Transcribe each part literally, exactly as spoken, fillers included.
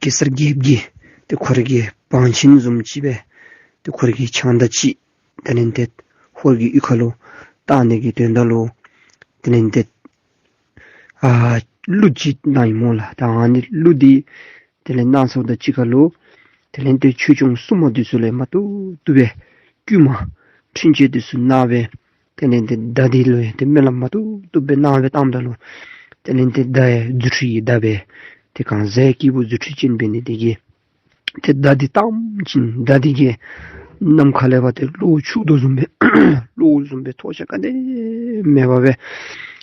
གེ་སར་རྒྱལཔོ་གིས་ཏེ་ཁོ་རའི་གི་བང་ཆེན་བཟུམ་ཅིག་སྦེ་ཏེ་ཁོ་རའི་གི་ཕྱག་མདའ་ཅིག་དེ་ལས་ཏེ་ཧོར་གྱི་གཡུས་ཁ་ལུ་བཏང་ནི་གི་དོན་དག་ལུ་དེ་ལས་ཏེ་ཨ་གླུ་ཅིག་གནང་ཡི་སྨོ་ལགས། ད་ཨ་ནི་གླུ་འདི་དེ་ལས་གནང་ཚརཝ་དང་གཅིག་ཁར་ལུ་དེ་ལས་ཏེ་ཆོས་སྐྱོང་སྲུང་མ་འདི་ཚུ་ལས་མ་བཏུབ་བཏུབ་སྦེ་བསྐུལ་མ་འཕྲིན་བཅོལ་འདི་ཚུ་གནང་སྦེ་དེ་ལས་ཏེ་མདའ་འདི་ལུ་ཡང་ཏེ་སྨོན་ལམ་མ་བཏུབ་བཏུབ་སྦེ་གནང་སྦེ་བཏངམ་ད་ལུ་དེ་ལས་ཏེ་མདའ་ཡང་རྫུ་འཕྲུལ་གྱི་མདའ་སྦེ་ཏེ་གང་ཟག་སྐྱེས་བུ་རྫུ་འཕྲུལ་ཅན་འབད་ནི་དེ་གིས་ཏེ་མདའ་འདི་བཏངམ་ཅིག་མདའ་འདི་གིས་ནམ་མཁའ་ལས་ཕར་ཏེ་གློག་འཁྱུག་དོ་བཟུམ་སྦེ་གློག་བཟུམ་སྦེ་ཐོགས་ཆགས་ག་ནི་མེད་པར་སྦེ་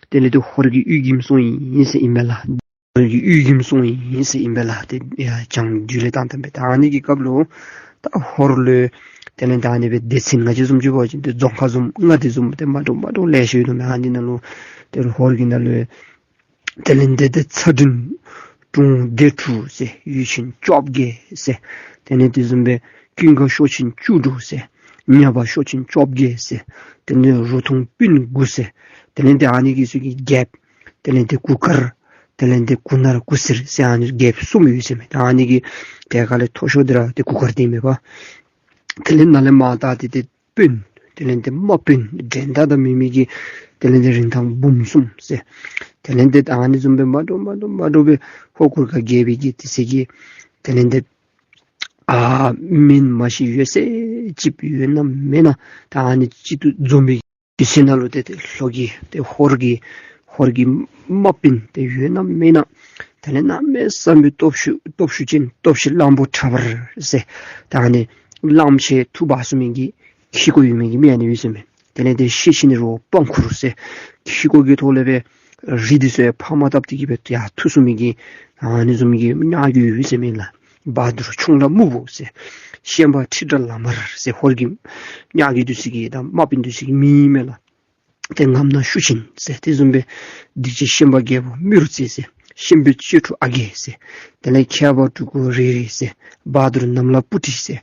དེ་ལས་ཏེ་ཧོར་གྱི་གཡུས་ཁྱིམ་སོང་ཡི་ཟེར་ཨིན་མས་ལགས། ཧོར་གྱི་གཡུས་ཁྱིམ་སོང་ཡི་ཟེར་ཨིན་པས་ལགས། ཏེ་ཡ་བྱང་བདུད་ལས་བཏང་བཏངམ་སྦེ། ད་ཨ་ནི་གི་སྐབས་ལུ་ད་ཧོར་ལུ་དེ་ལས་ད་ཨ་ནི་སྦེ་སྡེ་ཚན་ང་བཅས་བཟུམ་ཅིག་འབད་བ་ཅིན་ཏེ་རྫོང་ཁག་བཟུམ་མངའ་སྡེ་བཟུམ་ཏེ་མ་འདྲཝ་མ་འདྲཝ་ལེ་ཤ་ཡོད་དོ་མས། ཨ་ནི་ནང་ལུ་ཏེ་ཧོར་གྱི་ནང་ལུ་དེ་ལས་ཏེ་ཏེ་ཚ་སྒྲོན་དྲུང་སྡེ་དྲུག་ཟེར། ཡུལ་ཆེན་བཅོ་བརྒྱད་ཟེར། དེ་ལས་དེ་བཟུམ་སྦེ་ཀུན་དགའ་ཤོག་ཆེན་བཅུ་དྲུག་ཟེར། གཉའ་པ་ཤོག་ཆེན་བཅོ་བརྒྱད་ཟེར། དེ་ལས་རུ་ཐུང་སྤུན་དགུ་ཟེར། དེ་ལས་ཏེ་ཨ་ནི་གི་ཚུ་གི་རྒྱལཔོ་དེ་ལས་ཏེ་གུར་དཀར་དེ་ལས་ཏེ་གུར་ནག་གུར་སེར་ཟེར་ཨ་ནི་རྒྱལཔོ་གསུམ་ཡོད་ཟེར་མས། ད་ཨ་ནི་གི་ཏེ་ག་ལས་མཐོ་ཤོས་འདི་ར་ཏེ་གུར་དཀར་འདི་མས་པ། དེ་ལས་ནཱ་ལས་མར་ད་ཏེ་ཏེ་དཔོན་དེ་ལས་ཏེ་དམག་དཔོན་འགྲན་ཟླ་དང་མེད་མི་གི་དེ་ལས་ཏེ་རིན་ཐང་འབུམ་གསུམ་ཟེར། དེ་ལས་ཏེ་ད་ཨ་ནི་བཟུམ་སྦེ་མ་འདྲཝ་མ་འདྲཝ་མ་འདྲཝ་སྦེ་ཧོར་གུར་དཀར་རྒྱལ་པོའི་གི་དེ་ཚེ་གི་དེ་ལས་ཏེ་ཨ་མེན་མ་ཤེས་ཡོད་ཚད་ཅིག་ཡོད་ན་མེན་ན་ད་ཨ་ནི་གཅིག་ཏུ་འཛོམས་པའི་དུས་ཚོད་ནང་ལུ་ཏེ་ཏེ་ལྷོ་གི་ཏེ་ཧོར་གྱི་ཧོར་གྱི་དམག་དཔོན་ཏེ་ཡོད་ན་མེན་ན། དེ་ལས་གནམ་མེད་ས་མེད་སྟོབས་ཤུགས་སྟོབས་ཤུགས་ཅན་སྟོབས་ཤུགས་གླང་པོ་ཁྲ་འབར་ཟེར། ད་ཨ་ནི་གླངམོ་ཆེ་མཐུ་འབག་ཚུགས་མི་གི་ཁེ་ཀོ་ཡོད་མི་གི་མི་ཨ་ནི་ཡོད་ཟེར་མས། དེ་ལས་ཏེ་ཤེད་ཆེ་ནི་རོགས་པང་ཁུར་ཟེར། ཁེ་ཀོ་གི་ཐོག་ལས་སྦེ་རི་འདི་ཚུ་ཡང་ཕར་མ་བཏབ་སྟེ་གི་སྦེ་ཡར་འཐུ་ཚུགས་མི་གི་ཨ་ནི་བཟུམ་གྱི་མི་ཉག་གི་ཡོད་ཟེར་མས་ལགས། བ་དུར་ཁྱུང་ལྷ་སྨུག་པོ་ཟེར། ཤན་པ་ཁྲི་དྲག་ལ་དམར་ཟེར། ཧོར་གྱི་ཉག་གི་འདི་ཚུ་གི་ད་དམག་དཔོན་འདི་ཚུ་གི་མིང་ཨིན་མས་ལགས། ཏེ་ངམ་ནག་ཤུགས་ཆེན་ཟེར། དེ་བཟུམ་སྦེ་སྡིག་ཅན་ཤན་པ་རྒྱལ་པོ་རྨེ་རུ་རྩེ་ཟེར། ཤན་པའི་གཅེས་ཕྲུག་ཨ་རྒས་ཟེར། དེ་ལས་ཁྱད་པར་སྤྲུལ་སྐུ་རེ་རེ་ཟེར། བ་དུར་ནམ་ལྷ་སྤུ་གྲི་ཟེར།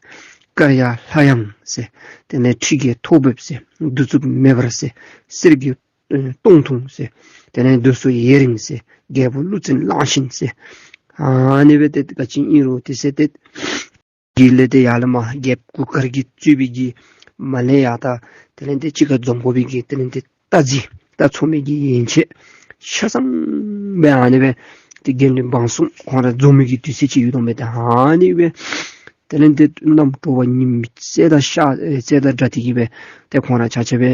དཀར་ཡག་ལྷ་ཡང་ཟེར། དེ་ལས་ཁྲི་རྒྱལ་ཐོག་འབེབས་ཟེར། གདུག་རྩུབ་མེ་འབར་ཟེར། གསེར་གྱི་ཨེ་སྟོང་ཐུང་ཟེར། དེ་ལས་མདོ་སོ་ཡེ་རིང་ཟེར། རྒྱལ་པོ་ཀླུ་བཙན་གླང་ཆེན་ཟེར། ཨ་ནི་སྦེ་ཏེ་ག་ཅི་ཨིན་རུང་དེ་ཚེ་ཏེ་གི་ལས་ཏེ་ཡར་ལས་མར་རྒྱལཔོ་གུར་དཀར་གྱིས་གཙོས་པའི་གི་མར་ལས་ཡར་ད་དེ་ལས་ཏེ་གཅིག་ཁར་འཛོམས་དགོ་པའི་གི་དེ་ལས་ཏེ་རྟ་རྫི་རྟ་འཚོ་མི་གི་ཡན་ཆད་ཆ་ཚང་སྦེ་ཨ་ནི་སྦེ་ཏེ་དགེ་འདུན་འབངས་གསུམ་ཁོང་ར་འཛོམས་མི་གི་དུས་ཚོད་ཅིག་ཡོད་དོ་མས། ཏེ་ཨ་ནི་སྦེ་དེ་ལས་ཏེ་གནམ་དྲོ་པ་ཉིམ་ཟེར་དང་ཤར་ཨེ་ཟེར་དང་འདྲ་སྟེ་གི་སྦེ་ཏེ་ཁོང་ར་ཆ་ཁྱབ་སྦེ་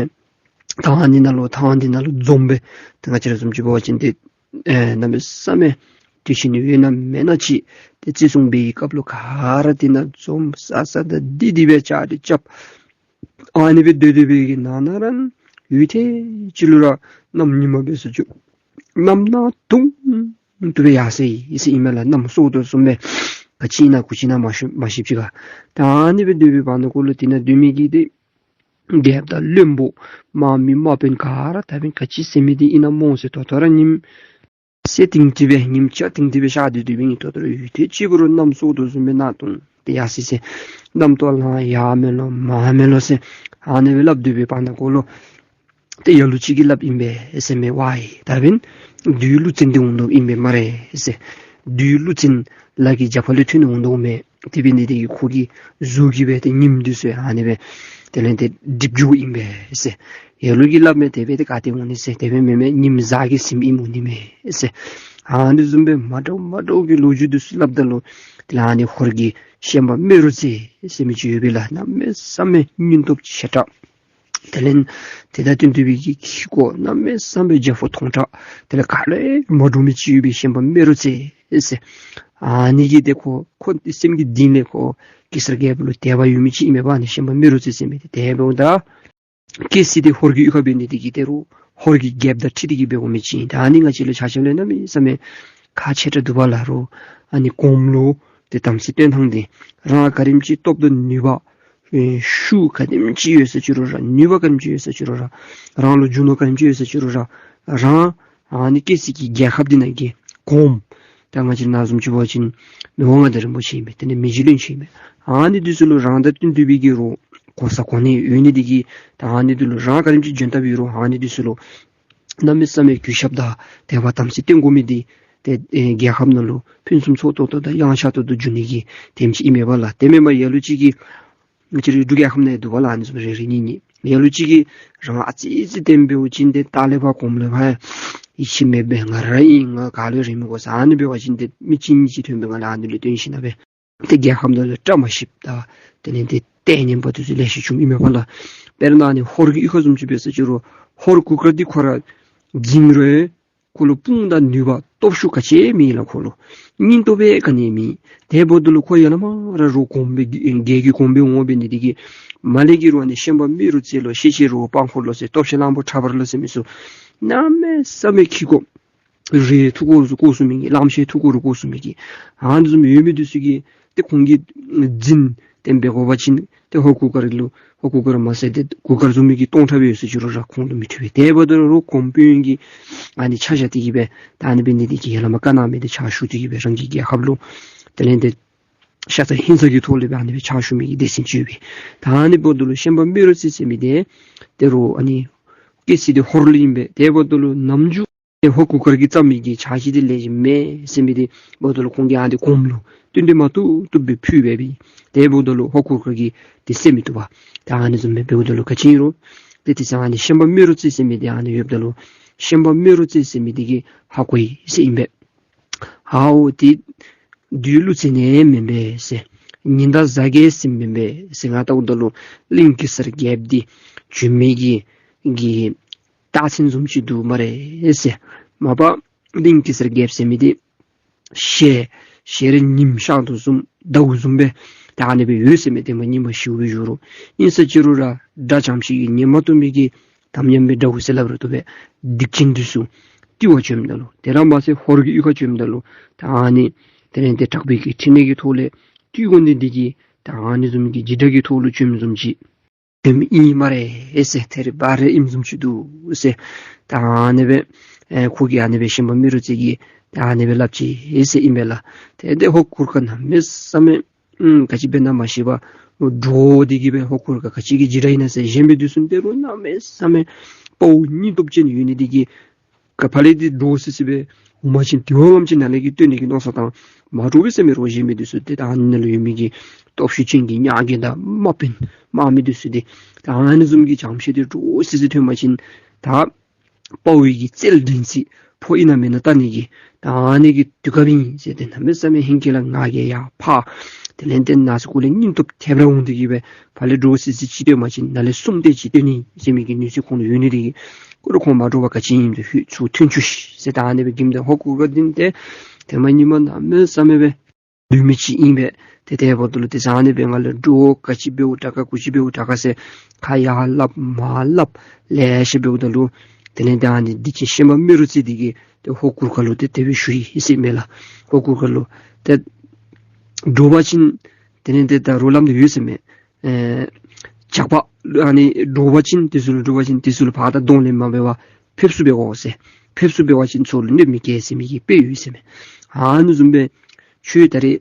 ཐང་འདི་ནང་ལུ་ཐང་འདི་ནང་ལུ་འཛོམས་སྦེ་ཏེ་ང་བཅས་ར་བཟུམ་ཅིག་འབད་བ་ཅིན་ཏེ་ཨེ་གནམ་མེད་ས་མེད་དུས་ཆེན་ཡོད་ན་མེད་ན་ཅིག་ཏེ་བརྩི་སྲུང་འབད་བའི་སྐབས་ལུ་ག་ར་དེ་ནང་འཛོམས་ས་ས་དང་འདི་འདི་སྦེ་ཆ་འདི་རྐྱབ། ཨ་ནི་སྦེ་སྡོད་སྡོད་པའི་གི་ནང་ན་ར་ཡུད་ཐེངས་ཅིག་ལུ་ར་གནམ་ཉིན་མ་འབད་ས་ཅིག་གནམ་ནག་དུང་དུ་སྦེ་ཡར་སོ་ཡི་ཟེར་ཨིན་མས་ལགས། གནམ་སྲོ་དོ་བཟུམ་སྦེ་ག་ཅི་ཨིན་ན་གུ་ཅི་ཨིན་ན་མ་ཤེས་མ་ཤེསཔ་ཅིག་ཁར། ད་ཨ་ནི་སྦེ་སྡོད་པའི་བར་ན་ཀོ་ལུ་དེ་ནང་སྡོད་མི་གི་ཏེ་རྒྱལཔོ་དང་བློན་པོ་དམག་མི་དམག་དཔོན་ག་ར་ད་འབདན་ག་ཅི་ཟེར་མི་འདི་ཨིན་ན་སྨོ་ཟེར། ད་ལྟོ་ར་ཉིམ་སེར་ཏིང་ཏི་སྦེ་ཉིམ་སྐྱ་ཏིང་ཏི་སྦེ་ཤར་ཏེ་སྡོད་པའི་ཨིན། ད་ལྟོ་ར་ཡུད་ཐེངས་ཅིག་འབད་རུང་གནམ་སྲོ་དོ་བཟུམ་སྦེ་ནག་དུང་དུ་ཡར་སོ་ཡི་ཟེར། གནམ་སྟོད་ལང་ཡར་མེ་ལོང་མར་མེ་ལོང་ཟེར་ཨ་ནི་སྦེ་སླབ་སྡོད་པའི་བར་ན་ཀོ་ལུ་ཏེ་ལ་ལུ་ཅིག་གིས་སླབ་ཨིན་པས་ཟེར་མས། ཝའི་ད་འབདན་བདུད་ཀླུ་བཙན་འདི་འོང་དོ་ཨིན་པས་སྨ་རེ་ཟེར། བདུད་ཀླུ་བཙན་ལ་གི་རྒྱབ་ཁ་ལས་ཐོན་ནི་འོང་དོ་མས། དེ་འབད་ནི་དེ་གིས་ཁོ་གི་གཟུགས་ཀྱིས་སྦེ་ཏེ་ཉིམ་འདི་ཚུ་ཨ་ནི་སྦེ་དེ་ལས་ཏེ་སྒྲིབ་འགྱོཝ་ཨིན་པས་ཟེར། ལ་ལུ་གིས་སླབ་མས། དེ་སྦེ་ཏེ་ག་ཏེ་འོང་ནི་ཟེར། དེ་སྦེ་མེན་མས། ཉིམ་གཟའ་གིས་ཟིནམ་ཨིནམ་འོང་ནི་མས་ཟེར། ཨ་ནི་བཟུམ་སྦེ་མ་འདྲཝ་མ་འདྲཝ་གི་ལོ་རྒྱུས་འདི་ཚུ་སླབ་ད་ལུ་དེ་ལས་ཨ་ནི་ཧོར་གྱི་ཤན་པ་རྨེ་རུ་རྩེ་ཟེར་མི་ཅིག་ཡོད་པས་ལགས། གནམ་མེད་ས་མེད་སྙིང་སྟོབས་ཆེ་དྲགས། དེ་ལས་དེ་དང་བསྟུན་ཏེ་སྦེ་གི་ཁེ་ཀོ་གནམ་མེད་ས་མེད་རྒྱ་ཕོག་ཐོང་དྲགས། དེ་ལས་ག་ལས་མ་འདྲོག་མི་ཅིག་ཡོད་པའི་ཤན་པ་རྨེ་རུ་རྩེ་ཟེར། ཨ་ནི་གིས་ཏེ་ཁོ་ཁོ་སེམས་ཀྱི་གཏིང་ལས་ཁོ་གེ་སར་རྒྱལ་པོ་ལུ་དད་པ་ཡོད་མི་ཅིག་ཨིན་མས་པ། ཨ་ནི་ཤན་པ་རྨེ་རུ་རྩེ་ཟེར་མི་འདི་དེ་འབདཝ་ད་གལ་སྲིད་ཏེ་ཧོར་གྱི་གཡུས་ཁར་འབད་ནི་དེ་གིས་ཏེ་རུང་ཧོར་གྱི་རྒྱལཔོ་དང་འཁྲིལ་ཏེ་གི་འབད་འོང་མི་ཅིག་ཨིན། ད་ཨ་ནི་ང་བཅས་ལུ་ཆ་ཁྱབ་ལུ་གནམ་མེད་ས་མེད་ཁག་ཆེ་དྲགས་འདུག་པ་ལགས། རོགས་ཨ་ནི་གོངམ་ལུ་ཏེ་དམ་ཚིག་སྟོན་ཐངས་འདི་རང་ག་དེམ་ཅིག་སྟོབས་དང་ནུས་པ་ཨེ་ཤུགས་ག་དེམ་ཅིག་ཡོད་ས་ཅིག་རུང་ར་ནུས་པ་ག་དེམ་ཅིག་ཡོད་ས་ཅིག་རུང་ར་རང་ལུ་རྒྱུ་ནོར་ག་དེམ་ཅིག་ཡོད་ས་ཅིག་རུང་ར་རང་ཨ་ནི་གལ་སྲིད་ཀྱི་རྒྱལ་ཁབ་འདི་ནང་གི་གོངམ་ད་ང་བཅས་ནཱ་བཟུམ་ཅིག་འབད་བ་ཅིན་མི་དབང་མངའ་བདག་རིན་པོ་ཆེ་ཨིན་པས། དེ་ལས་མི་རྗེ་བློན་ཆེན་ཨིན་པས། ཨ་ནི་འདི་ཚུ་ལུ་རང་དང་བསྟུན་ཏེ་སྦེ་གི་རོགས་གོ་ས་གོ་གནས་ཡོད་ནི་དེ་གིས་ད་ཨ་ནི་འདི་ལུ་རང་ག་དེམ་ཅིག་འཇོན་ཐང་ཡོད་རུང་ཨ་ནི་འདི་ཚུ་ལུ་གནམ་མེད་ས་མེད་གུས་ཞབས་དང་དད་པ་དམ་ཚིག་སྟོན་དགོ་མི་འདི་ ཏེ་ཨེ་རྒྱལ་ཁབ་ནང་ལུ་ཕུན་སུམ་ཚོགས་ཏོག་ཏོ་དང་ཡངས་ཆག་ཏོག་ཏོ་འགྱོ་ནི་གི་དེམ་ཅིག་ཨིན་མས་པ་ལགས། དེ་མེན་པར་ལ་ལུ་ཅིག་གིས་ང་བཅས་རའི་འབྲུག་རྒྱལ་ཁབ་ནང་ཡང་འདུག་པ་ལགས། ཨ་ནི་བཟུམ་རེ་རེ་གཉིས་གཉིས། ལ་ལུ་ཅིག་གིས་རང་ཨ་ཙི་ཙི་བརྟན་པའི་བ་ཅིན་ཏེ་ལྟག་ལས་ཕར་གོངམ་ལས་ཕར་ཡིད་ཆེས་མེད་པའི་ང་ར་ཨིན་ང་ག་ལུ་རེ་མི་དགོ་ཟེར་ཨ་ནི་འབད་བ་ཅིན་ཏེ་མི་གཅིག་གཉིས་ཅིག་ཐོན་པའི་ང་ལུ་ཨ་ནི་ལུ་བརྟེན་ཞིནམ་ལས་ཏེ་རྒྱལ་ཁབ་ནང་ལུ་བཀྲ་མ་ཤིསཔ་དང་དེ་ལས་ཏེ་ལྟས་ངན་པ་འདི་ཚུ་ལེ་ཤ་བྱུངམ་ཨིན་མས་པ་ལགས། དཔེར་ན་ཨ་ནི་ཧོར་གྱི་གཡུས་ཁ་བཟུམ་ཅིག་འབད་ས་ཅི་རུང་ཧོར་གུར་དཀར་འདི་ཁོ་ར་འཛིང་རུང་ཁོ་ལུ་དཔུང་དང་ནུས་པ་སྟོབས་ཤུགས་ག་ཅི་མེད་ལགས། ཁོ་ལུ་སྙིང་སྟོབས་ཡང་ག་ནི་མེད། དེ་འབདཝ་ད་ལུ་ཁོ་ཡར་ལས་མར་ར་རོགས་གོངམ་སྦེ་རྒྱལ་གྱི་གོངམ་སྦེ་འོང་འབད་ནི་དེ་གིས་མར་ལས་ཀྱི་རོགས་ཨ་ནི་ཤན་པ་རྨེ་རུ་རྩེ་ལོ་ཤེད་ཅན་རོགས་སྤང་ཁོ་ལོ་ཟེར་སྟོབས་ཆེན་གླང་པོ་ཁྲ་འབར་ལོ་ཟེར་མི་ཚུ་གནམ་མེད་ས་མེད་ཁེ་ཀོ་རི་ཐུག་ཀོ་རུ་བཀོ་ཚུགས་མི་གི་གླངམོ་ཆེ་ཐུག་ཀོ་རུ་བཀོ་ཚུགས་མི་གི་ཨ་ནི་བཟུམ་ཡོད་མི་འདི་ཚུ་གིས་ཏེ་ཁོང་གིས་འཛིང་སྟེ་འབད་དགོ་པ་ཅིན་ཏེ་ཧོར་གུར་དཀར་ལུ་ཧོར་གུར་དཀར་མ་ཚད་ཏེ་གུར་དཀར་བཟུམ་མའི་གི་སྟོང་ཕྲག་སྦེ་ཡོད་ས་ཅི་རུང་ར་ཁོང་ལུ་མི་ཐུབ་པས། དེ་འབདཝ་ད་རོགས་གོངམ་དཔོན་གྱིས་ཨ་ནི་ཆ་བཞག་སྟེ་གི་སྦེ་ད་ཨ་ནི་འབད་ནི་དེ་གིས་ཡར་ལས་མར་བཀའ་གནང་མི་འདི་ཕྱག་ཞུ་སྟེ་གི་སྦེ་རང་གི་རྒྱལ་ཁབ་ལུ་དེ་ལས་ཏེ་ཤ་ཚ་ཧིང་ཚ་གི་ཐོག་ལས་སྦེ་ཨ་ནི་སྦེ་ཕྱག་ཞུ་མི་གི་སྡེ་ཚན་ཅིག་ཡོད་པས། ད་ཨ་ནི་འབདཝ་ད་ལུ་ཤན་པ་རྨེ་རུ་རྩེ་ཟེར་མི་འདི་ཏེ་རོགས་ཨ་ནི་སྐྱེ་ས་འདི་ཧོར་ལུ་ཨིན་པས། དེ་འབདཝ་ད་ལུ་ནམ་རྒྱུན་ཏེ་ཧོར་གུར་དཀར་གྱིས་བརྩམས་མི་གི་ཕྱག་ཕྱིད་འདི་ལེགས་ཤོམ་མེད་ཟེར་མི་འདི་འབདཝ་ད་ལུ་ཁོང་གིས་ཨ་ནི་གོངམ་ལུ་བསྟུན་གྲོས་མ་བཏུབ་བཏུབ་སྦེ་ཕུལ་སྦེ་འབད། དེ་འབདཝ་ད་ལུ་ཧོར་གུར་དཀར་གྱིས་འདི་གསན་མི་བཏུབ་པས། ད་ཨ་ནི་བཟུམ་སྦེ་འབདཝ་ད་ལུ་ག་ཅི་ཨིན་རུང་ཏེ་དེ་ཚེ་ཨ་ནི་ཤན་པ་རྨེ་རུ་རྩེ་ཟེར་མི་འདི་ཨ་ནི་ཡོདཔ་ད་ལུ་ཤན་པ་རྨེ་རུ་རྩེ་ཟེར་མི་འདི་གིས་ཧ་གོ་ཡི་ཟེར་ཨིན་པས། ཨའོ་ཏེ་བདུད་ཀླུ་བཙན་ནི་མེན་པས་ཟེར། ཉི་ཟླ་གཟའ་རྒྱལ་ཟེར་མེན་པས་ཟེར། ང་བལྟཝ་ད་ལུ་གླིང་གེ་སར་རྒྱལཔོ་འདི་བྱོན་མི་གི་གི་རྟགས་མཚན་བཟུམ་ཅིག་འདུག་སྨ་རེ་ཟེར། མ་པ་གླིང་གེ་སར་རྒྱལཔོ་ཟེར་མི་འདི་ཞལ་ཞལ་རས་ཉིམ་ཤར་དོ་བཟུམ་ཟླཝ་བཟུམ་སྦེ་ད་ཨ་ནི་སྦེ་ཡོད་ཟེར་མས། ཏེ་མ་ཉིམ་པ་ཞིཝ་སྦེ་བཞུགས་རུང་ཨིན་ས་ཅི་རུང་ར་དགྲ་ཙམ་ཅིག་གིས་ཉན་མ་བཏུབ་མི་གི་དམ་ཉམས་པའི་དགྲ་བོ་ཟེར་སླབ་རུང་བཏུབ་པས། སྡིག་ཅན་འདི་ཚུ་བཏུལ་བར་བྱོནམ་ད་ལུ་དེ་ར་མ་ཚད་ཧོར་གྱི་གཡུས་ཁར་བྱོནམ་ད་ལུ་ད་ཨ་ནི་དེ་ལས་ཏེ་དྲག་པོའི་གི་ཕྲིན་ལས་ཀྱི་ཐོག་ལས་བཏུལ་དགོ་ནི་འདི་གིས་ད་ཨ་ནི་བཟུམ་གྱི་འཇིགས་སྐྲག་གི་ཐོག་ལུ་བྱོནམ་བཟུམ་ཅིག་བྱོནམ་ཨིན་སྨ་རེ་ཟེར། ཐད་རི་བ་རི་ཨིནམ་བཟུམ་ཅིག་འདུག་ཟེར། ད་ཨ་ནི་སྦེ་ཨེ་ཁོ་གིས་ཨ་ནི་སྦེ་ཤན་པ་རྨེ་རུ་རྩེ་གིས་ད་ཨ་ནི་སྦེ་སླབ་ཅི་ཟེར་ཨིན་པས་ལགས། ཏེ་ཏེ་ཧོར་གུར་དཀར་གནམ་མེད་ས་མེད་ཨུམ་ག་ཅི་འབད་ན་མ་ཤེས་པར་འདྲོག་སྟེ་གི་སྦེ་ཧོར་གུར་དཀར་ག་ཅི་གི་འཇིགས་སྐྲག་ཨིན་ན་ཟེར། གཞན་མི་འདི་ཚུ་ཏེ་རོགས་གནམ་མེད་ས་མེད་དཔའ་བོ་སྙིང་སྟོབས་ཅན་ཡོད་ནི་འདི་གིས་ག་ཕར་ལས་ཏེ་འདྲོག་སི་སི་སྦེ་འོང་པ་ཅིན་དེ་བ་ལམ་ཅིག་ནཱ་ལས་ཀྱི་བཏོན་ནི་གི་མནོ་བསམ་བཏང་མ་འདྲོག་པས་ཟེར་མས། རོགས་གཞན་མི་འདི་ཚུ་ཏེ་ད་ཨ་ནི་ནང་ལུ་ཡོད་མི་གི་སྟོབས་ཤུགས་ཅན་གྱི་ཉ་རྒོད་དང་དམག་དཔོན་དམག་མི་འདི་ཚུ་ཏེ་ད་ཨ་ནི་བཟུམ་གྱི་ཇམ་ཤེད་འདི་འདྲོག་སི་སི་ཐོན་པ་ཅིན་ད་དཔའ་བོའི་གི་རྩལ་འགྲན་ཚིག་ཕོ་ཨིན་ན་མེན་ན་བལྟ་ནི་གི་ད་ཨ་ནི་གི་དུས་སྐབས་ཨིན་ཟེར། ཏེ་གནམ་མེད་ས་མེད་ཧིང་གི་ལ་ང་རྒྱལ་ཡར་འཕར། དེ་ལས་ཏེ་ན་ཟུག་གུ་ལས་སྙིང་སྟོབས་ཐེབས་ར་འོང་སྟེ་གི་སྦེ་ཕར་ལས་འདྲོག་སི་སི་ཅིག་བཏོན་པ་ཅིན་ནཱ་ལས་གསུམ་དེ་ཅིག་བཏོན་ནི་ཟེར་མི་གི་ནུས་ཤུགས་ཁོང་ལུ་ཡོད་ནི་འདི་གིས་ཁོ་ར་ཁོང་མ་འདྲོག་པར་ག་ཅི་ཨིནམ་ད་ཧུད་ཚུར་ཐོན་བཅུག་ཤིག་ཟེར། ད་ཨ་ནི་སྦེ་གིམ་ད་ཧོར་གུར་དཀར་འདི་ཏེ་ཏེ་མ་ཉིནམ་གནམ་མེད་ས་མེད་སྦེ་སྡུག་མི་ཅིག་ཨིན་པས། ཏེ་དེ་འབདཝ་ད་ལུ་ཏེ་ཨ་ནི་སྦེ་ང་ལུ་འདྲོག་ག་ཅི་འབདཝ་དྲག་ག་གུ་ཅི་འབདཝ་དྲག་ག་ཟེར་ཁ་ཡར་སླབ་མར་སླབ་ལེ་ཤ་འབདཝ་ད་ལུ་དེ་ལས་ད་ཨ་ནི་སྡིག་ཅན་ཤན་པ་རྨེ་རུ་རྩེ་འདི་གིས་ཏེ་ཧོར་གུར་དཀར་ལུ་ཏེ་དེ་སྦེ་ཞུ་ཡི་ཟེར་མས་ལགས། ཧོར་གུར་དཀར་ལུ་ཏེ་འདྲོག་པ་ཅིན་དེ་ལས་ཏེ་ད་རོགས་སླབ་ནི་ཡོད་ཟེར་མས། ཨེ་ཇག་པ་ཨ་ནི་འདྲོག་པ་ཅིན་དེ་ཚུ་ལུ་འདྲོག་པ་ཅིན་དེ་ཚུ་ལུ་ཕར་ད་གདོང་ལེན་མ་འབད་བར་ཕེབས་བསུ་འབད་དགོ་ཟེར། ཕེབས་བསུ་འབད་བ་ཅིན་ཚུར་ལུ་གནོདཔ་མི་བཀལ་ཟེར་མི་གི་དཔེ་ཡོད་ཟེར་མས། ཨ་ནི་བཟུམ་སྦེ་ཁྱོད་ད་རེས་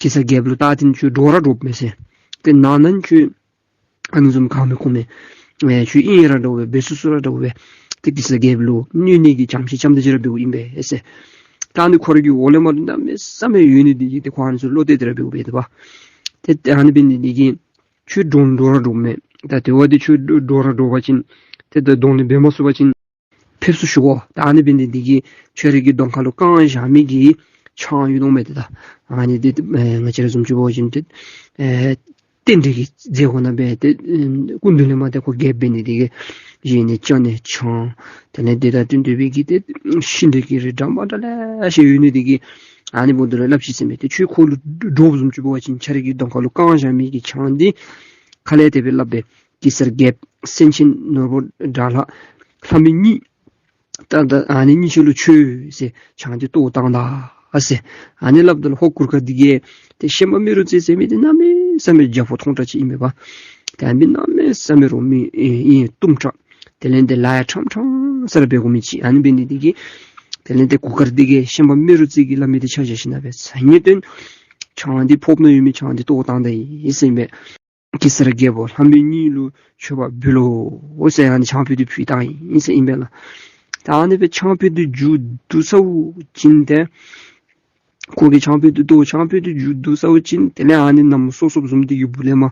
གེ་སར་རྒྱལཔོ་ལུ་བལྟ་སྟེ་ཁྱོད་འདྲོག་ར་འདྲོགཔ་མས་ཟེར། ཏེ་ནང་ན་ཁྱོད་ཨ་ནི་བཟུམ་གང་མི་ཁོམ་མས། ཨེ་ཁྱོད་ཨིན་ར་འདྲོག་པས། འབད་སུ་སུ་ར་འདྲོག་པས། ཏེ་གེ་སར་རྒྱལཔོ་ལུ་གནོད་ནི་གི་ཇམ་ཤེད་ཙམ་དེ་ཅིག་ར་འབདཝ་ཨིན་པས་ཟེར། ད་ཨ་ནི་ཁོ་ར་གི་འོག་ལས་མར་གནམ་མེད་ས་མེད་ཡོད་ནི་འདི་གིས་ཏེ་ཁོ་ཨ་ནི་ཚུ་བློ་གཏད་དེ་ར་འབདཝ་འབད་དོ་བ། ཏེ་ཏེ་ཨ་ནི་འབད་ནི་འདི་གིས་ཁྱོད་འདྲོག་འདྲོག་ར་འདྲོགཔ་མས། ད་དེ་བ་འདི་ཁྱོད་འདྲོག་འདྲོག་ར་འདྲོག་པ་ཅིན་ཏེ་ད་གདོང་ལེན་འབད་མ་ཚུགས་པ་ཅིན་ཕེབས་བསུ་ཞུ་དགོ། ད་ཨ་ནི་འབད་ནི་འདི་གིས་ཁྱོད་རའི་གི་གདོང་ཁ་ལུ་བཀང་བཞག་མི་གི་ཆང་ཡོད་དོ་མས། ཏེ་ད་ཨ་ནི་འདི་ཨེ་ང་བཅས་ར་བཟུམ་ཅིག་འབད་བ་ཅིན་ཏེ་ཨེ་རྟེན་འབྲེལ་གྱི་མཛད་སྒོ་ནང་སྦེ་ཏེ་ཨེ་སྐུ་མདུན་ལས་མར་ཏེ་ཁོ་རྒྱལཔོ་འབད་ནི་འདི་གིས་བཞེས་ནི་ཅ་ནི་ཆང་དེ་ལས་ཏེ་ད་བསྟུན་ཏེ་སྦེ་གི་ཏེ་ཤིང་འབྲས་ཀྱི་རིགས་འདྲ་མ་འདྲ་ལེ་ཤ་ཡོད་ནི་འདི་གིས་ཨ་ནི་འབདཝ་ད་ལུ་སླབ་ཅི་ཟེར་མས། ཏེ་ཁྱོད་ཁོ་ལུ་འདྲོག་བཟུམ་ཅིག་འབད་བ་ཅིན་ཁྱོད་རའི་གི་གདོང་ཁ་ལུ་བཀང་བཞག་མི་གི་ཆང་འདི་ཁ་ལས་དེ་སྦེ་སླབ་སྦེ་གེ་སར་རྒྱལཔོ་སེང་ཆེན་ནོར་བུ་དགྲ་ལྷ་ལྷ་མི་གཉིས་ད་ད་ཨ་ནི་གཉིས་ཆ་ལུ་མཆོད་ཟེར་ཆང་འདི་གཏོར་བཏང་ད་ཟེར། ཨ་ནི་སླབ་ད་ལུ་ཧོར་གུར་དཀར་འདི་གིས་ཏེ་ཤན་པ་རྨེ་རུ་རྩེ་ཟེར་མི་འདི་གནམ་མེད་ས་མེད་རྒྱ་ཕོ་མཐོང་དྲགས་ཅིག་ཨིན་མས་པ། ཏེ་ཨ་མི་གནམ་མེད་ས་མེད་རོ་མི་ཨེ་ཨེ་གཏུམ་དྲགས། དེ་ལས་ཏེ་ལཱ་ཡང་ཁྲམ་ཁྲམ་ས་ར་འབད་དགོ་མི་ཅིག། ཨ་ནི་འབད་ནི་འདི་གིས་དེ་ལས་ཏེ་གུར་དཀར་འདི་གིས་ཤན་པ་རྨེ་རུ་རྩེ་གིས་སླབ་མི་འདི་ཆ་བཞག་ཞིནམ་ལས་སྦེ་ཟ་ཉལ་སྟོན་ཆང་འདི་ཕོརཔ་ནང་ཡོད་མི་ཆང་འདི་གཏོར་བཏང་ད་ཡི་ཟེར་ཨིན་པས། གེ་སར་རྒྱལ་པོ་ལྷ་མི་གཉིས་ལུ་མཆོད་པ་འབུལ་ལོ་ཟེར་ཨ་ནི་ཆང་ཕུད་འདི་ཕུལ་བཏང་ཡི་ཟེར་ཨིན་པས་ལགས། ད་ཨ་ནི་སྦེ་ཆང་ཕུད་དེ་མཇུག་བསྡུ་ཚརཝ་ཅིག་ཏེ་ཁོ་གིས་ཆང་ཕུད་དེ་ལྟོ་ཆང་ཕུད་དེ་མཇུག་བསྡུ་ཚརཝ་ཅིག་དེ་ལས་ཨ་ནི་གནམ་སོ་སོ་བཟུམ་དེ་གི་སྦུག་ལས་མར་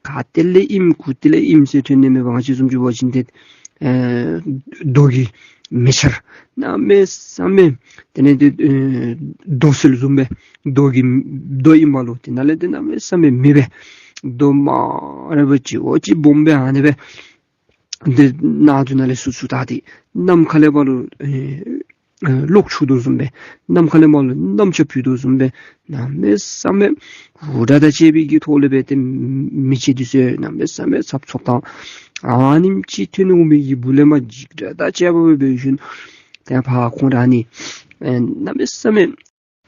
ག་ཏེ་ལས་ཨིནམ་གུ་ཏེ་ལས་ཨིནམ་ཟེར་ཐོན་ནི་མེད་པར་ང་བཅས་བཟུམ་ཅིག་འབད་བ་ཅིན་ཏེ་ཨེ་རྡོ་གི་མེ་ཆར་གནམ་མེད་ས་མེད་དེ་ལས་ཏེ་ཨེ་རྡོ་སོལ་བཟུམ་སྦེ་རྡོ་གི་རྡོ་ཨིན་པ་ལུ་དེ་ནང་ལས་ཏེ་གནམ་མེད་ས་མེད་མེ་སྦེ་རྡོ་མ་ར་སྦེ་ཅིག་འོ་ཅིག་སྦོམ་སྦེ་ཨ་ནི་སྦེ་དེ་ནང་དུ་ནང་ལས་སུ་སུ་ད་དེ་ནམ་མཁའ་ལས་མར་ལུ་ཨེ་ཨེ་གློག་འཁྱུག་དོ་བཟུམ་སྦེ་གནམ་མཁའ་ལས་མར་ལུ་གནམ་ལྕགས་འཕུ་དོ་བཟུམ་སྦེ་གནམ་མེད་ས་མེད་འུར་སྒྲ་དང་བཅས་པའི་གི་ཐོག་ལས་སྦེ་ཏེ་མེ་ལྕེ་འདི་ཚུ་གནམ་མེད་ས་མེད་ཚབ་ཚོབ་དང་ཨ་ནེམ་ཅིག་ཐོན་འོང་མི་གི་སྦུག་ལས་མར་འཇིགས་སྒྲ་དང་བཅས་པ་སྦེ་འབད་ཞིནམ་ཏེ་ཕར་ཁོང་ར་ཨ་ནི་ཨེ་གནམ་མེད་ས་མེད་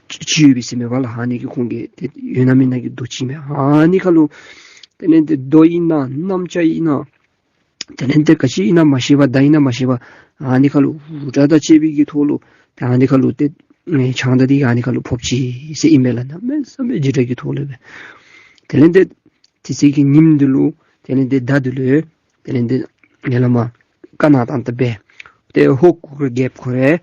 ཅིག་ཡོད་པས་ཟེར་མས་པ་ལགས། ཨ་ནི་གི་ཁོང་གི་ཏེ་ཡོད་ན་མེད་ན་གི་རྡོ་ཅིག་མས། ཨ་ནི་ཁར་ལུ་དེ་ལས་ཏེ་རྡོ་ཨིན་ན་གནམ་ལྕགས་ཨིན་ན་དེ་ལས་ཏེ་ག་ཅི་ཨིན་ན་མ་ཤེས་པར་མདའ་ཨིན་ན་མ་ཤེས་པར་ཨ་ནི་ཁར་ལུ་འུར་སྒྲ་དང་བཅས་པའི་གི་ཐོག་ལུ་ཏེ་ཨ་ནི་ཁར་ལུ་ཏེ་ཨེ་ཆང་མདའ་འདི་ཨ་ནི་ཁར་ལུ་ཕོགཔ་ཅིག་ཟེར་ཨིན་མས་ལགས། གནམ་མེད་ས་མེད་འཇིགས་སྒྲ་གི་ཐོག་ལས་སྦེ། དེ་ལས་ཏེ་དེ་ཚེ་གི་ཉིནམ་འདི་ལུ་དེ་ལས་ཏེ་མདའ་འདི་ལུ་དེ་ལས་ཏེ་ཡར་ལས་མར་བཀའ་གནང་དང་བསྟུན་སྦེ་ཏེ་ཧོར་གུར་དཀར་རྒྱལཔོ་ཁོ་ར་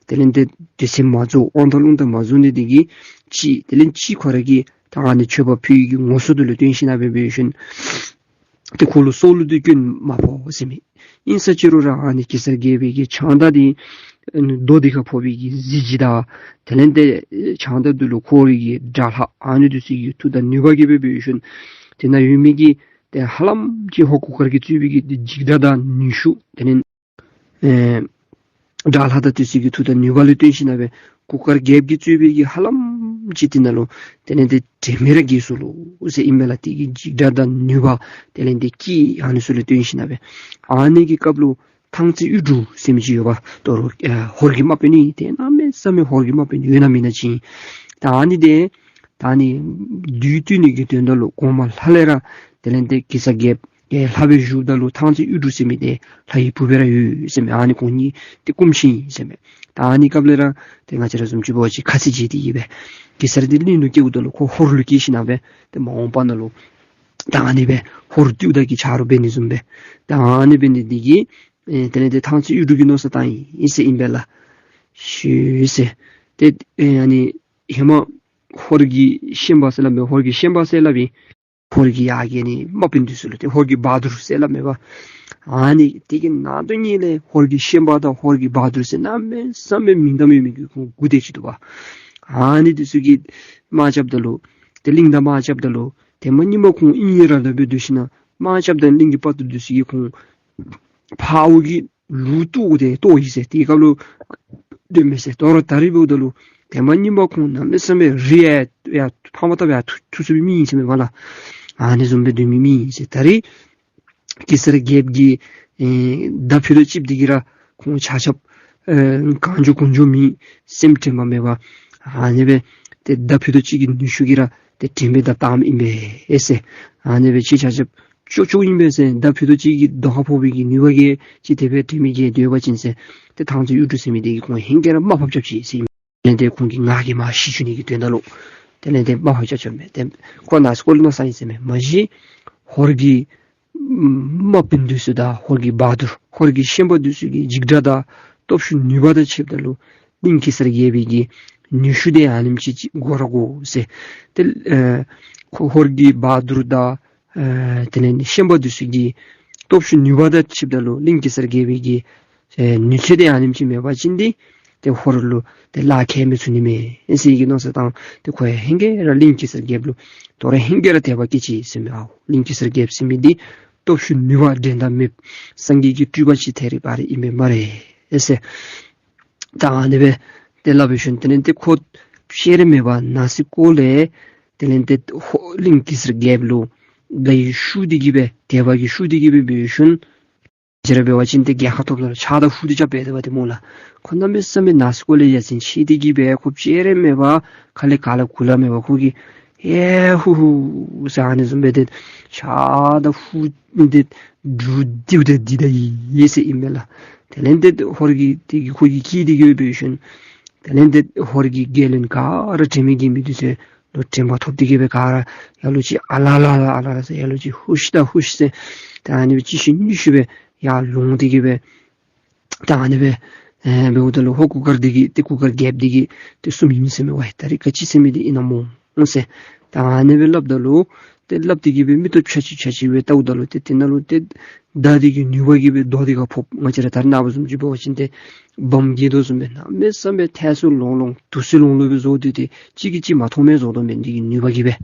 དེ་ལས་ཏེ་དུས་ཚོད་མ་རྫོགས་དབང་ཐང་རླུང་རྟ་མ་རྫོགས་ནི་འདི་གིས་ཅིག་དེ་ལས་ཅིག་ཁོ་ར་གིས་ད་ཨ་ནི་མཆོད་པ་ཕུལ་ནི་གི་ངོ་སོ་འདི་ལུ་བརྟེན་ཞིནམ་སྦེ་འབད་ཞིནམ་ཏེ་ཁོ་ལུ་སྲོག་ལུ་འདི་སྐྱོན་མ་ཕོག་ཟེར་མས། ཨིན་ས་ཅི་རུང་ར་ཨ་ནི་གེ་སར་རྒྱལ་པོའི་གི་ཆང་མདའ་འདི་རྡོ་འདི་ཁར་ཕོག་པའི་གི་གཟི་བརྗིད་དང་དེ་ལས་ཏེ་ཆང་མདའ་འདི་ལུ་ཁོ་རའི་གི་དགྲ་ལྷ་ཨ་ནི་འདི་ཚུ་གི་མཐུ་དང་ནུས་པ་གིས་སྦེ་འབད་ཞིནམ་དེ་ནང་ཡོད་མི་གི་ཏེ་ཧ་ལམ་ཅིག་ཧོར་གུར་དཀར་གྱིས་གཙོས་པའི་གི་འཇིགས་སྒྲ་དང་ནུས་ཤུགས་དེ་ལས་ཨེ་དགྲ་ལྷ་དང་དེ་ཚུ་གི་མཐུ་དང་ནུས་པ་ལུ་བརྟེན་ཞིནམ་སྦེ་གུར་དཀར་རྒྱལཔོ་གིས་གཙོས་པའི་གི་ཧ་ལམ་ཅིག་དེ་ནང་ལུ་དེ་ལས་ཏེ་དྲན་མེད་ར་འགྱེལ་སོ་ལོ་ཟེར་ཨིན་མས་ལགས། དེ་གི་འཇིགས་སྒྲ་དང་ནུས་པ་དེ་ལས་ཏེ་སྐད་ཨ་ནི་ཚུ་ལུ་བརྟེན་ཞིནམ་སྦེ། ཨ་ནི་གི་སྐབས་ལུ་ཐང་རྩེ་གཡུ་འབྲུག་ཟེར་མི་ཅིག་ཡོདཔ། དོ་རུང་ཨེ་ཧོར་གྱི་དམག་དཔོན་ཨིན། ཏེ་གནམ་མེད་ས་མེད་ཧོར་གྱི་དམག་དཔོན་ཡོད་ན་མེད་ན་ཅིག་ཨིན། ད་ཨ་ནི་འདི་ད་ཨ་ནི་བདུད་བཏུལ་ནི་གི་དོན་དག་ལུ་གོང་མ་ལྷ་ལས་ར་དེ་ལས་ཏེ་གེ་སར་རྒྱལཔོ་ཨེ་ལྷ་སྦེ་བཞུགསཔ་ད་ལུ་ཐང་རྩེ་གཡུ་འབྲུག་ཟེར་མི་འདི་ལྷ་ཡི་བུ་སྦེ་ར་ཡོད་ཟེར་མས། ཨ་ནི་ཁོང་གཉིས་ཏེ་སྐུ་མཆེད་ཨིན་ཟེར་མས། ད་ཨ་ནི་སྐབས་ལས་ར་ཏེ་ང་བཅས་ར་བཟུམ་ཅིག་འབད་བ་ཅིན་ཁ་ཚིག་བྱས་ཏེ་གིས་སྦེ་གེ་སར་འདི་གླིང་ལུ་སྐྱེཝ་ད་ལུ་ཁོ་ཧོར་ལུ་སྐྱེས་ཞིནམ་སྦེ་ཏེ་མ་འོངས་པ་ནང་ལུ་ད་ཨ་ནི་སྦེ་ཧོར་བཏུལཝ་ད་གི་ཆ་རོགས་འབད་ནི་བཟུམ་སྦེ་ད་ཨ་ནི་འབད་ནི་འདི་གིས་ཨེ་དེ་ལས་ཏེ་ཐང་རྩེ་གཡུ་འབྲུག་གིས་མནོ་བསམ་བཏང་ཡི་ཟེར་ཨིན་པས་ལགས། ཞུ་ཟེར། ཏེ་ཨེ་ཨ་ནི་ཧེ་མ་ཧོར་གྱི་ཤན་པ་ཟེར་སླབ་མས། ཧོར་གྱི་ཤན་པ་ཟེར་སླབ་ཨིན། ཧོར་གྱི་ཡ་གི་ཨ་ནི་དམག་དཔོན་འདི་ཚུ་ལུ་ཏེ་ཧོར་གྱི་བ་དུར་ཟེར་སླབ་མས་པ། ཨ་ནི་དེ་གི་ནང་དོན་ཉིད་ལས་ཧོར་གྱི་ཤན་པ་དང་ཧོར་གྱི་བ་དུར་ཟེར་གནམ་མེད་ས་མེད་མིང་གཏམ་ཡོད་མི་གི་ཁོང་དགུ་དེ་ཅིག་འདུག་པ། ཨ་ནི་འདི་ཚུ་གིས་དམག་རྐྱབ་ད་ལུ་ཏེ་གླིང་དང་དམག་རྐྱབ་ད་ལུ་ཏེ་མ་ཉིནམ་ཁོང་ཨིན་ར་ལ་སྦེ་སྡོད་ཞིནམ་དམག་རྐྱབ་ད་གླིང་གི་དཔའ་བདུད་འདི་ཚུ་གིས་ཁོང་ཕརཝ་གི་ལུག་བཏོག་སྟེ་བཏོག་ཡི་ཟེར། དེ་སྐབས་ལུ་སྡོད་མི་ཟེར། དོ་རུང་ད་རིས་འབདཝ་ད་ལུ་ཏེ་མ་ཉིནམ་ཁོང་གནམ་མེད་ས་མེད་རི་ཡང་ཡར་ཕར་མ་བཏབ་ཡར་འཐུ་འཐུ་ཚུགས་པའི་མི་ཨིན་ཟེར་མས་པ་ལགས། ཨ་ནི་བཟུམ་སྦེ་སྡོད་མི་མི་ཨིན་ཟེར། ད་རིས་གེ་སར་རྒྱལཔོ་གིས་ཨེ་མདའ་ཕུད་རྡོག་གཅིག་འདི་གིས་ར་ཁོང་ཆ་ཁྱབ་ཨེ་གང་འགྱོ་གང་འགྱོ་མེད། སེམས་དྲན་པ་མེད་པར་ཨ་ནི་སྦེ་ཏེ་མདའ་ཕུད་རྡོག་གཅིག་གི་ནུས་ཤུགས་ཀྱིས་ར་ཏེ་དྲན་པའི་མདའ་བཏངམ་ཨིན་པས་ཟེར། ཨ་ནི་སྦེ་ཁྱེད་ཆ་ཁྱབ་ཅོག་ཅོག་ཨིན་པས་ཟེར། མདའ་ཕུད་རྡོག་གཅིག་གིས་རྡོ་ཁར་ཕོག་པའི་གི་ནུས་པ་གིས་ཅིག་དེ་སྦེ་དྲན་མི་གིས་སྡོད་པ་ཅིན་ཟེར། ཏེ་ཐང་རྩེ་གཡུ་འབྲུག་ཟེར་མི་འདི་གིས་ཁོང་ཧེང་སྐལ་ར་དམའ་ཕབ་རྐྱབ་ཅི་ཟེར་ཨིན། དེ་ལས་ཏེ་ཁོང་གི་ངག་གིས་མར་ཤི་བཅུག་ནི་གི་དོན་དག་ལུ་དེ་ལས་ཏེ་དམའ་ཕབ་རྐྱབ་རྐྱབ་མས། ཏེ་ཁོ་ནང་སྐོར་ལུ་མནོ་བསམ་ཨིན་ཟེར་མས། མ་གཞི་ཧོར་གྱི་དམག་དཔོན་འདི་ཚུ་དང་ཧོར་གྱི་བ་དུར་ཧོར་གྱི་ཤན་པ་འདི་ཚུ་གི་འཇིགས་སྒྲ་དང་སྟོབས་ཤུགས་ནུས་པ་དང་ཕྱདཔ་ད་ལུ་གླིང་གེ་སར་རྒྱལ་པོའི་གི་ནུས་ཤུགས་འདི་ཨ་ནེམ་ཅིག་ཅིག་དགོ་ར་དགོ་ཟེར། ཏེ་ཨེ་ཁོ་ཧོར་གྱི་བ་དུར་དང་ཨེ་དེ་ལས་ཤན་པ་འདི་ཚུ་གི་སྟོབས་ཤུགས་ནུས་པ་དང་ཕྱདཔ་ད་ལུ་གླིང་གེ་སར་རྒྱལ་པོའི་གི་ཨེ་ནུས་ཚད་འདི་ཨ་ནེམ་ཅིག་མེད་པ་ཅིན་འདི་ཏེ་ཧོར་ལུ་ཏེ་ལཱ་ཁག་མི་ཚུགས་ནི་མས་ཟེར་གྱི་མནོ་བསམ་བཏང་། ཏེ་ཁོ་ཡང་ཧེང་སྐལ་ར་གླིང་གེ་སར་རྒྱལཔོ་ལུ་དོ་རུང་ཧེང་སྐལ་ར་དད་པ་སྐྱེས་ཅི་ཟེར་མས། ཨའོ་གླིང་གེ་སར་རྒྱལཔོ་ཟེར་མི་འདི་སྟོབས་ཤུགས་ནུས་པ་འགྲན་ཟླ་མེད་སངས་རྒྱས་ཀྱི་སྤྲུལ་པ་ཅིག་ཐད་རི་བ་རི་ཨིན་པས་སྨ་རེ་ཟེར། ད་ཨ་ནི་སྦེ་ཏེ་སླབ་པའི་ཤུལ་དེ་ལས་ཏེ་ཁོ་ཅིག་ར་མེད་པར་ནང་སེམས་ཁོག་ལས་དེ་ལས་ཏེ་ཧོ་གླིང་གེ་སར་རྒྱལཔོ་ལུ་དགའ་བའི་ཤུགས་འདི་གིས་སྦེ་དད་པ་གི་ཤུགས་འདི་གིས་སྦེ་འབད་བའི་ཤུལ་ཅིག་ར་འབད་བ་ཅིན་ཏེ་རྒྱལ་ཁ་ཐོབ་ད་ལུ་ཕྱག་དང་ཧུད་འདི་རྐྱབ་སྦེ་སྡོད་པ་ཏེ་སྨོ་ལགས། ཁོ་གནམ་མེད་ས་མེད་ནང་སེམས་ཁོག་ལས་ཡ་མཚན་ཆེ་འདི་གིས་སྦེ་ཁོ་ཅིག་ར་མེད་པར་ཁ་ལས་ག་ལ་གུ་ལ་མེད་པར་ཁོ་གིས་ཧེ་ཧུ་ཧུ་ཟེར་ཨ་ནི་བཟུམ་སྦེ་ཏེ་ཕྱག་དང་ཧུད་འདི་འབྲུ་འདི་འདི་འདི་ད་ཡི་ཟེར་ཨིན་མས་ལགས། དེ་ལས་ཏེ་ཧོར་གྱི་དེ་གི་ཁོ་གི་སྐད་འདི་གིས་འབད་བའི་ཤུལ་དེ་ལས་ཏེ་ཧོར་གྱི་རྒྱལ་བློན་ག་ར་དྲན་མེད་ཀྱི་མི་འདི་ཚུ་ལུ་དྲན་པ་ཐོབ་འདི་གིས་སྦེ་ག་ར་ཡར་ལུ་ཅིག་ཨ་ལ་ལ་ལ་ཨ་ལ་ལ་ཟེར་ཡར་ལུ་ཅིག་ཧུ་ཤི་ད་ཧུ་ཤི་ཟེར་ད་ཨ་ནི་སྦེ་གཅིག་ཤུལ་གཉིས་ཤུལ་སྦེ་ཡར་ལོང་འདི་གིས་སྦེ་ད་ཨ་ནི་སྦེ་ ཨེ་འབདཝ་ད་ལུ་ཧོར་གུར་དཀར་འདི་གིས་ཏེ་གུར་དཀར་རྒྱལཔོ་འདི་གིས་ཏེ་གསུངམ་ཨིན་ཟེར་མས། ཝའི་ད་རིས་ག་ཅི་ཟེར་མི་འདི་ཨིན་ན་སྨོ་ཟེར། ད་ཨ་ནི་སྦེ་སླབ་ད་ལུ་ཏེ་སླབ་སྟེ་གི་སྦེ་མིག་ཏོ་ཕྱ་ཅིག་ཕྱ་ཅིག་སྦེ་བལྟཝ་ད་ལུ་ཏེ་དེ་ནང་ལུ་ཏེ་མདའ་འདི་གི་ནུས་པ་གིས་སྦེ་རྡོ་འདི་ཁར་ཕོགཔ། ང་བཅས་ར་ད་རེས་ནངས་པ་བཟུམ་ཅིག་འབད་བ་ཅིན་ཏེ་བམ་འགྱེལ་དོ་བཟུམ་སྦེ་གནམ་མེད་ས་མེད་ཐལ་སོ་ལོང་ལོང་དུ་སོ་ལོང་ལོང་སྦེ་བཟོ་སྟེ་ཏེ་གཅིག་གིས་གཅིག་མ་མཐོང་མི་བཟོ་དོ་མས་འདི་གི་ནུས་པ་གིས་སྦེ།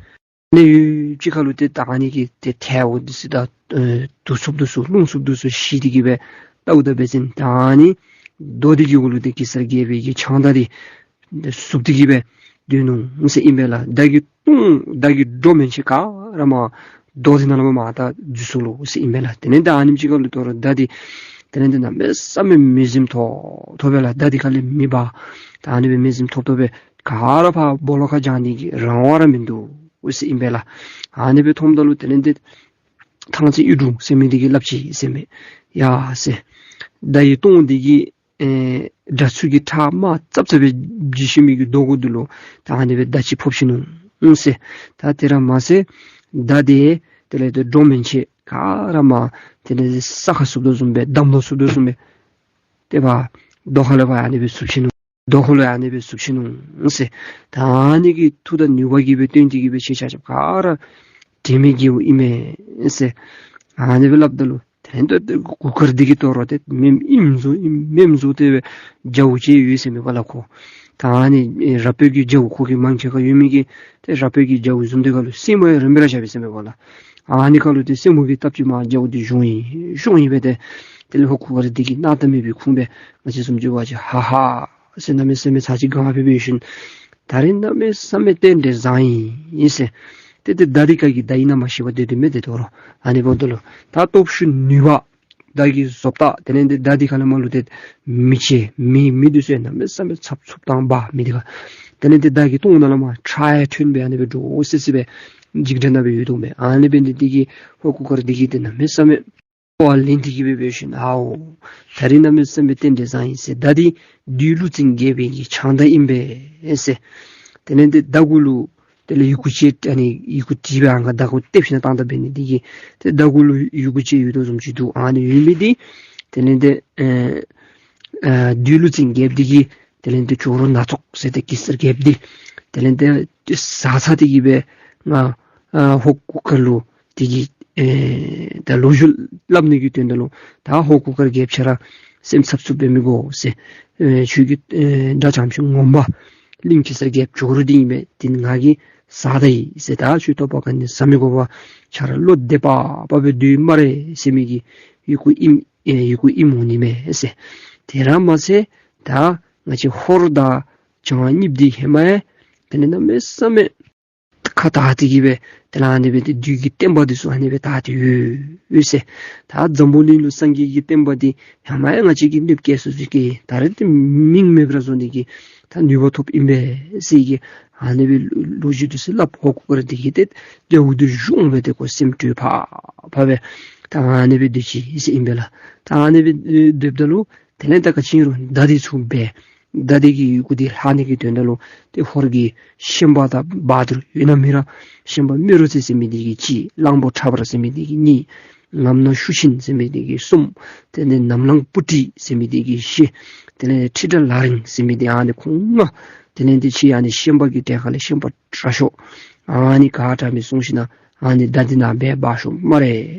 ནི་ཡུད་ཅིག་ཁར་ལུ་ཏེ་ད་ཨ་ནི་གི་ཏེ་ཐལཝ་འདི་ཚུ་དང་ཨེ་དུ་སོ་དུ་སོ་ལོང་སོ་དུ་སོ་ཞི་སྟེ་གི་སྦེ་བལྟཝ་ད་འབད་བ་ཅིན་ད་ཨ་ནི་རྡོ་འདི་གི་འོག་ལུ་ཏེ་གེ་སར་རྒྱལ་པོའི་གི་ཕྱག་མདའ་འདི་ཚུད་དེ་གི་སྦེ་སྡོད་ནུག་ཟེར་ཨིན་པས་ལགས། མདའ་གི་དོང་མདའ་གི་སྒྲོ་མན་ཆད་ག་ར་མར་རྡོ་འདི་ནང་ལུ་མར་མར་ད་འཛུལ་སོ་ལོ་ཟེར་ཨིན་པས་ལགས། དེ་ལས་ད་ཨ་ནེམ་ཅིག་ཁར་ལུ་དོ་རུང་མདའ་འདི་དེ་ལས་ཏེ་གནམ་མེད་ས་མེད་མེ་ཟིམ་ཐོབ་ཐོབ་སྦེ་ལགས། མདའ་འདི་ཁ་ལས་མེ་འབར། ད་ཨ་ནི་སྦེ་མེ་ཟིམ་ཐོབ་ཐོབ་སྦེ་ག་ར་ཕར་སྦོ་ལོགས་ཁར་འགྱོ་ནི་གི་རང་དབང་ར་མིན་འདུག་ཟེར་ཨིན་པས་ལགས། ཨ་ནི་སྦེ་མཐོངམ་ད་ལུ་དེ་ལས་ཏེ་ཐང་རྩེ་གཡུ་འབྲུག་ཟེར་མི་འདི་གིས་སླབ་ཅི་ཟེར་མས། ཡ་ཟེར། མདའ་ཡི་དོང་འདི་གིས་ཨེ་དགྲ་ཚུ་གི་ཁྲག་དམར་ཙབ་ཙབ་སྦེ་འཇིབ་ཤི་མི་གི་རྡོ་གུ་འདི་ལུ་ད་ཨ་ནི་སྦེ་མདའ་ཅིག་ཕོག་ཤི་ནུག་ཟེར། ད་དེ་ར་མ་ཚད་མདའ་འདི་དེ་ལས་ཏེ་སྒྲོ་མན་ཆད་ག་ར་མར་དེ་ལས་ས་ཁར་ཚུད་དོ་བཟུམ་སྦེ་འདམ་ལུ་ཚུད་དོ་བཟུམ་སྦེ་ཏེ་ཕར་རྡོ་ཁ་ལས་ཕར་ཨ་ནི་སྦེ་ཚུད་ཤི་ནུག། རྡོ་ཁ་ལུ་ཨ་ནི་སྦེ་ཚུད་ཤི་ནུག་ཟེར། ད་ཨ་ནི་གི་མཐུ་དང་ནུས་པ་གིས་སྦེ་བརྟེན་ཏེ་གི་སྦེ་ཁྱེད་ཆ་ཁྱབ་ག་ར་དྲན་མི་དགེ་བོ་ཨིན་མས་ཟེར་ཨ་ནི་སྦེ་སླབ་ད་ལུ་དེ་ལས་ཏེ་གུར་དཀར་འདི་གིས་དོ་རུང་ཏེ་མེནམ་ཨིནམ་བཟོ་ཨིནམ་མེནམ་བཟོ་སྟེ་སྦེ་རྒྱ་བོ་ཅིག་ཡོད་ཟེར་མས་པ་ལགས་ཁོ། ད་ཨ་ནི་ཨེ་ར་སྤོས་ཀྱི་རྒྱ་བོ་ཁོ་གི་མང་ཆེ་ཁར་ཡོད་མི་གི་ཏེ་ར་སྤོས་ཀྱི་རྒྱ་བོ་བཟུམ་འདི་ཁར་ལུ་སེན་མོ་ཡང་རིངམོ་ར་བཞག་པས་ཟེར་མས་པ་ལགས། ཨ་ནི་ཁར་ལུ་ཏེ་སེན་མོ་གི་སྟབས་ཅིག་མར་རྒྱ་བོ་འདི་ཞོན་ཡི་ཞོན་ཡི་སྦེ་ཏེ་དེ་ལས་ཧོར་གུར་དཀར་འདི་གིས་སྣང་དག་མེད་པའི་ཁུངས་སྦེ་ང་བཅས་བཟུམ་ཅིག་འབད་བ་ཅིན་ཧ་ཧ་ཟེར་གནམ་མེད་ས་མེད་ཚར་གཅིག་དགའ་སྦེ་འབད་ཞིནམ་ད་རིས་གནམ་མེད་ས་མེད་རྟེན་འབྲེལ་བཟང་ཡི་ཟེར། ཏེ་ཏེ་མདའ་འདི་ག་གི་མདའ་ཨིན་ན་མ་ཤེས་པར་སྡོད་དེ་མས། ཏེ་དོ་རུང་ཨ་ནི་འབདཝ་ད་ལུ་ད་སྟོབས་ཤུགས་ནུས་པ་མདའ་གི་བཟོ་ལྟ་དེ་ལས་ཏེ་མདའ་འདི་ཁ་ལས་མར་ལུ་ཏེ་མེ་ལྕེ་མེ་མེ་འདི་ཚུ་གནམ་མེད་ས་མེད་ཚབ་ཚུབ་དང་འབར་མི་འདི་ཁར་དེ་ལས་ཏེ་མདའ་གི་དོང་ནང་ལས་མར་ཁྲག་ཡང་ཐོན་སྦེ་ཨ་ནི་སྦེ་འདྲོག་སི་སི་སྦེ་འཇིགས་སྒྲ་ནང་སྦེ་ཡོད་དོ་མས། ཨ་ནི་འབད་ནི་འདི་གིས་ཧོར་གུར་དཀར་འདི་གིས་ཏེ་གནམ་མེད་ས་མེད་ཁོ་ལེན་ཏེ་གི་སྦེ་འབད་ཞིནམ་ཨའོ་ད་རིས་གནམ་མེད་ས་མེད་རྟེན་འབྲེལ་བཟང་ཡི་ཟེར། མདའ་འདི་བདུད་ཀླུ་བཙན་རྒྱལ་པོའི་གི་ཕྱག་མདའ་ཨིན་པས་ཟེར། དེ་ལས་ཏེ་མདའ་གུ་ལུ་དེ་ལས་ཡི་གུ་ཅིག་ཨ་ནི་ཡི་གུ་བྲིས་སྦེ་ཨང་ཀ་མདའ་གུ་ཏེབ་ཞིནམ་བཏང་ད་འབད་ནི་འདི་གིས་ཏེ་མདའ་གུ་ལུ་ཡི་གུ་ཅིག་ཡོད་དོ་བཟུམ་ཅིག་འདུག། ཨ་ནི་ཡོད་མི་འདི་དེ་ལས་ཏེ་ཨེ་ཨེ་བདུད་ཀླུ་བཙན་རྒྱལཔོ་འདི་གིས་དེ་ལས་ཏེ་ཇོ་རུ་སྣ་ཚོགས་ཟེར་ཏེ་གེ་སར་རྒྱལཔོ་འདི་དེ་ལས་ཏེ་བཟའ་ཚར་ཏེ་གི་སྦེ་ང་ཨ་ཧོར་གུར་དཀར་ལུ་དེ་གིས་ཨེ་ད་ལོ་རྒྱུས་སླབ་ནི་གི་དོན་དག་ལུ་ད་ཧོར་གུར་དཀར་རྒྱལཔོ་ཁྱོད་ར་སེམས་འཚབ་འཚུབ་འབད་མི་དགོ་ཟེར། ཨེ་ཁྱོད་ཀྱི་ཨེ་དགྲ་བྱམས་ཆུང་ངོ་མ་གླིང་གེ་སར་རྒྱལཔོ་ཇོ་རུ་འདི་ཨིན་པས། དེ་ང་གིས་བཟའ་ད་ཡི་ཟེར། ད་ཁྱོད་ལྟོ་ཕོག་ག་ནི་བཟའ་མི་དགོ་པར་ཁྱོད་ར་བློ་བདེ་པག་པ་སྦེ་སྡོད་སྨ་རེ་ཟེར་མི་གི་ཡི་གུ་ཨིནམ་ཨེ་ཡི་གུ་ཨིནམ་འོང་ནི་མས་ཟེར། དེ་ར་མ་ཚད་ད་ང་བཅས་ཧོར་དང་བྱང་གཉིསཔོ་འདི་ཧེ་མ་ཡང་དེ་ལས་གནམ་མེད་ས་མེད་ཁ་བདའ་སྟེ་གི་སྦེ་དེ་ལས་ཨ་ནི་སྦེ་ཏེ་བདུད་ཀྱི་བསྟན་པ་འདི་ཚུ་ཨ་ནི་སྦེ་དར་ཏེ་ཡོད་ཡོད་ཟེར། ད་འཛམ་བུ་གླིང་ལུ་སངས་རྒྱས་ཀྱི་བསྟན་པ་འདི་ཧེ་མ་ཡང་ང་བཅས་ཀྱིས་གནོདཔ་བཀལ་སོང་ཟེར་གི་ད་རེས་ཏེ་མིང་མེད་པར་བཟོ་ནི་གི་ད་ནུས་པ་ཐོབ་ཨིན་པས་ཟེར་གི་ཨ་ནི་སྦེ་ལོ་རྒྱུས་འདི་ཚུ་སླབ། ཧོར་གུར་དཀར་འདི་གིས་ཏེ་རྒྱལཔོ་འདི་བཟུང་སྦེ་ཏེ་ཁོ་སེམས་སྐྱོ་ཕ་ཕ་སྦེ་ད་ཨ་ནི་སྦེ་སྡོད་ཅི་ཟེར་ཨིན་པས་ལགས། ད་ཨ་ནི་སྦེ་སྡོདཔ་ད་ལུ་དེ་ལས་ད་ག་ཅི་ཨིན་རུང་མདའ་འདི་ཚུ་འབད། མདའ་འདི་གི་ཡི་གུ་འདི་ལྷག་ནི་གི་དོན་དག་ལུ་ཏེ་ཧོར་གྱི་ཤན་པ་དང་བ་དུར་ཡོད་ན་མེད་ན་ཤན་པ་རྨེ་རུ་རྩེ་ཟེར་མི་འདི་གིས་གཅིག། གླང་པོ་ཁྲ་འབར་ཟེར་མི་འདི་གིས་གཉིས། ངམ་ནག་ཤུགས་ཆེན་ཟེར་མི་འདི་གིས་གསུམ། དེ་ལས་ནམ་ལངས་སྤུ་གྲི་ཟེར་མི་འདི་གིས་བཞི། དེ་ལས་ཁྲི་ཁྲི་ལ་རིང་ཟེར་མི་འདི་ཨ་ནི་ཁོང་ལྔ། དེ་ལས་འདི་ཕྱི་ཨ་ནི་ཤན་པ་གི་གྲལ་ཁ་ལས་ཤན་པ་དྲག་ཤོས་ཨ་ནི་ག་དྲག་མི་སོང་ཞིནམ་ཨ་ནི་མདའ་འདི་ནཱ་འབད་འབག་ཤོག་སྨ་རེ་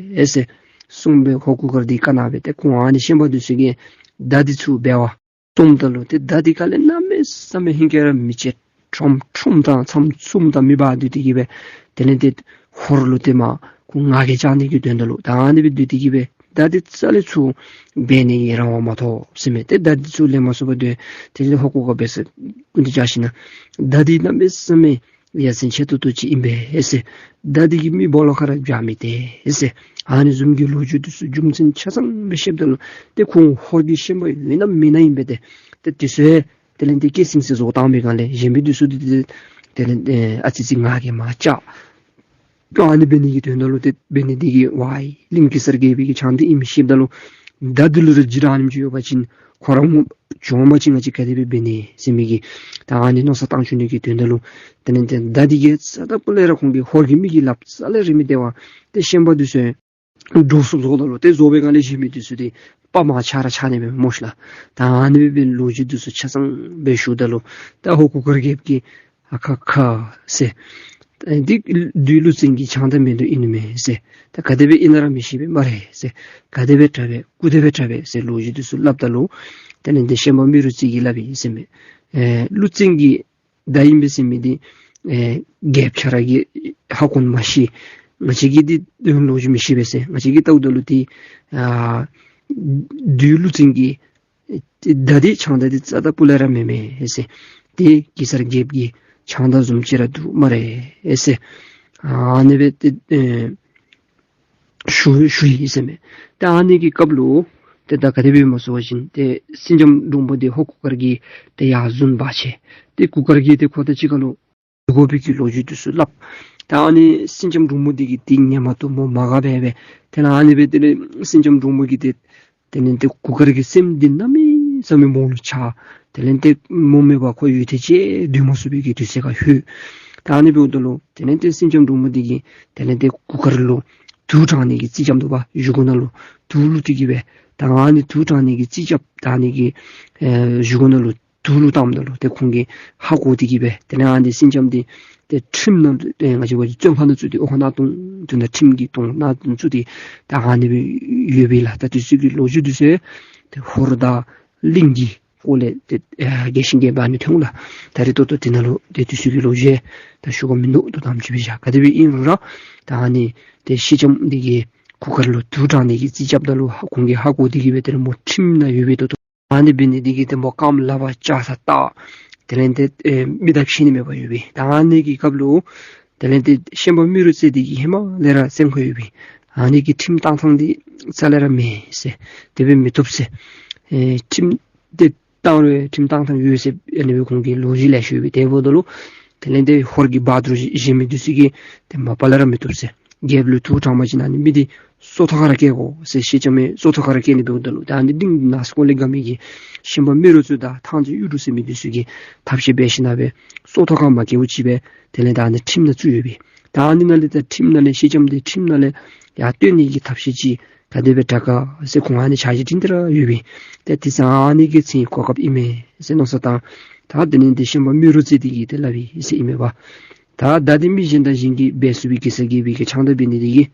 ཟེར་གསུངས་སྦེ་ཧོར་གུར་དཀར་འདི་བཀའ་གནང་སྦེ་ཏེ་ཁོང་ཨ་ནི་ཤན་པ་འདི་ཚུ་གིས་མདའ་འདི་ཚུ་འབད་བར་བཙུམ་ད་ལུ་ཏེ་མདའ་འདི་ཁ་ལས་གནམ་མེད་ས་མེད་ཧིང་གིས་ར་མེ་ལྕེ་ཁྲོམ་ཁྲོམ་དང་ཚམ་ཚུམ་དང་མེ་འབར་སྡོད་དེ་གི་སྦེ་དེ་ལས་ཏེ་ཧོར་ལུ་ཏེ་མར་ཁོང་ང་རྒྱལ་བཅག་ནི་གི་དོན་དག་ལུ་ད་ཨ་ནི་སྦེ་སྡོད་དེ་གི་སྦེ་མདའ་འདི་རྩ་ལས་ཚུར་འབད་ནི་གི་རང་དབང་མ་ཐོབ་ཟེར་མས། ཏེ་མདའ་འདི་ཚུར་ལེན་མ་ཚུགས་པར་སྡོད། དེ་ལས་ཧོར་གུར་དཀར་འབད་ས་ཀུན་ཏུ་བཅར་ཞིནམ་མདའ་འདི་གནམ་མེད་ས་མེད་ཡ་མཚན་ཆེ་ཏོག་ཏོ་ཅིག་ཨིན་པས་ཟེར། མདའ་འདི་གིས་མི་སྦོ་ལོགས་ཁར་ར་འབྱར་མི་སྟེར་ཟེར། ཨ་ནི་བཟུམ་གྱི་ལོ་རྒྱུས་འདི་ཚུ་རྒྱུ་མཚན་ཆ་ཚང་སྦེ་བཤདཔ་ད་ལུ་ཏེ་ཁོང་ཧོར་གྱི་ཤན་པ་ཡོད་ན་མེད་ན་ཨིན་པས་ཏེ། ཏེ་དེ་ཚུ་དེ་ལས་ཏེ་སྐད་སིང་སིང་བཟོ་བཏང་པའི་སྒང་ལས་གཞན་མི་འདི་ཚུ་འདི་ཏེ་དེ་ལས་ཨ་ཙི་ཅིག་ང་རྒྱལ་མར་བཅག། ཨ་ནི་འབད་ནི་གི་དོན་དག་ལུ་ཏེ་འབད་ནི་འདི་གིས་ཝའི་གླིང་གེ་སར་རྒྱལ་པོའི་གི་ཕྱག་འདི་ཨིནམ་ཤེསཔ་ད་ལུ་མདའ་འདི་ལུ་ར་འཇིགས་སྐྲག་ཨ་ནེམ་ཅིག་ཡོད་པ་ཅིན་ཁོ་ར་ངོ་བཅོ་ལྔ་ཅིག་ང་བཅས་ག་དེ་སྦེ་འབད་ནི་ཟེར་མི་གི་ད་ཨ་ནི་མནོ་བསམ་བཏང་བཅུག་ནི་གི་དོན་དག་ལུ་དེ་ལས་ཏེ་མདའ་འདི་གིས་རྩ་དང་པོ་ལས་ར་ཁོང་གིས་ཧོར་གྱི་མི་གི་ལགཔ་རྩ་ལས་རེག་མི་སྟེར་བར་ཏེ་ཤན་པ་འདི་ཚུ་འདྲོག་སུ་བཟོཝ་ད་ལུ་ཏེ་བཟོ་བའི་སྒང་ལས་གཞན་མི་འདི་ཚུ་ཏེ་ པ་མ་ཆགས་ར་ཆགས་ནི་མས་སྨོ་ཤ་ལགས། ད་ཨ་ནི་སྦེ་ལོ་རྒྱུས་འདི་ཚུ་ཆ་ཚང་སྦེ་ཞུཝ་ད་ལུ་ད་ཧོར་གུར་དཀར་རྒྱལཔོ་གིས་ཨ་ཁ་ཁ་ཟེར། ཨེ་འདི་བདུད་ཀླུ་བཙན་གྱི་ཕྱག་མདའ་མེན་དོ་ཨིན་མས་ཟེར། ད་ག་དེ་སྦེ་ཨིན་ན་ར་མི་ཤེས་པས་སྨ་རེ་ཟེར། ག་དེ་སྦེ་དྲག་པས་ག་དེ་སྦེ་དྲག་པས་ཟེར་ལོ་རྒྱུས་འདི་ཚུ་སླབ་ད་ལུ་དེ་ལས་འདི་ཤན་པ་རྨེ་རུ་རྩེ་གིས་སླབ་ཨིན་ཟེར་མས། ཨེ་ཀླུ་བཙན་གྱི་མདའ་ཨིན་པས་ཟེར་མི་འདི་ཨེ་རྒྱལཔོ་ཁྱོད་ར་གིས་ཧ་གོ་ནི་མ་ཤེས། ང་བཅས་ཀྱིས་འདི་ལོ་རྒྱུས་མི་ཤེས་པས་ཟེར། ང་བཅས་ཀྱིས་བལྟཝ་ད་ལུ་འདི་ཨ་བདུད་ཀླུ་བཙན་གྱི་མདའ་འདི་ཕྱག་མདའ་འདི་རྩ་དང་སྤུ་ལས་ར་མེན་མས་ཟེར། འདི་གེ་སར་རྒྱལཔོ་གི་ཕྱག་མདའ་བཟུམ་ཅིག་ར་འདུག་སྨ་རེ་ཟེར། ཨ་ནི་སྦེ་ཏེ་ཨེ་ཞུ་ཞུ་ཡི་ཟེར་མས། ཏེ་ཨ་ནི་གི་སྐབས་ལུ་ཏེ་ད་ག་དེ་སྦེ་སྨོ་ཟེར་བ་ཅིན་ཏེ་སེང་ལྕམ་འབྲུག་མོ་འདི་ཧོར་གུར་དཀར་གྱིས་ཏེ་ཡར་བཟུང་འབག་ཅི། ཏེ་གུར་དཀར་གྱིས་ཏེ་ཁོ་དང་གཅིག་ཁར་ལུ་འགོ་བའི་གི་ལོ་རྒྱུས་འདི་ཚུ་སླབ། ད་ཨ་ནི་སེང་ལྕམ་འབྲུག་མོ་འདི་གིས་འདི་ཉན་མ་བཏུབ་སྨོ། མ་དགའ་བས་སྦེ་དེ་ལས་ཨ་ནི་སྦེ་དེ་ལས་སེང་ལྕམ་འབྲུག་མོ་གིས་ཏེ་དེ་ལས་ཏེ་གུར་དཀར་གྱི་སེམས་འདི་གནམ་མེད་ས་མེད་མོ་ལུ་ཆགས། དེ་ལས་ཏེ་མོ་མེད་པར་ཁོ་ཡུད་ཐེངས་ཅིག་སྡོད་མ་ཚུགས་པའི་གི་དུས་ཚོད་ཁར་ལྷོད། ད་ཨ་ནི་འབདཝ་ད་ལུ་དེ་ལས་ཏེ་སེང་ལྕམ་འབྲུག་མོ་འདི་གིས་དེ་ལས་ཏེ་གུར་དཀར་ལུ་དུག་དྲང་ནི་གི་རྩིས་རྐྱབ་འདུག་པ། གཞུག་གུ་ནང་ལུ་དུག་བླུགས་ཏེ་གི་སྦེ་ད་ཨ་ནི་དུག་དྲང་ནི་གི་རྩིས་རྐྱབ་ད་ཨ་ནི་གི་ཨེ་གཞུག་གུ་ནང་ལུ་དུག་བླུགས་བཏངམ་ད་ལུ་ཏེ་ཁོང་གིས་ཧ་གོ་སྟེ་གི་སྦེ་དེ་ལས་ཨ་ནི་སེང་ལྕམ་འདི་ཏེ་ཁྲིམས་ནང་ལུ་ཏེ་ང་བཅས་བ་བཙོན་ཁང་ནང་བཙུགས་ཏེ་ཨོ་ཁ་ནང་དོང་དོང་ནང་ཁྲིམས་ཀྱི་དོང་ནང་བཙུགས་ཏེ་ད་ཨ་ནི་སྦེ་ཡོད་པས་ལགས། ད་དུས་ཚོད་ཀྱི་ལོ་རྒྱུས་འདི་ཚུ་ཏེ་ཧོར་དང་གླིང་གི་སྐོར་ལས་ཏེ་ཨེ་རྒྱས་ཤིང་རྒྱས་པ་ཨ་ནི་ཐོན་ལགས། ད་རེས་ད་ལྟོ་འདི་ནང་ལུ་ཏེ་དུས་ཚོད་ཀྱི་ལོ་རྒྱུས་ད་ཞུ་དགོཔ་མིན་འདུག། ད་དུམ་ཅིག་སྦེ་བཞག། ག་དེ་སྦེ་ཨིན་རུང་ར་ད་ཨ་ནི་ཏེ་སེང་ལྕམ་འདི་གིས་གུར་དཀར་ལུ་དུག་དྲང་ནི་གི་རྩིས་རྐྱབ་ད་ལུ་ཧ་ཁོང་གིས་ཧ་གོ་སྟེ་གི་སྦེ་དེ་ལས་མོ་ཁྲིམས་ནང་ཡོད་པའི་ད་ལྟོ་ཨ་ནི་འབད་ནི་འདི་གིས་ཏེ་མོ་རྐངམ་ལགཔ་བཅག་ས་བཏགས། དེ་ལས་ཏེ་ཨེ་མིག་དང་ཕྱེ་ནི་མེད་པར་ཡོད་པས། ད་ཨ་ནི་གི་སྐབས་ལུ་དེ་ལས་ཏེ་ཤན་པ་རྨེ་རུ་རྩེ་འདི་གིས་ཧེ་མ་ལས་ར་སེམས་ཁར་ཡོད་པས། ཨ་ནི་གི་ཁྲིམས་བཏང་ཐངས་འདི་རྩ་ལས་ར་མེད་ཟེར། དེ་སྦེ་མི་བཏུབ་ཟེར། ཨེ་ཁྲིམས་འདི་བཏང་རུང་ཁྲིམས་བཏང་ཐངས་ཡོད་ཟེར་ཨ་ནི་སྦེ་ཁོང་གིས་ལོ་རྒྱུས་ལེ་ཤ་ཡོད་པས། དེ་འབདཝ་ད་ལུ་དེ་ལས་ཏེ་ཧོར་གྱི་བ་དུར་གཞན་མི་འདི་ཚུ་གིས་ཏེ་མ་པ་ལས་ར་མི་བཏུབ་ཟེར། རྒྱལཔོ་ལུ་དུག་དྲང་པ་ཅིན་ཨ་ནི་མི་འདི་སྲོག་ཐོག་ཁར་ར་བཀལ་དགོ་ཟེར། སེང་ལྕམ་མི་སྲོག་ཐོག་ཁར་ར་བཀལ་ནི་འབདཝ་ད་ལུ་ད་ཨ་ནི་གླིང་ནང་སྐོར་ལས་དགའ་མི་གི་ཤན་པ་རྨེ་རུ་རྩེ་དང་ཐང་རྩེ་གཡུ་འབྲུག་ཟེར་མི་འདི་ཚུ་གིས་ཐབས་ཤེས་འབད་ཞིནམ་སྦེ་སྲོག་ཐོག་ཁར་མ་བཀལཝ་ཅིག་སྦེ་དེ་ལས་ད་ཨ་ནི་ཁྲིམས་ནང་བཙུགས་ཡོད་པས། ད་ཨ་ནི་ནང་ལས་ད་ཁྲིམས་ནང་ལས་སེང་ལྕམ་འདི་ཁྲིམས་ནང་ལས་ཡར་བཏོན་ནི་གི་ཐབས་ཤེས་ཅིག་ག་དེ་སྦེ་དྲག་ག་ཟེར་ཁོང་ཨ་ནི་འཆར་གཞི་བྲིས་ཏེ་ར་ཡོད་པས། ཏེ་དེ་ཚེ་ཨ་ནི་གི་ཚེ་གོ་སྐབས་ཨིན་མས་ཟེར་མནོ་བསམ་བཏང་། ད་དེ་ལས་ཏེ་ཤན་པ་རྨེ་རུ་རྩེ་འདི་གིས་ཏེ་སླབ་ཡི་ཟེར་ཨིན་མས་པ། ད་མདའ་འདི་མི་གཞན་དང་གཞན་གྱིས་འབལ་ཚུགས་པའི་གེ་སར་རྒྱལ་པོའི་གི་ཕྱག་མདའ་འབད་ནི་འདི་གིས་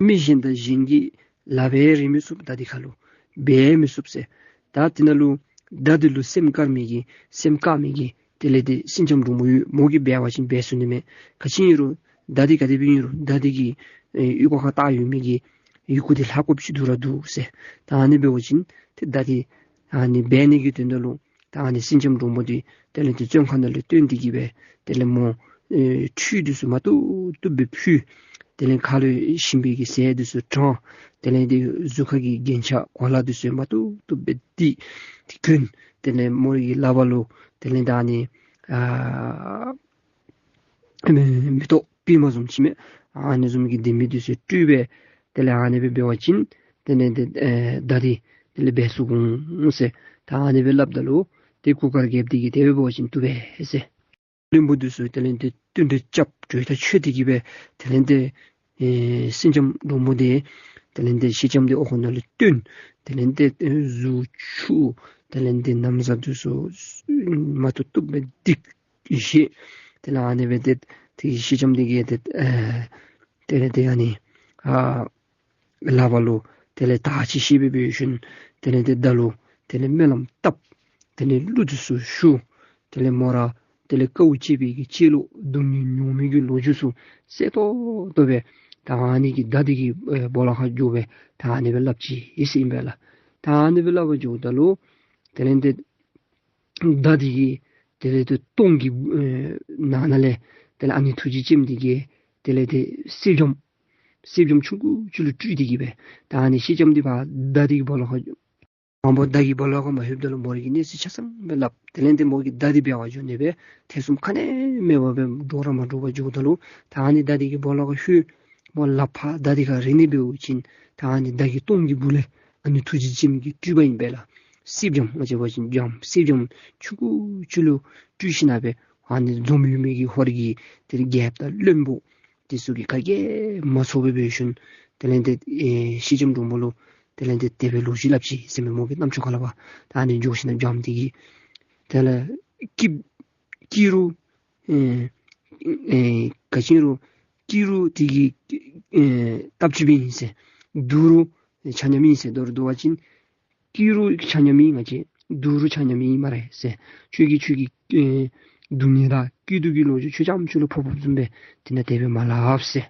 མི་གཞན་དང་གཞན་གྱིས་ལགཔ་རེག་མི་ཚུགས། མདའ་འདི་ཁར་ལུ་འབལ་མི་ཚུགས་ཟེར། ད་དེ་ནང་ལུ་མདའ་འདི་ལུ་སེམས་དཀར་མི་གི་སེམས་དཀར་མི་གི་དེ་ལས་ཏེ་སེང་ལྕམ་འབྲུག་མོ་ཡོད། མོ་གིས་འབལ་བ་ཅིན་འབལ་ཚུགས་ནི་མས། ག་ཅི་ཨིན་རུང་མདའ་འདི་ག་དེ་སྦེ་ཨིན་རུང་མདའ་འདི་གི་ཨེ་ཡི་གུ་ཁར་བཏགས་ཡོད་མི་གི་ཡི་གུ་འདི་ལྷག་དགོཔ་ཅིག་འདུག་ར་འདུག་ཟེར། ད་ཨ་ནི་འབད་བ་ཅིན་ཏེ་མདའ་འདི་ཨ་ནི་འབལ་ནི་གི་དོན་དག་ལུ་ད་ཨ་ནི་སེང་ལྕམ་འབྲུག་མོ་འདི་དེ་ལས་ཏེ་བཙོན་ཁང་ནང་ལས་བཏོན་ཏེ་གི་སྦེ་དེ་ལས་མོ་ཨེ་ཁྲུས་འདི་ཚུ་མ་བཏུབ་བཏུབ་སྦེ་ཕུལ། དེ་ལས་ཁ་ལུ་ཞིམ་པའི་གི་ཟས་འདི་ཚུ་དྲངས། དེ་ལས་ཏེ་གཟུགས་ཁ་གི་རྒྱན་ཆ་གོ་ལ་འདི་ཚུ་མ་བཏུབ་བཏུབ་སྦེ་བཏེགས་ཏེ་གྱོན། དེ་ལས་མོ་གི་ལགཔ་ལུ་དེ་ལས་ད་ཨ་ནི་ཨ་མེ་མེ་ཏོག་པདྨ་བཟུམ་ཅིག་མས། ཨ་ནི་བཟུམ་གྱི་ལྡེ་མིག་འདི་ཚུ་སྤྲུལ་སྦེ་དེ་ལས་ཨ་ནི་སྦེ་འབད་བ་ཅིན་དེ་ལས་ཏེ་ཨེ་མདའ་འདི་དེ་ལས་འབལ་ཚུགས་འོང་ཟེར། ད་ཨ་ནི་སྦེ་སླབ་ད་ལུ་ཏེ་གུར་དཀར་རྒྱལཔོ་འདི་གིས་དེ་སྦེ་འབད་བ་ཅིན་བཏུབ་པས་ཟེར། བློན་པོ་འདི་ཚུ་དེ་ལས་ཏེ་བསྟུན་གྲོས་རྐྱབ། གྲོས་ཐག་ཆོད་དེ་གི་སྦེ་དེ་ལས་ཏེ་ཨེ་སེང་ལྕམ་འབྲུག་མོ་འདི་དེ་ལས་ཏེ་སེང་ལྕམ་འདི་འོག་ཁང་ནང་ལས་བཏོན། དེ་ལས་ཏེ་ཨེ་གཟུགས་ཆུ་དེ་ལས་ཏེ་ན་བཟའ་འདི་ཚུ་མ་བཏུབ་བཏུབ་སྦེ་བཏེགས་བཞེས། དེ་ལས་ཨ་ནི་སྦེ་ཏེ་ཏེ་སེང་ལྕམ་འདི་གིས་ཏེ་ཨེ་དེ་ལས་ཏེ་ཨ་ནི་ཨ་ལགཔ་ལུ་དེ་ལས་དར་ཅིག་བཤེད་སྦེ་འབད་ཞིནམ་དེ་ལས་ཏེ་མདའ་ལུ་དེ་ལས་སྨོན་ལམ་བཏབ། དེ་ལས་གླུ་འདི་ཚུ་ཞུ། དེ་ལས་མོ་ར་དེ་ལས་དཀའཝ་སྤྱད་པའི་གི་སྤྱད་ལུགས་སྡུག་བསྔལ་མྱོང་མི་གི་ལོ་རྒྱུས་ཚུ་གསལ་ཏོག་ཏོ་སྦེ་ད་ཨ་ནི་གི་མདའ་འདི་གི་ཨེ་སྦོ་ལོགས་ཁར་འགྱོ་སྦེ་ད་ཨ་ནི་སྦེ་སླབ་ཅི་ཟེར་ཨིན་པས་ལགས། ད་ཨ་ནི་སྦེ་སླབ་པར་འགྱོཝ་ད་ལུ་དེ་ལས་ཏེ་མདའ་འདི་གི་དེ་ལས་ཏེ་དོང་གི་ཨེ་ནང་ན་ལས་དེ་ལས་ཨ་ནེ་ཐུགས་རྗེ་ཅནམ་འདི་གིས་དེ་ལས་ཏེ་གསེར་སྦྱངམ་གསེར་སྦྱངམ་ཆུང་ཀུ་ཅིག་ལུ་སྤྲུལ་ཏེ་གི་སྦེ་ད་ཨ་ནི་སེང་ལྕམ་འདི་ཕར་མདའ་འདི་གི་སྦོ་ལོགས་ཁར་མ་འབོ་མདའ་གི་སྦོ་ལོགས་ཁར་མ་ལྷོདཔ་ད་ལུ་མོ་རའི་གི་གནས་ཚུལ་ཆ་ཚང་སྦེ་སླབ། དེ་ལས་ཏེ་མོ་གིས་མདའ་འདི་འབལ་བར་འགྱོ་ནི་སྦེ་ཐེ་ཚོམ་ག་ནི་མེད་པར་སྦེ་འདྲོག་ར་མ་འདྲོག་པར་འགྱོཝ་ད་ལུ་ད་ཨ་ནི་མདའ་འདི་གི་སྦོ་ལོགས་ཁར་ལྷོད། མོ་ལགཔ་ཕར་མདའ་འདི་ཁར་རེག་ནི་འབད་བ་ཅིན་ད་ཨ་ནི་མདའ་གི་དོང་གི་སྦུག་ལས་ཨ་ནེ་ཐུགས་རྗེ་ཅནམ་གྱིས་སྤྲུལ་པ་ཨིན་པས་ལགས། གསེར་སྦྱངམ་ང་བཅས་འབད་བ་ཅིན་སྦྱངམ་གསེར་སྦྱངམ་ཆུང་ཀུ་ཅིག་ལུ་སྤྲུལ་ཞིནམ་སྦེ་ཨ་ནི་འཛོམས་ཡོད་མི་གི་ཧོར་གྱི་དེ་ལས་རྒྱལཔོ་དང་བློན་པོ་འདི་ཚུ་གིས་ག་གིས་མ་ཚོར་བར་འབད་ཞིནམ་དེ་ལས་ཏེ་ཨེ་སེང་ལྕམ་འབྲུག་མོ་ལུ་ དེ་ལས་འདི་དེ་སྦེ་ལོ་རྒྱུས་སླབ་ཅི་ཟེར་མས། མོ་གི་རྣམ་ཅོ་ཁ་ལས་ཕར་ད་ཨ་ནི་འགྱོ་ཞིནམ་ལས་འཇམ་འདི་གིས་དེ་ལས་སྐྱིད་སྐྱིད་རུང་ཨེ་ཨེ་ག་ཅི་རུང་སྐྱིད་རུང་དེ་གི་ཨེ་སྟབས་གཅིག་སྦེ་ཨིན་ཟེར། སྡུག་རུང་ཆ་མཉམ་ཨིན་ཟེར། མདོར་བསྡུ་བ་ཅིན་སྐྱིད་རུང་ཆ་མཉམ་ཨིན། ང་བཅས་སྡུག་རུང་ཆ་མཉམ་ཨིན་སྨ་རེ་ཟེར། ཁྱོད་ཀྱིས་ཁྱོད་ཀྱི་ཨེ་སྡུག་བསྔལ་དང་སྐྱིད་སྡུག་གི་ལོ་རྒྱུས་ཁྱོད་རྐྱངམ་ཅིག་ལུ་ཕོག་ཕོགཔ་བཟུམ་སྦེ་དེ་ནང་དེ་སྦེ་མ་སླབ་ཟེར།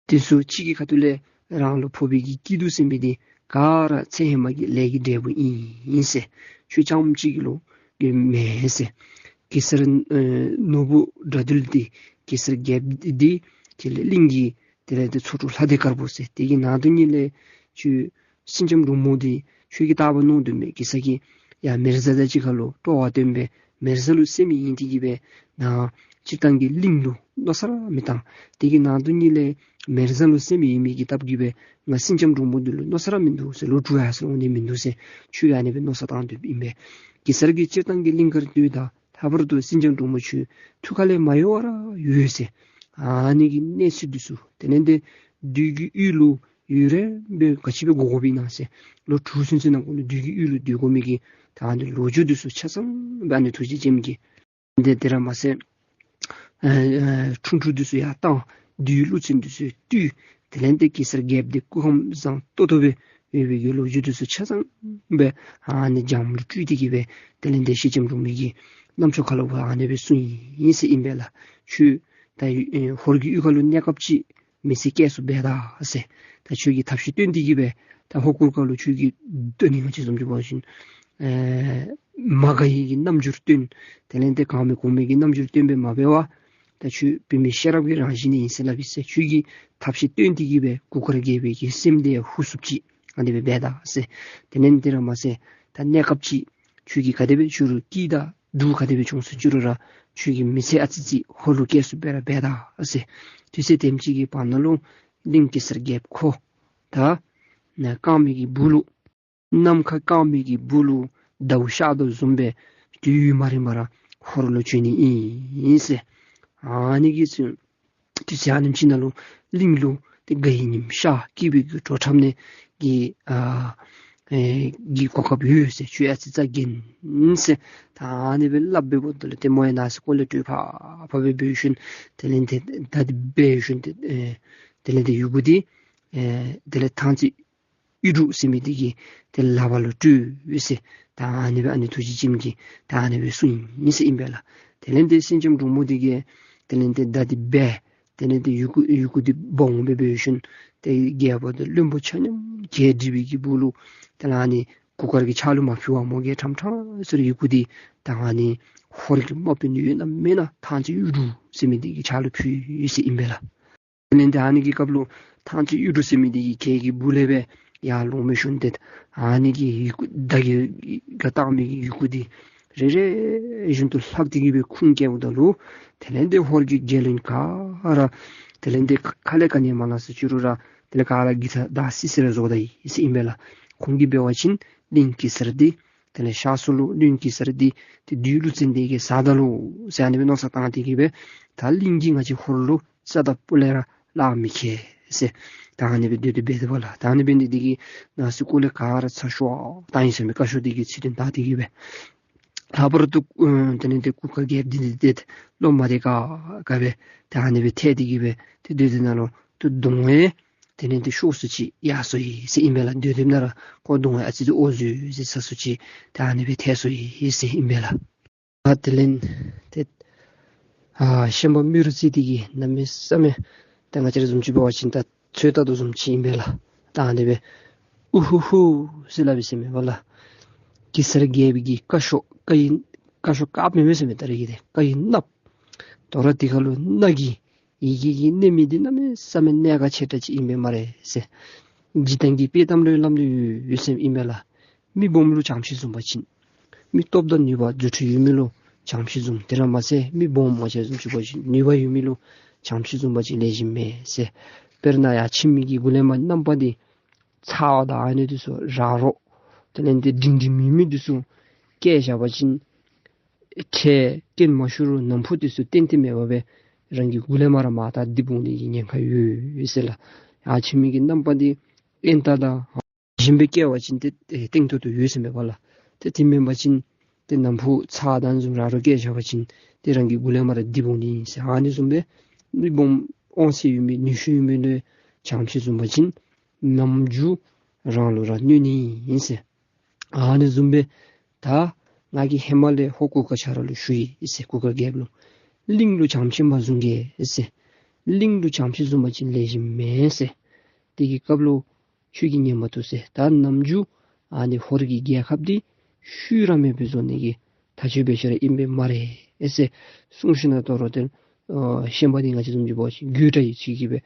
དེ་ཚུ་གཅིག་གི་ཁ་ཐུག་ལས་རང་ལུ་ཕོག་པའི་གི་སྐྱིད་སྡུག་ཟེར་མི་འདི་ག་ར་ཚེ་ཧེ་མ་གི་ལས་ཀྱི་འབྲས་བུ་ཨིན་ཟེར། ཁྱོད་རྐྱངམ་ཅིག་གི་ལུ་གི་མེན་ཟེར། གེ་སར་ཨེ་ནོར་བུ་དགྲ་འདུལ་འདི་གེ་སར་རྒྱལཔོ་འདི་དེ་ལས་གླིང་གི་དེ་ལས་འདི་ཚོ་དྲུག་ལྷ་སྡེ་དཀར་པོ་ཟེར་དེ་གི་ནང་དོན་ཉིད་ལས་ཁྱོད་སེང་ལྕམ་འབྲུག་མོ་འདི་ཁྱོད་ཀྱིས་བལྟ་བ་མནོ་དོ་མས། གེ་སར་གྱིས་ཡར་མེ་བཟའ་དང་གཅིག་ཁར་ལུ་སྤྲོ་བ་བཏོན་སྦེ་མེ་བཟའ་ལུ་སེམས་ཡེངས་ཏེ་གི་སྦེ་ནཱ་སྤྱིར་བཏང་གི་གླིང་ལུ་མནོ་བསམ་ར་མི་བཏང་། དེ་གི་ནང་དོན་ཉིད་ལས་མེ་བཟའ་ལུ་སེམས་ཡེངས་མི་གི་སྟབས་ཀྱིས་སྦེ་ང་སེང་ལྕམ་འབྲུག་མོ་འདི་ལུ་མནོ་བསམ་ར་མིན་འདུག་ཟེར། ལོ་དྲུག་ཡར་སོང་འོང་ནི་མིན་འདུག་ཟེར། ཁྱོད་ཀྱིས་ཨ་ནི་སྦེ་མནོ་བསམ་བཏང་དོ་ཨིན་པས། གེ་སར་གྱིས་སྤྱིར་བཏང་གི་གླིང་དཀར་སྟོད་དང་ལྷག་པར་དུ་སེང་ལྕམ་འབྲུག་མོ་ཁྱོད་ཐུགས་ཁ་ལས་མ་གཡོ་བར་ཡོད་ཟེར། ཨ་ནི་གི་གནས་ཚུལ་འདི་ཚུ་དེ་ལས་འདི་བདུད་ཀྱི་ཡུལ་ལུ་ཡུན་རིངམོ་སྦེ་ག་ཅི་སྦེ་འགོར་འགོརཝ་ཨིན་ན་ཟེར། ལོ་དྲུག་ཚུན་ཚོད་ནང་འཁོད་ལུ་བདུད་ཀྱི་ཡུལ་ལུ་སྡོད་དགོ་མི་གི་ད་ཨ་ནི་ལོ་རྒྱུས་འདི་ཚུ་ཆ་ཚང་སྦེ་ཨ་ནི་ཐུགས་རྗེ་ཅན་གྱིས་འདི་དེ་ར་མ་ཚད་ཨེ་ཨེ་ཁྲུང་ཁྲུང་འདི་ཚུ་ཡར་བཏང་། བདུད་ཀླུ་བཙན་འདི་ཚུ་བཏུལ། དེ་ལས་འདི་གེ་སར་རྒྱལཔོ་འདི་སྐུ་ཁམས་བཟང་ཏོག་ཏོ་སྦེ་ཡོད་པའི་གི་ལོ་རྒྱུས་འདི་ཚུ་ཆ་ཚང་སྦེ་ཨ་ནི་འཇམ་ལུ་སྤྲུལ་ཏེ་གི་སྦེ་དེ་ལས་འདི་སེང་ལྕམ་འབྲུག་མོ་གི་རྣམ་ཅོ་ཁ་ལུ་ཕར་ཨ་ནི་སྦེ་གསུངས་ཡི་ཟེར་ཨིན་པས་ལགས། ཁྱོད་ད་ཨེ་ཧོར་གྱི་གཡུས་ཁ་ལུ་གནས་སྐབས་ཅིག་མི་ཚེ་སྐྱེལ་སུ་འབད་ད་ཟེར། ད་ཁྱོད་ཀྱིས་ཐབས་ཤེས་སྟོན་ཏེ་གི་སྦེ་ད་ཧོར་གུར་དཀར་ལུ་ཁྱོད་ཀྱིས་སྟོན་ནི་ང་བཅས་བཟུམ་ཅིག་འབད་བ་ཅིན་ཨེ་མ་དགའ་བའི་གི་རྣམ་འགྱུར་སྟོན། དེ་ལས་འདི་གང་མི་གོ་མི་གི་རྣམ་འགྱུར་སྟོན་སྦེ་མ་འབད་བར་ད་ཁྱོད་བུད་མེད་ཤེས་རབ་ཀྱི་རང་བཞིན་ཨིན་ཟེར་སླབ་ཨིན་ཟེར། ཁྱོད་ཀྱིས་ཐབས་ཤེས་སྟོན་ཏེ་གི་སྦེ་གུར་དཀར་རྒྱལ་པོའི་གི་སེམས་འདི་ཡང་ཧུ་སུབ་ཅིག་ཨ་ནི་སྦེ་འབད་ད་ཟེར། དེ་ལས་འདི་ར་མ་ཚད་ད་གནས་སྐབས་ཅིག་ཁྱོད་ཀྱིས་ག་དེ་སྦེ་ཁྱོད་ར་སྐྱིད་དང་སྡུག་ག་དེ་སྦེ་བྱུང་སོང་ཅི་རུང་ར་ཁྱོད་ཀྱིས་མི་ཚེ་ཨ་ཙི་ཅིག་ཧོར་ལུ་སྐྱེལ་སུ་འབད་ར་འབད་ད་ཟེར། དུས་ཚོད་དེམ་ཅིག་གི་བར་ན་ལུ་གླིང་གེ་སར་རྒྱལཔོ་ཁོ་ད་ནམ་མཁའ་དཀར་མོའི་གི་སྦུག་ལུ་ནམ་མཁའ་དཀར་མོའི་གི་སྦུག་ལུ་ཟླཝ་ཤར་དོ་བཟུམ་སྦེ་དུས་ཡུན་མ་རིང་པ་ར་ཧོར་ལུ་བྱོན་ནི་ཨིན་ཟེར། ཨ་ནི་གི་ཚུན་དུས་ཚོད་ཨ་ནེམ་ཅིག་ནང་ལུ་གླིང་ལུ་ཏེ་དགའ་བའི་ཉིམ་ཤར་སྐྱིད་པའི་གི་དྲོ་འཁྲབ་ནི་གི་ཨ་ཨེ་གི་གོ་སྐབས་ཡོད་ཟེར། ཁྱོད་ཨ་ཙི་རྩ་འགེངས་ཟེར། ད་ཨ་ནི་སྦེ་སླབ་སྦེ་འབདཝ་ད་ལུ་ཏེ་མོ་ཡང་ནང་སེམས་ཁོག་ལས་སྤྲོ་ཕག་ཕག་སྦེ་འབད་ཞིནམ་དེ་ལས་འདི་ད་འདི་འབད་ཞིནམ་ཏེ་ཨེ་དེ་ལས་འདི་ཡི་གུ་འདི་ཨེ་དེ་ལས་ཐང་རྩེ་གཡུ་འབྲུག་ཟེར་མི་འདི་གི་ཏེ་ལག་པ་ལུ་སྤྲོད་ཟེར། ད་ཨ་ནི་སྦེ་ཨ་ནི་ཐུགས་རྗེ་ཅན་གྱིས་ད་ཨ་ནི་སྦེ་གསུངས་ཡི་ཟེར་ཨིན་པས་ལགས། དེ་ལས་འདི་སེང་ལྕམ་འབྲུག་མོ་འདི་གིས་དེ་ལས་འདི་ད་འདི་འབད་དེ་ལས་འདི་ཡི་གུ་ཡི་གུ་འདི་སྦོམ་སྦེ་འབད་ཞིནམ་ཏེ་རྒྱལ་པོ་དང་བློན་པོ་ཆ་མཉམ་གྱལ་སྒྲིག་པའི་གི་སྦུག་ལུ་དེ་ལས་ཨ་ནི་གུར་དཀར་གྱི་ཕྱག་ལུ་མ་ཕུལ་བར་མོ་གིས་ཕྲང་ཕྲང་ཟེར་ཡི་གུ་འདི་ད་ཨ་ནི་ཧོར་གྱི་དམག་དཔོན་ཡོད་ན་མེད་ན་ཐང་རྩེ་གཡུ་འབྲུག་ཟེར་མི་འདི་གི་ཕྱག་ལུ་ཕུལ་ཡི་ཟེར་ཨིན་པས་ལགས། དེ་ལས་འདི་ཨ་ནི་གི་སྐབས་ལུ་ཐང་རྩེ་གཡུ་འབྲུག་ཟེར་མི་འདི་གི་གྱལ་གྱི་སྦུག་ལས་སྦེ་ཡར་ལོང་སྦེ་ཞིནམ་ཏེ་ཨ་ནི་གི་ཡི་གུ་མདའ་གིས་བཏགས་མི་གི་ཡི་གུ་འདི་རེ་རེ་བཞིན་དུ་ལྷག་སྟེ་གི་སྦེ་ཁུངས་བཀལཝ་ད་ལུ་དེ་ལས་འདི་ཧོར་གྱི་རྒྱལ་བློན་ག་ར་དེ་ལས་འདི་ཁ་ལས་ག་ནི་མ་གནང་ཟེར་ཅི་རུང་ར་དེ་ལས་ག་ར་གི་ཚ་དང་སི་སི་ར་བཟོ་ད་ཡི་ཟེར་ཨིན་པས་ལགས། ཁོང་གིས་འབད་བ་ཅིན་གླིང་གེ་སར་འདི་དེ་ལས་གཤགས་སོ་ལོ། གླིང་གེ་སར་འདི་ཏེ་བདུད་ཀླུ་བཙན་འདི་གིས་བཟའ་ད་ལོ་ཟེར་ཨ་ནི་སྦེ་མནོ་བསམ་བཏང་སྟེ་གི་སྦེ་ད་གླིང་གིས་ང་བཅས་ཧོར་ལུ་རྩ་དང་སྤུ་ལས་ར་གླགས་མི་ཁེལ་ཟེར། ད་ཨ་ནི་སྦེ་སྡོད་དེ་འབད་དེ་འབདཝ་ལགས། ད་ཨ་ནི་འབད་ནི་འདི་གིས་ནང་སེམས་ཁོག་ལས་ག་ར་ཚ་ཤོར་བཏང་ཡི་ཟེར་མས། བཀའ་ཤོག་འདི་གི་ཚིག་དོན་བདའ་སྟེ་གི་སྦེ། ལྷག་པར་དུ་ཨ་དེ་ལས་འདི་གུར་དཀར་རྒྱལཔོ་འདི་འདི་ཏེ་བློ་མ་བདེ་ཁག་ཁ་སྦེ་ད་ཨ་ནི་སྦེ་ཐལ་ཏེ་གི་སྦེ་ཏེ་སྡོད་དེ་ནང་ལུ་ཏེ་གདོང་ཡང་དེ་ལས་འདི་ཤོར་སུ་ཅིག་ཡར་སོ་ཡི་ཟེར་ཨིན་པས་ལགས། སྡོད་དེ་ནང་ར་ཁོ་གདོང་ཡང་ཨ་ཙི་ཅིག་འོ་ཟུག་ཟེར་ས་སུ་ཅིག་ད་ཨ་ནི་སྦེ་ཐལ་སོ་ཡི་ཟེར་ཨིན་པས་ལགས། ཨ་དེ་ལས་ཏེ་ཨ་ཤན་པ་རྨེ་རུ་རྩེ་འདི་གིས་གནམ་མེད་ས་མེད་ད་ང་བཅས་ར་བཟུམ་ཅིག་འབད་བ་ཅིན་ད་ཚོད་ལྟ་དོ་བཟུམ་ཅིག་ཨིན་པས་ལགས། ད་ཨ་ནི་སྦེ་ཨུ་ཧུ་ཧུ་ཟེར་སླབ་ཨིན་ཟེར་མས་པ་ལགས། གེ་སར་རྒྱལ་པོའི་གི་བཀའ་ཤོག་བཀའ་ཡི་བཀའ་ཤོག་དཀརཔོ་མེན་མས་ཟེར་མས། ད་རེས་ཀྱི་ཏེ་བཀའ་ཡི་སྣབས། དོ་རུང་དེ་ཁར་ལུ་སྣ་གི་ཡི་གེ་གི་གནས་མི་འདི་གནམ་མེད་ས་མེད་གནད་འགག་ཆེ་དྲགས་ཅིག་ཨིན་པས་སྨ་རེ་ཟེར། འཇིག་རྟེན་གྱི་དཔྱེ་གཏམ་ལུ་ཡང་སླབ་ནི་ཡོད་ཟེར་ཨིན་པས་ལགས། མི་སྦོམ་ལུ་བྱམས་ཤིང་བཟུམ་པ་ཅིན་མི་སྟོབས་དང་ནུས་པ་རྫུ་འཕྲུལ་ཡོད་མི་ལུ་བྱམས་ཤིང་བཟུམ། དེ་ར་མ་ཚད་མི་སྦོམ་ང་བཅས་བཟུམ་ཅིག་འབད་བ་ཅིན་ནུས་པ་ཡོད་མི་ལུ་བྱམས་ཤིང་བཟུམ་པ་ཅིན་ལེགས་ཤོམ་མེད་ཟེར། དཔེར་ན་ཡར་ཕྱིན་མི་གི་མགུ་ལས་མར་རྣམ་པ་འདི་ཚ་བ་དང་ཨ་ནི་འདི་ཚུ་རག་རོ་དེ་ལས་འདི་འབྲིང་འབྲིང་མི་མི་འདི་ཚུ་བཀལ་བཞག་པ་ཅིན་ཁྲལ་སྐྱོན་མ་ཞུགས་རུང་ནམ་ཕུགས་འདི་ཚུ་ཏན་ཏན་མེད་པར་སྦེ་རང་གི་མགུ་ལས་མར་ར་མར་ད་འདི་འབུང་ནི་གི་ཉེན་ཁ་ཡོད་ཟེར་ལགས། ཡར་ཕྱིན་མི་གི་རྣམ་པ་འདི་ཨེན་ཏ་དང་ ཞིམ་པའི་སྐྱེ་བ་ཅིན་ཏེ་ཨེ་སྟེང་ཐོག་ཏུ་ཡོད་ཟེར་མས་པ་ལགས། ཏེ་དེ་མེན་པ་ཅིན་ཏེ་ནམ་ཕུགས་ཚ་དང་བཟུམ་ར་རོ་སྐྱེ་བཞག་པ་ཅིན་ཏེ་རང་གི་མགུ་ལས་མར་འདི་འབོ་ནི་ཟེར། ཨ་ནི་བཟུམ་སྦེ་མི་སྦོམ་དབང་ཚད་ཡོད་མི་ནུས་ཤུགས་ཡོད་མི་ལུ་ཡང་བྱམས་ཆེ་བཟུམ་པ་ཅིན་ནམ་རྒྱུན་རང་ལུ་ར་གནོད་ནི་ཨིན་ཟེར། ཨ་ནི་བཟུམ་སྦེ་ད་ང་གིས་ཧེ་མ་ལས་ཧོར་གུར་དཀར་ཁྱོད་ར་ལུ་ཞུ་ཡི་ཟེར། གུར་དཀར་རྒྱལཔོ་ལུ། གླིང་ལུ་བྱམས་ཆེ་མ་བཟུང་གེ་ཟེར། གླིང་ལུ་བྱམས་ཆེ་བཟུང་པ་ཅིན་ལེགས་ཤོམ་མེན་ཟེར། དེ་གི་སྐབས་ལུ་ཁྱོད་ཀྱིས་ཉན་མ་བཏུབ་ཟེར། ད་ནམ་རྒྱུན་ཨ་ནི་ཧོར་གྱི་རྒྱལ་ཁབ་འདི་ཤུལ་ར་མེདཔ་བཟོ་ནི་གི་ཐག་གཅོད་འབད་ཤེས་ར་ཨིན་པས་སྨ་རེ་ཟེར། གསུངས་ཞིནམ་ལས་དོ་རུང་ཏེ་ཨ་ཤན་པ་འདི་ང་བཅས་བཟུམ་ཅིག་འབད་བ་ཅིན་དགོད་བྲ་ཡི་ཚུལ་གྱིས་སྦེ་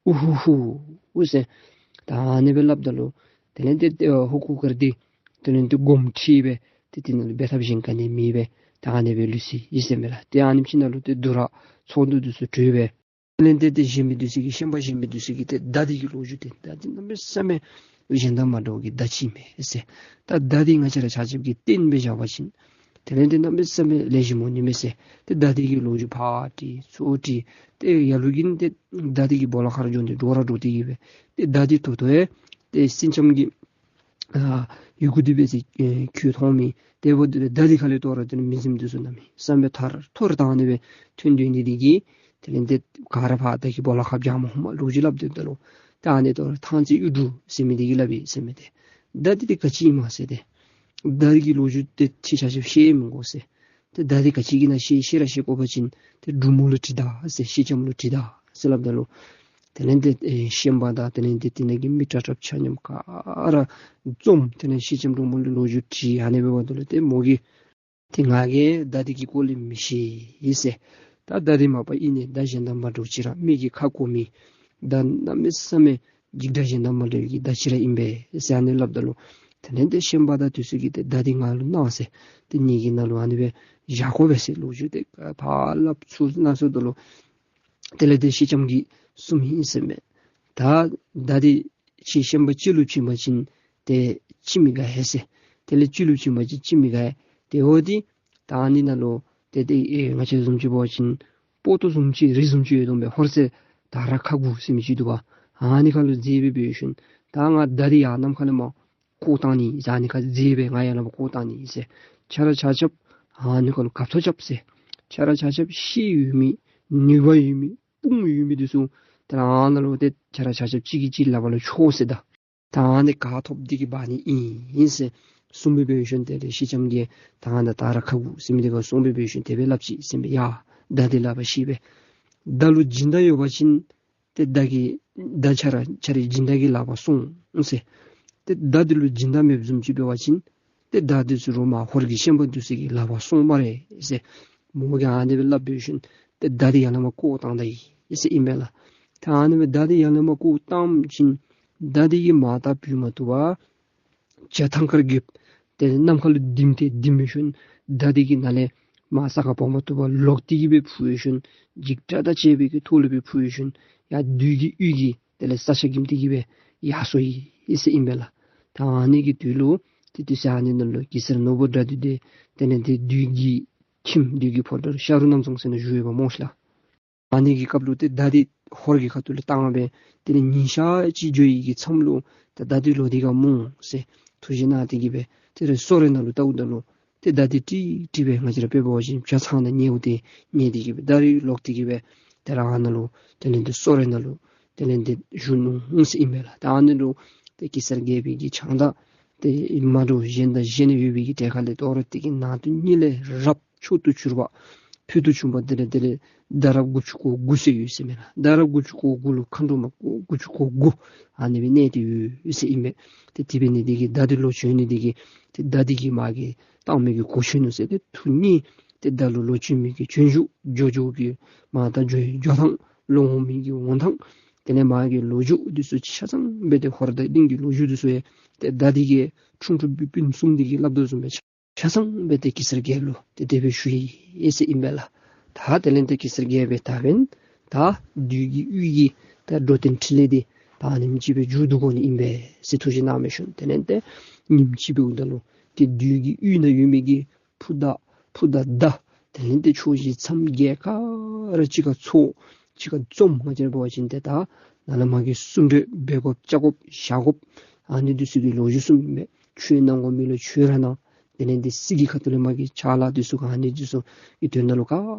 ཨུ་ཧུ་ཧུ་ཨུ་ཟེར། ད་ཨ་ནི་སྦེ་སླབ་ད་ལུ་དེ་ལས་ཏེ་ཨ་ཧོར་གུར་དཀར་འདི་དེ་ལས་ཏེ་དགོངསམ་ཁྲེལ་སྦེ་ཏེ་དེ་ནང་ལུ་འབད་ཐབས་གཞན་ག་ནི་མེད་པས། ད་ཨ་ནི་སྦེ་ལུས་སོ་ཡི་ཟེར་མས་ལགས། ཏེ་ཨ་ནེམ་ཅིག་ནང་ལུ་ཏེ་འདུ་ར་ཚོགས་འདུ་འདི་ཚུ་གྲོལ་སྦེ་དེ་ལས་ཏེ་ཏེ་གཞན་མི་འདི་ཚུ་གིས་ཤན་པ་གཞན་མི་འདི་ཚུ་གིས་ཏེ་མདའ་འདི་གི་ལོ་རྒྱུས་འདི་མདའ་འདི་གནམ་མེད་ས་མེད་གཞན་དང་མ་འདྲཝ་གི་མདའ་ཅིག་ཨིན་མས་ཟེར། ད་མདའ་འདི་ང་བཅས་ར་ཆ་ཁྱབ་ཀྱིས་བརྟན་སྦེ་བཞག་པ་ཅིན་དེ་ལས་ཏེ་གནམ་མེད་ས་མེད་ལེགས་ཤོམ་འོང་ནི་མས་ཟེར། ཏེ་མདའ་འདི་གི་ལོ་རྒྱུས་ཕར་དྲི་ཚུར་དྲི། ཏེ་ལ་ལུ་གིས་ཏེ་མདའ་འདི་གི་སྦོ་ལོགས་ཁར་འགྱོ་སྟེ་འདྲོག་ར་འདྲོག་སྟེ་གིས་སྦེ་ཏེ་མདའ་འདི་ཐོབ་ཐོབ་ཡང་ཏེ་སེང་ལྕམ་གྱི་ཨ་ཡི་གུ་འདི་འབད་ཟེར་ཨེ་ཁྱོད་མཐོང་མི། དེ་འབདཝ་ད་མདའ་འདི་ཁ་ལས་དོ་རུང་ཏེ་མི་ཟིམ་འདི་ཚུ་གནམ་མེད་ས་མེད་ཐར་ཐོར་བཏང་ནི་སྦེ་ཐོན་དོ་ནི་འདི་གིས་དེ་ལས་ཏེ་ག་ར་ཕར་མདའ་གི་སྦོ་ལོགས་ཁར་བྱ་མ་ཧུམ་ལོ་རྒྱུས་སླབ་སྡོདཔ་ད་ལུ་ད་ཨ་ནི་དོ་རུང་ཐང་རྩེ་གཡུ་འབྲུག་ཟེར་མི་འདི་གིས་སླབ་ཡི་ཟེར་མས། ཏེ་མདའ་འདི་ཏེ་ག་ཅི་ཨིན་མས་ཟེར། ཏེ་མདའ་འདི་གི་ལོ་རྒྱུས་འདི་ཁྱེད་ཆ་ཁྱབ་ཤེས་མི་དགོ་ཟེར། ཏེ་མདའ་འདི་ག་ཅི་གི་ནང་ཤེས་ཤེས་ར་ཤེས་དགོ་པ་ཅིན་ཏེ་འབྲུག་མོ་ལུ་དྲིས་ད་ཟེར། སེང་ལྕམ་ལུ་དྲིས་ད་ཟེར་སླབ་ད་ལུ་དེ་ལས་ཏེ་ཨེ་ཤན་པ་དང་དེ་ལས་ཏེ་དེ་ནང་གི་མི་དྲག་དྲགཔ་ཆ་མཉམ་ག་ར་འཛོམས། དེ་ལས་སེང་ལྕམ་འབྲུག་མོ་ལུ་ལོ་རྒྱུས་དྲིས། ཨ་ནི་འབདཝ་ད་ལུ་ཏེ་མོ་གིས་ཏེ་ང་གིས་མདའ་འདི་གི་སྐོར་ལས་མི་ཤེས་ཟེར། ད་མདའ་འདི་མ་པ་ཨིན་ནི་མདའ་གཞན་དང་མ་འདྲཝ་ཅིག་ར་མི་གི་ཁ་གོ་མི་མདའ་གནམ་མེད་ས་མེད་འཇིགས་སྒྲ་གཞན་དང་མ་འདྲཝ་གི་མདའ་ཅིག་ར་ཨིན་པས་ཟེར་ཨ་ནི་སླབ་ད་ལུ་དེ་ལས་ཏེ་ཤན་པ་དང་དེ་ཚུ་གིས་ཏེ་མདའ་འདི་ང་ལུ་གནང་ཟེར། ཏེ་ངེ་གི་ནང་ལུ་ཨ་ནི་སྦེ་བཞག་དགོ་པས་ཟེར་ལོ་རྒྱུས་འདི་ཕར་སླབ་ཚུར་གནང་སོངམ་ད་ལུ་དེ་ལས་ཏེ་སེང་ལྕམ་གྱིས་གསུངམ་ཨིན་ཟེར་མས། ད་མདའ་འདི་ཁྱེད་ཤན་པ་སྤྱི་ལུ་བྱིན་པ་ཅིན་ཏེ་ཅིག་མི་དགའ་ཧེ་ཟེར། དེ་ལས་སྤྱི་ལུ་བྱིན་པ་ཅིན་ཅིག་མི་དགའ་ཧེ། ཏེ་འོ་འདི་ད་ཨ་ནི་ནང་ལུ་ཏེ་ཏེ་ཨེ་ང་བཅས་བཟུམ་ཅིག་འབད་བ་ཅིན་སྤོ་ཏོ་བཟུམ་ཅིག་རི་བཟུམ་ཅིག་ཡོད་དོ་མས། ཧོར་སེར་དར་ཁ་དགུ་ཟེར་མི་ཅིག་འདུག་པ། ཨ་ནི་ཁ་ལུ་འཛེགས་སྦེ་འབད་ཞིནམ་ད་ང་མདའ་འདི་ཡར་ནམ་མཁའ་ལས་མར་བཀོ་བཏང་ནི་ཟེར། ཨ་ནི་ཁ་འཛེགས་སྦེ་ང་ཡར་ལས་མར་བཀོ་བཏང་ནི་ཟེར། ཁྱེད་ར་ཆ་ཁྱབ་ཨ་ནི་ཁ་ལུ་གབ་ཚོ་རྐྱབ་ཟེར། ཁྱེད་ར་ཆ་ཁྱབ་ཤེད་ཡོད་མི་ནུས་པ་ཡོད་མི་དཔུང་ཡོད་མི་འདི་ཚུ་ཏེ་ར་ཨ་ནཱ་ལུ་ཏེ་ཁྱེད་ར་ཆ་ཁྱབ་གཅིག་གིས་གཅིག་ལག་པ་ལུ་འཕྱོག་ཟེར། ད་ད་ཨ་ནི་ག་ཐོབ་འདི་གིས་འབག་ནི་ཨིན་ཟེར་གསུངས་སྦེ་འབད་ཞིནམ་དེ་ལས་སེང་ལྕམ་གྱིས་ད་ཨ་ནི་དར་ཁ་དགུ་ཟེར་མི་འདི་ཁར་སོང་སྦེ་འབད་ཞིནམ་དེ་སྦེ་སླབ་ཅི་ཟེར་མས། ཡ་མདའ་འདི་ལག་པར་བཤེད་པས། མདའ་ལུ་སྦྱིན་བདག་ཡོད་པ་ཅིན་ཏེ་མདའ་གི་མདའ་ཁྱེད་ར་ཁྱེད་རའི་སྦྱིན་བདག་གི་ལག་པར་སོང་ཟེར། ཏེ་མདའ་འདི་ལུ་སྦྱིན་བདག་མེདཔ་བཟུམ་ཅིག་འབད་བ་ཅིན་ཏེ་མདའ་འདི་ཚུ་རོགས་མར་ཧོར་གྱི་ཤན་པ་འདི་ཚུ་གི་ལག་པར་སོང་སྨ་རེ་ཟེར་མོ་གིས་ཨ་ནི་སྦེ་སླབ་འབད་ཞིནམ་ཏེ་མདའ་འདི་ཡར་ལས་མར་བཀོ་བཏང་ད་ཡི་ཟེར་ཨིན་པས་ལགས། ད་ཨ་ནི་སྦེ་མདའ་འདི་ཡར་ལས་མར་བཀོ་བཏང་ཞིནམ་མདའ་འདི་གིས་མར་ད་བུད་མ་བཏུབ་པར་བྱ་ཐང་དཀར་རྒོདཔོ་དེ་ནམ་མཁའ་ལུ་ལྡིང་སྟེ་ལྡིང་འབད་ཞིནམ་མདའ་འདི་གིས་ནཱ་ལས་མར་ས་ཁར་འབབ་མ་བཏུབ་པར་ལོག་སྟེ་གིས་སྦེ་འཕུར་ཞིནམ་འཇིགས་སྐྲག་དང་བཅས་པའི་གི་ཐོག་ལུ་སྦེ་འཕུར་ཞིནམ་ཡར་བདུད་ཀྱི་ཡུལ་གྱི་དེ་ལས་ས་ཆ་གིམ་སྟེ་གིས་སྦེ་ཡར་སོ་ཡི་ཟེར་ཨིན་པས་ལགས། ད་ཨ་ནི་གི་དུས་ལུ་ཏེ་དུས་ཚོད་ཨ་ནི་ནང་ལུ་གེ་སར་ནོར་བུ་དགྲ་འདུལ་འདི་དེ་ལས་ཏེ་བདུད་ཀྱི་ཁྱིམ་བདུད་ཀྱི་ཕོ་བྲང་ཤ་རུ་གནམ་རྫོང་ཟེར་ནང་བཞུགས་ཡོདཔ་སྨོ་ཤིག་ལགས། ཨ་ནི་གི་སྐབས་ལུ་ཏེ་མདའ་འདི་ཧོར་གྱི་ཁ་ཐུག་ལུ་བཏང་སྦེ་དེ་ལས་ཉིན་ཞག་གཅིག་འགྱོ་ཡི་གི་མཚམས་ལུ་ཏེ་མདའ་འདི་ལོག་སྟེ་ག་སྨོ་ཟེར་ཐུགས་བཞེད་གནང་སྟེ་གིས་སྦེ་དེ་ལས་སོ་རེ་ནང་ལུ་བལྟཝ་ད་ལུ་ཏེ་མདའ་འདི་ཀྲིག་ཀྲི་སྦེ་ང་བཅས་ར་དཔེ་འབད་བ་ཅིན་བྱ་ཚང་ནང་ཉལཝ་དེ་ཉལ་ཏེ་གིས་སྦེ་མདའ་རིགས་ལོག་སྟེ་གིས་སྦེ་དེ་ལས་ཨ་ནཱ་ལུ་དེ་ལས་ཏེ་སོ་རེ་ནང་ལུ་དེ་ལས་ཏེ་བཞུགས་ནུག་ཟེར་ཨིན་པས་ལགས། ད་ཨ་ནི་ལུ་ཏེ་གེ་སར་རྒྱལ་པོའི་གི་ཕྱག་མདའ་དེ་མ་འདྲཝ་གཞན་དང་གཞན་ཡོད་པའི་གི་གྲས་ཁ་ལས་དོ་རུང་དེ་གི་ནང་དུ་གཉིས་ལས་རབ་མཆོག་ཏུ་གྱུར་པ་ཕུལ་དུ་བྱུང་བ་དེ་ལས་དེ་ལས་མདའ་རབ་དགུ་བཅུ་གོ་དགུ་ཟེར་ཡོད་ཟེར་མས་ལགས། མདའ་རབ་དགུ་བཅུ་གོ་དགུ་ལུ་མཁའ་འགྲོ་མ་དགུ་བཅུ་གོ་དགུ་ཨ་ནི་སྦེ་གནས་ཏེ་ཡོད་ཟེར་ཨིན་པས། ཏེ་དེ་འབད་ནི་དེ་གིས་མདའ་འདི་ལོག་བྱོན་ནི་དེ་གིས་ཏེ་མདའ་འདི་གིས་མ་གི་བཏང་མི་གི་གོ་ཆོད་ནུག་ཟེར་ཏེ་ཐུགས་མཉེས་ཏེ་མདའ་ལུ་ལོག་བྱོན་མི་གི་བྱོན་རྒྱུ་འགྱོ་རྒྱུ་གི་མ་ད་འགྱོ་འགྱོ་ཐངས་ལོག་འོང་མི་གི་འོང་ཐངས་དེ་ལས་མ་གི་ལོ་རྒྱུས་འདི་ཚུ་ཆ་ཚང་སྦེ་ཏེ་ཧོར་དང་གླིང་གི་ལོ་རྒྱུས་འདི་ཚུ་ཡང་ཏེ་མདའ་འདི་གིས་ཁྲུང་ཁྲུང་སྤུན་སྤུན་གསུམ་འདི་གིས་སླབ་དོ་བཟུམ་སྦེ་ཆ་ཆ་ཚང་སྦེ་ཏེ་གེ་སར་རྒྱལཔོ་ལུ་ཏེ་དེ་སྦེ་ཞུ་ཡི་ཟེར་ཨིན་པས་ལགས། ད་དེ་ལས་ཏེ་གེ་སར་རྒྱལ་པོ་ད་འབདན་ད་བདུད་ཀྱི་ཡུལ་གྱི་ད་འགྲོ་དོན་འཕྲིན་ལས་འདི་ད་ཉིནམ་གཅིག་སྦེ་མཇུག་བསྡུ་དགོ་ནི་ཨིན་པས་ཟེར་ཐུགས་བཞེད་གནང་འབད་ཞིནམ་དེ་ལས་ཏེ་ཉིནམ་གཅིག་འབདཝ་ད་ལུ་ཏེ་བདུད་ཀྱི་ཡུལ་ནང་ཡོད་མི་གི་ཕུ་དང་ཕུ་དང་མདའ་དེ་ལས་ཏེ་ཕྱོགས་བཞི་མཚམས་བརྒྱད་ག་ར་གཅིག་ཁར་ཚོགས་གཅིག་ཁར་འཛོམས། ང་བཅས་ར་འབད་བ་ཅིན་ཏེ་ད་ནཱ་ལས་མ་གི་གསུང་གྲོས་འབད་དགོཔ་བཅའ་དགོཔ་བཞག་དགོཔ་ ཨ་ནི་འདི་ཚུ་གི་ལོ་རྒྱུས་གསུངམ་ཨིན་པས། ཆོས་གནང་དགོ་མི་ལུ་ཆོས་ར་གནང་། དེ་ལས་འདི་སྲིད་ཀྱི་ཁ་ཐུག་ལས་མར་གྱི་ཕྱག་ལཱ་འདི་ཚུ་ག་ཨ་ནི་འདི་ཚུ་གི་དོན་དག་ལུ་ག་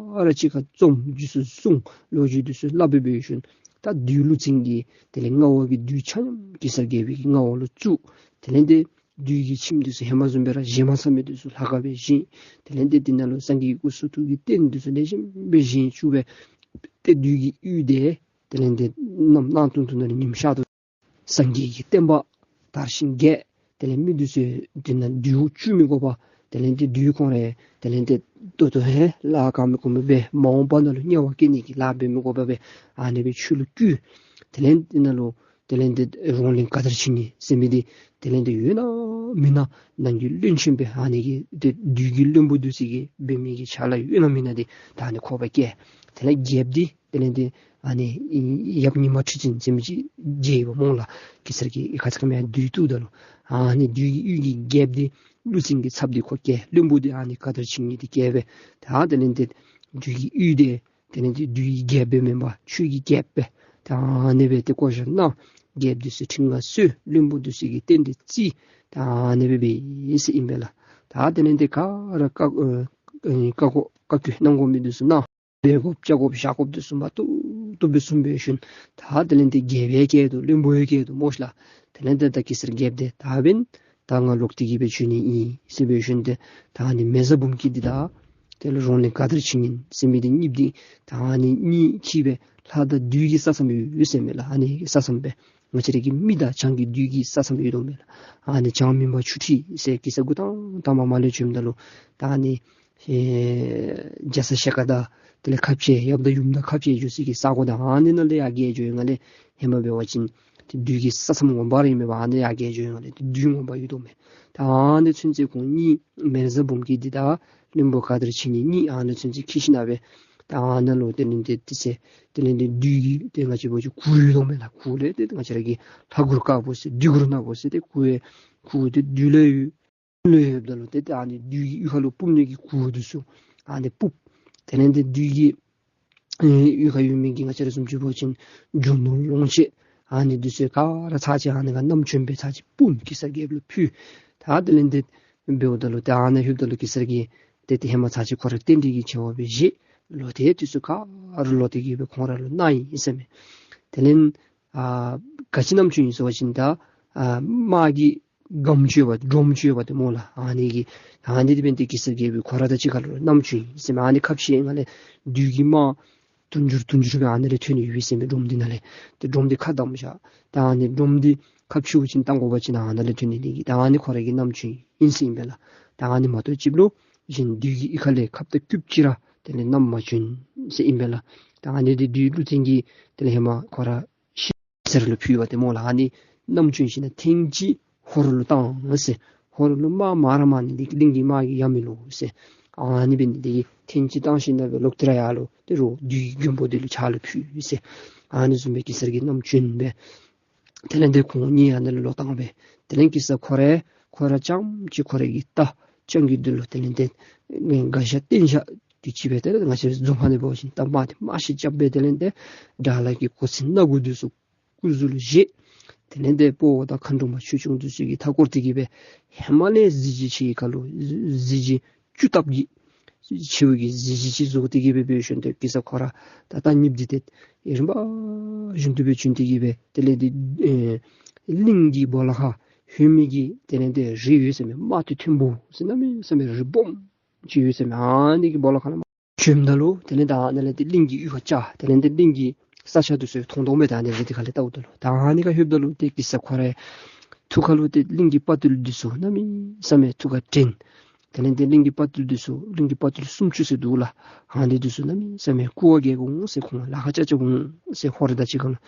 ར་གཅིག་ཁར་འཛོམས་འདི་ཚུ་གསུངས། ལོ་རྒྱུས་འདི་ཚུ་སླབ་སྦེ་འབད་ཞིནམ་ད་བདུད་ཀླུ་བཙན་གྱི་དེ་ལས་མངའ་འོག་གི་བདུད་ཆ་མཉམ་གེ་སར་རྒྱལ་པོའི་གི་མངའ་འོག་ལུ་བཙུགས། དེ་ལས་འདི་བདུད་ཀྱི་ཁྱིམ་འདི་ཚུ་ཧེ་མ་བཟུམ་སྦེ་ར་བཞེངས་མ་ཚར་མི་འདི་ཚུ་ལྷ་ཁང་སྦེ་བཞེངས། དེ་ལས་འདི་འདི་ནང་ལུ་སངས་རྒྱས་ཀྱི་སྐུ་གསུང་ཐུགས་ཀྱི་རྟེན་འདི་ཚུ་ལེགས་ཤོམ་སྦེ་བཞེངས་བཅུག་སྦེ་ཏེ་བདུད་ཀྱི་ཡུལ་འདི་དེ་ལས་འདི་གནམ་གནམ་སྟོང་ཐུང་ནང་ལས་ཉིམ་ཤར་དོ། སངས་རྒྱས་ཀྱི་བསྟན་པ་དར་ཞིང་རྒྱས། དེ་ལས་མི་འདི་ཚུ་འདི་ནང་བདུད་འོག་བཅུག་མི་དགོ་པར་དེ་ལས་འདི་བདུད་ཁོང་ར་དེ་ལས་འདི་ད་ལྟོ་ཧེ་ལཱ་ག་མི་གོ་མི་སྦེ་མ་འོངས་པ་ནང་ལུ་དམྱལ་བ་སྐྱེ་ནི་གི་ལཱ་འབད་མི་དགོ་པར་སྦེ་ཨ་ནི་སྦེ་ཆོས་ལུ་བསྒྱུར། དེ་ལས་འདི་ནང་ལུ་དེ་ལས་འདི་རོང་བློན་ག་དར་ཕྱིན་ནི་ཟེར་མི་འདི་དེ་ལས་འདི་ཡོད་ན་མེད་ན་ནང་གི་བློན་ཆེན་སྦེ་ཨ་ནི་གི་འདི་བདུད་ཀྱི་བློན་པོ་འདི་ཚུ་གིས་འབད་མི་གི་ཕྱག་ལཱ་ཡོད་ན་མེད་ན་འདི་ད་ཨ་ནི་ཁོ་པ་བཀལ། དེ་ལས་རྒྱལཔོ་འདི་དེ་ལས་འདི་ཨ་ནི་ཡབ་ཉི་མ་ཁྲི་ཆེན་ཟེར་མི་ཅིག་མཇལ་ཡོདཔ་སྨོ་ལགས། གེ་སར་གྱི་ཁ་ཙ་ཁ་མི་བདུད་བཏུལཝ་ད་ལུ་ཨ་ནི་བདུད་ཀྱི་ཡུལ་གྱི་རྒྱལཔོ་འདི་ཀླུ་བཙན་གྱི་ཚབ་འདི་ཁོ་བཀལ། བློན་པོ་འདི་ཨ་ནི་ག་དར་ཕྱིན་ནི་འདི་བཀལ་སྦེ་ད་དེ་ལས་འདི་བདུད་ཀྱི་ཡུལ་འདི་དེ་ལས་འདི་བདུད་ཀྱི་རྒྱལཔོ་སྦེ་མེན་པར་ཆོས་ཀྱི་རྒྱལཔོ་སྦེ་ད་ཨ་ནི་སྦེ་ཏེ་བསྐོ་བཞག་གནང་། རྒྱལཔོ་འདི་ཚུ་ཁྲིམས་ཁང་བཟོ། བློན་པོ་འདི་ཚུ་གིས་རྟེན་འབྲེལ་བརྩི། ད་ཨ་ནི་སྦེ་འབད་ཡི་ཟེར་ཨིན་པས་ལགས། ད་དེ་ལས་འདི་ག་ར་བཀའ་ཨེ་བཀའ་བཀའ་བཀའ་བཀོད་གནང་དགོ་མི་འདི་ཚུ་གནང་། འབད་དགོཔ་བཅའ་དགོཔ་བཞག་དགོཔ་འདི་ཚུ་མ་བཏུབ་བཏུབ་སྦེ་གསུངས་འབད་ཞིནམ་ད་དེ་ལས་འདི་རྒྱལཔོ་ཡང་བཀལ་དོ། བློན་པོ་ཡང་བཀལ་དོ་སྨོ་ཤ་ལགས། དེ་ལས་འདི་ད་གེ་སར་རྒྱལཔོ་འདི་ད་འབདན་ད་ང་ལོག་སྟེ་གི་སྦེ་འབྱོན་ནི་ཨིན་ཟེར་འབད་ཞིནམ་འདི་ད་ཨ་ནི་མེ་བཟའ་འབུམ་སྐྱིད་འདི་དང་དེ་ལས་རོང་བློན་ག་དར་ཕྱིན་ནི་ཟེར་མི་འདི་གཉིསཔོ་འདི་ད་ཨ་ནི་གཉིས་འཁྱིད་སྦེ་ལྷ་དང་བདུད་ཀྱི་ས་མཚམས་ཡོད་ཟེར་མས་ལགས། ཨ་ནི་ས་མཚམས་སྦེ་ང་བཅས་ར་གི་མི་དང་བྱང་གི་བདུད་ཀྱི་ས་མཚམས་ཡོད་དོ་མས་ལགས། ཨ་ནི་བྱང་མུན་པ་ཆུ་ཁྲི་ཟེར་གེ་སར་འགོ་དང་དང་པ་མར་ལས་བྱོནམ་ད་ལུ་ད་ཨ་ནི་ཨེ་རྒྱ་ཚ་ཞལ་དཀར་དང་དེ་ལས་ཁ་འཕྱལ་ཡབ་དང་ཡུམ་དང་ཁ་འཕྱལ་འགྱོ་སའི་གི་ས་གོ་དང་ཨ་ནི་ནང་ལས་ཡར་བརྒལ་འགྱོ་ཡི། ང་ལས་ཧེ་མ་འབད་བ་ཅིན་ཏེ་བདུད་ཀྱི་ས་མཚམས་ངོ་མ་ར་ཨིན་མས་པ། ཨ་ནི་ཡར་བརྒལ་འགྱོ་ཡི། ང་ལས་ཏེ་བདུད་ངོ་མ་ཡོད་དོ་མས། ད་ཨ་ནི་ཚུན་ཚོད་ཁོང་གཉིས་མེ་བཟའ་འབུམ་སྐྱིད་འདི་དང་བློན་པོ་ག་དར་ཕྱིན་ནི་གཉིས་ཨ་ནི་ཚུན་ཚོད་འཁྱིད་ཞིནམ་སྦེ་ད་ཨ་ནཱ་ལུ་དེ་ལས་འདི་ཏེ་ཟེར་དེ་ལས་འདི་བདུད་ཀྱི་ཏེ་ང་བཅས་འབད་བ་ཅིན་གུར་ཡོད་དོ་མས་ལགས། གུར་ལས་ཏེ་ང་བཅས་ར་གི་ལྷ་གུར་དཀར་པོ་ཟེར་བདུད་གུར་ནག་པོ་ཟེར་ཏེ་གུར་ཡང་གུར་འདི་བདུད་ལུ་ཡོད། ལུ་ཡོདཔ་ད་ལུ་ཏེ་ཏེ་ཨ་ནི་བདུད་ཀྱི་གཡུས་ཁ་ལུ་སྤུབ་ནི་གི་གུར་འདི་ཚུ་ཨ་ནི་སྤུབ། དེ་ལས་འདི་བདུད་ཀྱི་ཨེ་གཡུས་ཁ་ཡོད་མི་གི་ང་བཅས་ར་བཟུམ་ཅིག་འབད་བ་ཅིན་རྒྱུ་ནོར་ལོངས་སྤྱོད་ཨ་ནི་འདི་ཚུ་ག་ར་ཚར་གཅིག་ཨ་ནི་ཁར་བསྣམས་བྱོན་སྦེ་ཚར་གཅིག་སྤུངས་གེ་སར་རྒྱལཔོ་ལུ་ཕུལ། ད་དེ་ལས་འདི་འབདཝ་ད་ལུ་ཏེ་ཨ་ནཱ་ལྷོདཔ་ད་ལུ་གེ་སར་གྱིས་ཏེ་ཏེ་ཧེ་མ་ཚར་གཅིག་ཁོ་ར་རྟེན་འབྲེལ་གྱི་བྱ་བ་སྦེ་བཞེས། ལོག་སྟེ་འདི་ཚུ་ག་ར་ལོག་སྟེ་གི་སྦེ་ཁོང་ར་ལུ་གནང་ཡི་ཟེར་མས། དེ་ལས་ཨ་ག་ཅི་བསྣམས་བྱོན་ཡི་ཟེར་བ་ཅིན་ད་ཨ་དམག་གི་སྒམ་ཅིག་ཡོདཔ་སྒྲོམ་ཅིག་ཡོདཔ་ཏེ་སྨོ་ལགས། ཨ་ནི་གི་ཨ་ནི་འདི་འབདན་ཏེ་གེ་སར་རྒྱལ་པོ་ཁོ་ར་དང་གཅིག་ཁར་ལུ་བསྣམས་བྱོན་ཡི་ཟེར་མས། ཨ་ནི་ཁ་འཕྱལ་ནང་ལས་བདུད་ཀྱི་དམག་དུང་ཕྱུར་དུང་ཕྱུར་སྦེ་ཨ་ནི་ལས་ཐོན་ཡོད་ཟེར་མས། སྒྲོམ་འདི་ནང་ལས་ཏེ་སྒྲོམ་འདི་ཁ་བསྡམས་བཞག། ད་ཨ་ནི་སྒྲོམ་འདི་ཁ་འཕྱལཝ་ཅིན་བཏང་དགོ་པ་ཅིན་ཨ་ནཱ་ལས་ཐོན་ནི་འདི་གིས་ད་ཨ་ནི་ཁོ་ར་གིས་བསྣམས་བྱོན་ཡི་ཟེར་ཨིན་པས་ལགས། ད་ཨ་ནི་མ་གཏོགས་ཅིག་ལུ་གཞན་བདུད་ཀྱི་གཡུས་ཁ་ལས་ཁབ་དང་སྐུདཔ་ཅིག་ར་དེ་ལས་བསྣམས་མ་བྱོན་ཟེར་ཨིན་པས་ལགས། ད་ཨ་ནི་འདི་བདུད་ཀླུ་བཙན་གྱིས་དེ་ལས་ཧེ་མ་ཁོ་ར་གེ་སར་ལུ་ཕུལ་བ་ཏེ་སྨོ་ལགས། ཨ་ནི་བསྣམས་བྱོན་ཞིནམ་ཐེངས་གཅིག་ཧོར་ལུ་བཏང་ཟེར། ཧོར་ལུ་དམག་མ་ར་མ་ནི་འདི་གླིང་གི་དམག་གིས་ཡ་མི་ལོ་ཟེར། ཨ་ནི་འབད་ནི་འདི་གིས་ཐེངས་གཅིག་བཏང་ཞིནམ་སྦེ་ལོག་སྟེ་ར་ཡར་ལུ་ཏེ་རོགས་བདུད་ཀྱི་མགོན་པོ་འདི་ལུ་ཕྱག་ལུ་ཕུལ་ཟེར། ཨ་ནི་བཟུམ་སྦེ་གེ་སར་གྱིས་བསྣམས་བྱོན་སྦེ་དེ་ལས་འདི་ཁོང་གཉིས་ཨ་ནཱ་ལུ་ལོག་བཏང་སྦེ་དེ་ལས་གེ་སར་ཁོ་ར་ཁོ་ར་རྐྱངམ་གཅིག་ཁོ་ར་གི་རྟ་རྐྱང་གི་འདི་ལུ་དེ་ལས་འདི་དགའ་ཤ་བརྟན་ཤ་འདི་ཅིག་སྦེ་དེ་ལས་ང་བཅས་རྫོང་ཁ་ནང་འབད་བ་ཅིན་རྟ་མ་འདི་མ་ཤི་རྐྱབ་སྦེ་དེ་ལས་འདི་དགྲ་ལྷ་གི་གོ་མཚོན་སྣ་དགུ་འདི་ཚུ་སྐུ་གཟུགས་ལུ་བཞེས། དེ་ལས་འདི་དཔའ་བོ་དང་མཁའ་འགྲོ་མ་ཆོས་སྐྱོང་འདི་ཚུ་གིས་མཐའ་བསྐོར་ཏེ་གི་སྦེ་ཧེ་མ་ལས་གཟི་བརྗིད་ཆེ་བའི་ཁར་ལུ་གཟི་བརྗིད་བཅུ་ལྟབ་ཀྱིས་ཆེ་བའི་གི་གཟི་བརྗིད་ཅིག་བཟོ་སྟེ་གི་སྦེ་འབད་ཞིནམ་ཏེ་གེ་སར་ཁོ་ར་ད་རྟ་གཉིསཔོ་འདི་ཏེ་རིམ་པ་བཞིན་དུ་སྦེ་བྱོན་ཏེ་གི་སྦེ་དེ་ལས་འདི་ཨེ་གླིང་གི་སྦོ་ལོགས་ཁར་ལྷོད་མི་གི་དེ་ལས་འདི་རི་ཡོད་ཟེར་མས། རྨ་ཏོ་མཐོན་པོ་ཟེར་གནམ་མེད་ས་མེད་རི་སྦོམ་ཅིག་ཡོད་ཟེར་མས། ཨ་ནི་གི་སྦོ་ལོགས་ཁར་ལས་མར་བྱོནམ་ད་ལུ་དེ་ལས་ད་ཨ་ནཱ་ལས་ཏེ་གླིང་གི་གཡུས་ཁར་བཅར། དེ་ལས་ཏེ་གླིང་གི་ས་ཆ་འདི་ཚུ་མཐོང་དོ་མས། ད་ཨ་ནི་རི་འདི་ཁ་ལས་བལྟཝ་ད་ལུ་ད་ཨ་ནི་ཁར་ལྷོདཔ་ད་ལུ་ཏེ་གེ་སར་ཁོ་རའི་ཐུགས་ཁར་ལུ་ཏེ་གླིང་གི་དཔའ་བརྟུལ་འདི་ཚུ་གནམ་མེད་ས་མེད་ཐུགས་ཁར་དྲན། དེ་ལས་ཏེ་གླིང་གི་དཔའ་བརྟུལ་འདི་ཚུ་གླིང་གི་དཔའ་བརྟུལ་སུམ་ཅུ་ཟེར་འདུག་ལགས། ཨ་ནི་འདི་ཚུ་གནམ་མེད་ས་མེད་སྐུ་བ་རྒྱལ་དགོ་འོང་ཟེར། ཁོང་ལཱ་ཁག་རྐྱབ་རྐྱབ་འོང་ཟེར། ཧོར་དང་གཅིག་ཁར་ལུ་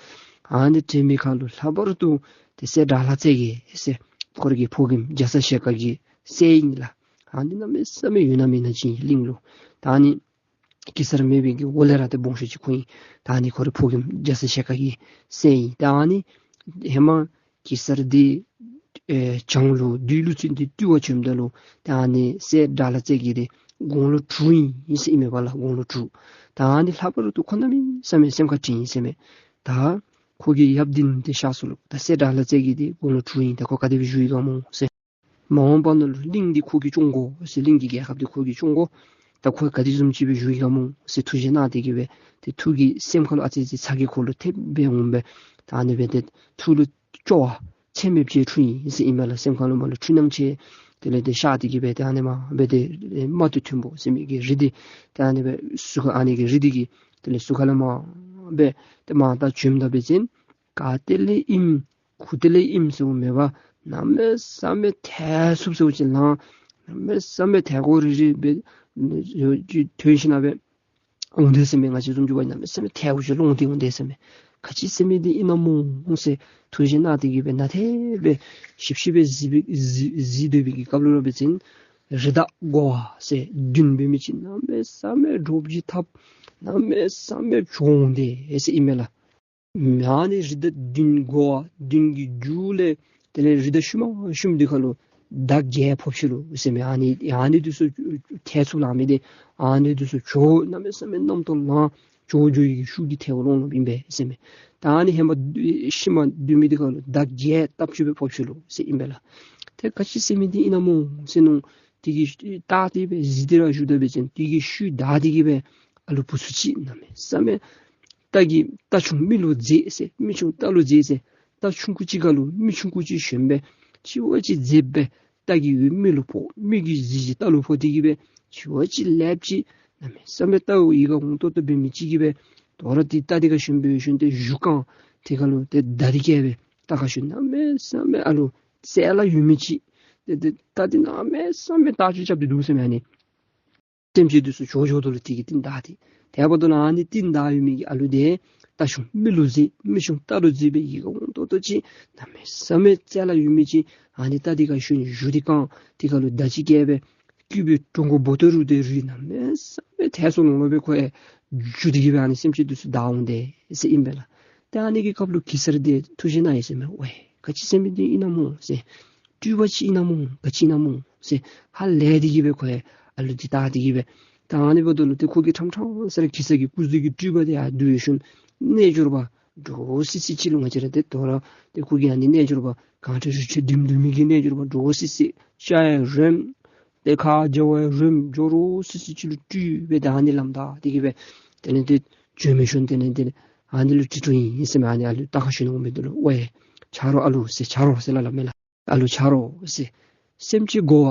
ཨ་ནི་དྲན་མི་ཁར་ལུ་ལྷག་པར་དུ་ཏེ་སྲས་དགྲ་ལྷ་རྩེ་རྒྱལ་ཟེར་ཁོ་ར་གི་ཕོ་རྒནམ་རྒྱ་ཚ་ཞལ་དཀར་གྱི་སྲས་ཨིན་ལགས། ཨ་ནི་གནམ་མེད་ས་མེད་ཡོད་ན་མེད་ན་ཅིག་ཨིན་གླིང་ལུ། ད་ཨ་ནི་གེ་སར་མེད་པའི་གི་འོག་ལས་ར་ཏེ་སྦོམ་ཤོས་ཅིག་ཁོ་ཨིན། ད་ཨ་ནི་ཁོ་རའི་ཕོ་རྒནམ་རྒྱ་ཚ་ཞལ་དཀར་གྱི་སྲས་ཨིན། ད་ཨ་ནི་ཧེ་མ་གེ་སར་འདི་ཨེ་བྱང་ལུ་བདུད་ཀླུ་བཙན་འདི་བཏུལ་བར་བྱོནམ་ད་ལུ་ད་ཨ་ནི་སྲས་དགྲ་ལྷ་རྩེ་རྒྱལ་འདི་དགུང་ལོ་དྲུག་ཨིན་ཟེར་ཨིན་མས་པ་ལགས། དགུང་ལོ་དྲུག། ད་ཨ་ནི་ལྷག་པར་དུ་ཁོ་གནམ་མེད་ས་མེད་སེམས་ཁར་དྲན་ཡི་ཟེར་མས། ད་ ཁོ་གིས་ཡབ་བདུན་དེ་གཤགས་སོ་ལོ། ད་སྲས་དགྲ་ལྷ་རྩེ་རྒྱལ་དེ་དགུང་ལོ་དྲུག་ཨིན། ད་ཁོ་ག་དེ་སྦེ་བཞུགས་ཡི་ག་སྨོ་ཟེར། མ་འོངས་པ་ནང་ལུ་གླིང་འདི་ཁོ་གིས་སྐྱོང་དགོ་ཟེར། གླིང་གི་རྒྱལ་ཁབ་འདི་ཁོ་གིས་སྐྱོང་དགོ། ད་ཁོ་ག་དེ་བཟུམ་ཅིག་སྦེ་བཞུགས་ཡི་ག་སྨོ་ཟེར་ཐུགས་བཞེད་གནང་སྟེ་གི་སྦེ་ཏེ་ཐུགས་ཀྱི་སེམས་ཁ་ལུ་ཨ་ཙི་ཙི་ཚ་གྱང་ཁོ་ལུ་ཐེབས་སྦེ་འོང་སྦེ་ད་ཨ་ནི་སྦེ་ཏེ་ཐུགས་ལུ་སྐྱོ་བ་ཚད་མེད་ཅིག་འཁྲུངས་ཡི་ཟེར་ཨིན་མས་ལགས། སེམས་ཁ་ལུ་མ་ལུ་འཁྲུལ་སྣང་ཅིག་དེ་ལས་ཏེ་ཤར་ཏེ་གི་སྦེ་ཏེ་ཨ་ནི་མར་སྦེ་ཏེ་རྨ་སྟོད་མཐོན་པོ་ཟེར་མི་གི་རི་འདི་ཏེ་ཨ་ནི་སྦེ་ཟུར་ཁ་ཨ་ནི་གི་རི་འདི་གི་དེ་ལས་ཟུར་ཁ་ལས་མར་སྦེ་ཏེ་མར་ད་བྱོནམ་ད་འབད་བ་ཅིན་ག་ཏེ་ལས་ཨིནམ་གུ་ཏེ་ལས་ཨིནམ་ཟེར་མེད་པར་གནམ་མེད་ས་མེད་ཐལ་ཚུབ་ཟེར་བ་ཅིན་ལང་གནམ་མེད་ས་མེད་ཐལ་གོ་རི་རི་སྦེ་ཐོན་ཞིན་ན་སྦེ་འོང་དེས་ཟེར་མས། ང་བཅས་བཟུམ་ཅིག་འབད་བ་ཅིན་གནམ་མེད་ས་མེད་ཐལ་གོ་ཅིག་ལོང་སྟེ་འོང་དེས་ཟེར་མས། ག་ཅི་ཟེར་མི་འདི་ཨིན་ན་སྨོ་ཟེར་ཐུགས་བཞེད་གནང་སྟེ་གི་སྦེ་ནན་ཏན་སྦེ་ཞིབ་ཞིབ་སྦེ་གཟིགས་སྦེ་གཟིགས་གཟིགས་སྡོད་པའི་གི་སྐབས་ལུ་ར་འབད་བ་ཅིན་རི་དྭགས་དགོ་བ་ཟེར་བདུན་འབད་མི་ཅིག་གནམ་མེད་ས་མེད་འདྲོག་པ་ཅིག་འཐབ་གནམ་མེད་ས་མེད་འགྱོ་འོང་དེས་ཟེར་ཨིན་མས་ལགས། ཨ་ནི་རི་དྭགས་བདུན་དགོ་བ་བདུན་གྱི་རྒྱུད་ལས་དེ་ལས་རི་དྭགས་ཤུལ་མ་ཤུལ་མ་འདི་ཁ་ལུ་དགྲ་བརྒྱད་ཕོག་ཅི་ལོ་ཟེར་མས། ཨ་ནི་ཨ་ནི་འདི་ཚུ་ཐལ་ཚུབ་ལང་མི་འདི་ཨ་ནི་འདི་ཚུ་འགྱོ་གནམ་མེད་ས་མེད་རྣམ་རྟོག་ལང་འགྱོ་འགྱོ་བའི་གི་ཤུགས་ཀྱིས་ཐལ་གོ་ལོང་ལོང་ཨིན་པས་ཟེར་མས། ད་ཨ་ནི་ཧེ་མ་ཤུལ་མ་སྡོད་མི་འདི་ཁ་ལུ་དགྲ་བརྒྱད་སྟབས་གཅིག་སྦེ་ཕོག་ཅི་ལོ་ཟེར་ཨིན་པས་ལགས། ཏེ་ག་ཅི་ཟེར་མི་འདི་ཨིན་ན་སྨོ་ཟེར་མནོ་སྟེ་གི་བལྟ་སྟེ་སྦེ་གཟིགས་ཏེ་ར་བཞུགས་ད་འབད་བ་ཅིན་དེ་གི་ཤུལ་བདའ་སྟེ་གི་སྦེ་ཨ་ལུ་བུ་ཚུ་ཅིག་གནམ་མེད་ས་མེད་རྟ་གི་རྟ་ཆུང་མི་ལུ་མཛེས་ཟེར་མི་ཆུང་རྟ་ལུ་མཛེས་ཟེར་རྟ་ཆུང་ཀུ་ཅིག་ཁ་ལུ་མི་ཆུང་ཀུ་ཅིག་ཞོན་སྦེ་ཅིག་བ་ཅིག་མཛེས་སྦེ་རྟ་གི་འོད་མི་ལུ་ཕོག་མི་གི་གཟི་བརྗིད་རྟ་ལུ་ཕོག་སྟེ་གི་སྦེ་ཅིག་བ་ཅིག་ལེགསཔ་ཅིག་གནམ་མེད་ས་མེད་རྟ་འོང་ཡི་ག་འོང་ཏོག་ཏོ་འབད་མི་ཅིག་གིས་སྦེ་དོ་རུང་ཏེ་རྟ་འདི་ཁར་ཞོན་སྦེ་ཞོན་ཏེ་གཞུ་རྐང་དེ་ཁ་ལུ་ཏེ་མདའ་འདི་བཀལ་སྦེ་རྟ་ཁར་ཞོན་གནམ་མེད་ས་མེད་ཨ་ལུ་རྩལ་ཡོད་མི་ཅིག་ཏེ་ཏེ་རྟ་འདི་གནམ་མེད་ས་མེད་རྟ་རྒྱུག་རྐྱབ་སྟེ་འདུག་ཟེར་མས། ཨ་ནི་སེམས་ཅན་འདི་ཚུ་འགྱོ་འགྱོཝ་ད་ལུ་དེ་གིས་རྟིང་བདའ་སྟེ་དེ་འབདཝ་ད་ལུ་ཨ་ནི་རྟིང་བདའ་ཡོད་མི་གི་ཨ་ལུ་འདི་རྟ་ཆུང་མི་ལུ་མཛེས་མི་ཆུང་རྟ་ལུ་མཛེས་སྦེ་ཡི་ག་འོང་ཏོག་ཏོ་ཅིག་གནམ་མེད་ས་མེད་རྩལ་ཡོད་མི་ཅིག་ཨ་ནི་རྟ་འདི་ཁར་ཞོན་གཞུ་འདི་བཀང་དེ་ཁ་ལུ་མདའ་ཅིག་བཀལ་སྦེ་སྐུད་པའི་གྲོང་ཁོག་འབོ་ཏོ་རུ་དེ་རུ་གནམ་མེད་ས་མེད་ཐལ་སོ་ལོང་ལོང་སྦེ་ཁོ་ཡང་རྒྱུག་སྟེ་གི་སྦེ་ཨ་ནི་སེམས་ཅན་འདི་ཚུ་བདའ་འོང་དེས་ཟེར་ཨིན་པས་ལགས། ཏེ་ཨ་ནི་གི་སྐབས་ལུ་གེ་སར་འདི་ཐུགས་བཞེད་གནང་ཡི་ཟེར་མས། ཝའེ་ག་ཅི་ཟེར་མི་འདི་ཨིན་ན་སྨོ་ཟེར། སྤྲུལ་པ་ཅིག་ཨིན་ན་སྨོ་ག་ཅི་ཨིན་ན་སྨོ་ཟེར་ཧ་ལས་ཏེ་གི་སྦེ་ཁོ་ཡང་ཨ་ལུ་འདི་བལྟ་སྟེ་གི་སྦེ། ད་ཨ་ནི་འབདཝ་ད་ལུ་ཏེ་ཁོ་གིས་ཕྲང་ཕྲང་ས་ར་གེ་སར་གྱི་སྐུ་གཟུགས་ཀྱི་སྤྲུལ་པ་འདི་ཡར་བསྡུ་ཞིནམ་རྣལ་འབྱོར་པ་འདྲོག་སི་སི་ཅིག་ལུ་ང་བཅས་ར་ཏེ་དོ་རུང་ཏེ་ཁོ་གིས་ཨ་ནི་རྣལ་འབྱོར་པ་གངས་ཁྲོད་རི་ཁྲོད་བསྡུམ་བསྡུམ་མི་གི་རྣལ་འབྱོར་པ་འདྲོག་སི་སི་ཤ་ཡང་རོནམ་ཏེ་ཁ་རྒྱ་བ་ཡང་རོནམ་འདྲོག་སི་སི་ཅིག་ལུ་སྤྲུལ་སྦེ་ད་ཨ་ནི་ལམ་བདའ་སྟེ་གི་སྦེ་དེ་ལས་ཏེ་བྱོན་མི་ཤུལ་དེ་ལས་ཏེ་ཨ་ནི་ལུ་ཁྲིད་འགྱོ་ཡི་ཟེར་མས། ཨ་ནི་ཨ་ལུ་རྟ་ཁར་ཞོན་འོང་མི་འདི་ལུ་ཝའེ་ཆ་རོགས་ཨ་ལུ་ཟེར་ཆ་རོགས་ཟེར་སླབ་སླབ་མས་ལགས། ཨ་ལུ་ཆ་རོགས་ཟེར། སེམས་ཅན་དགོ་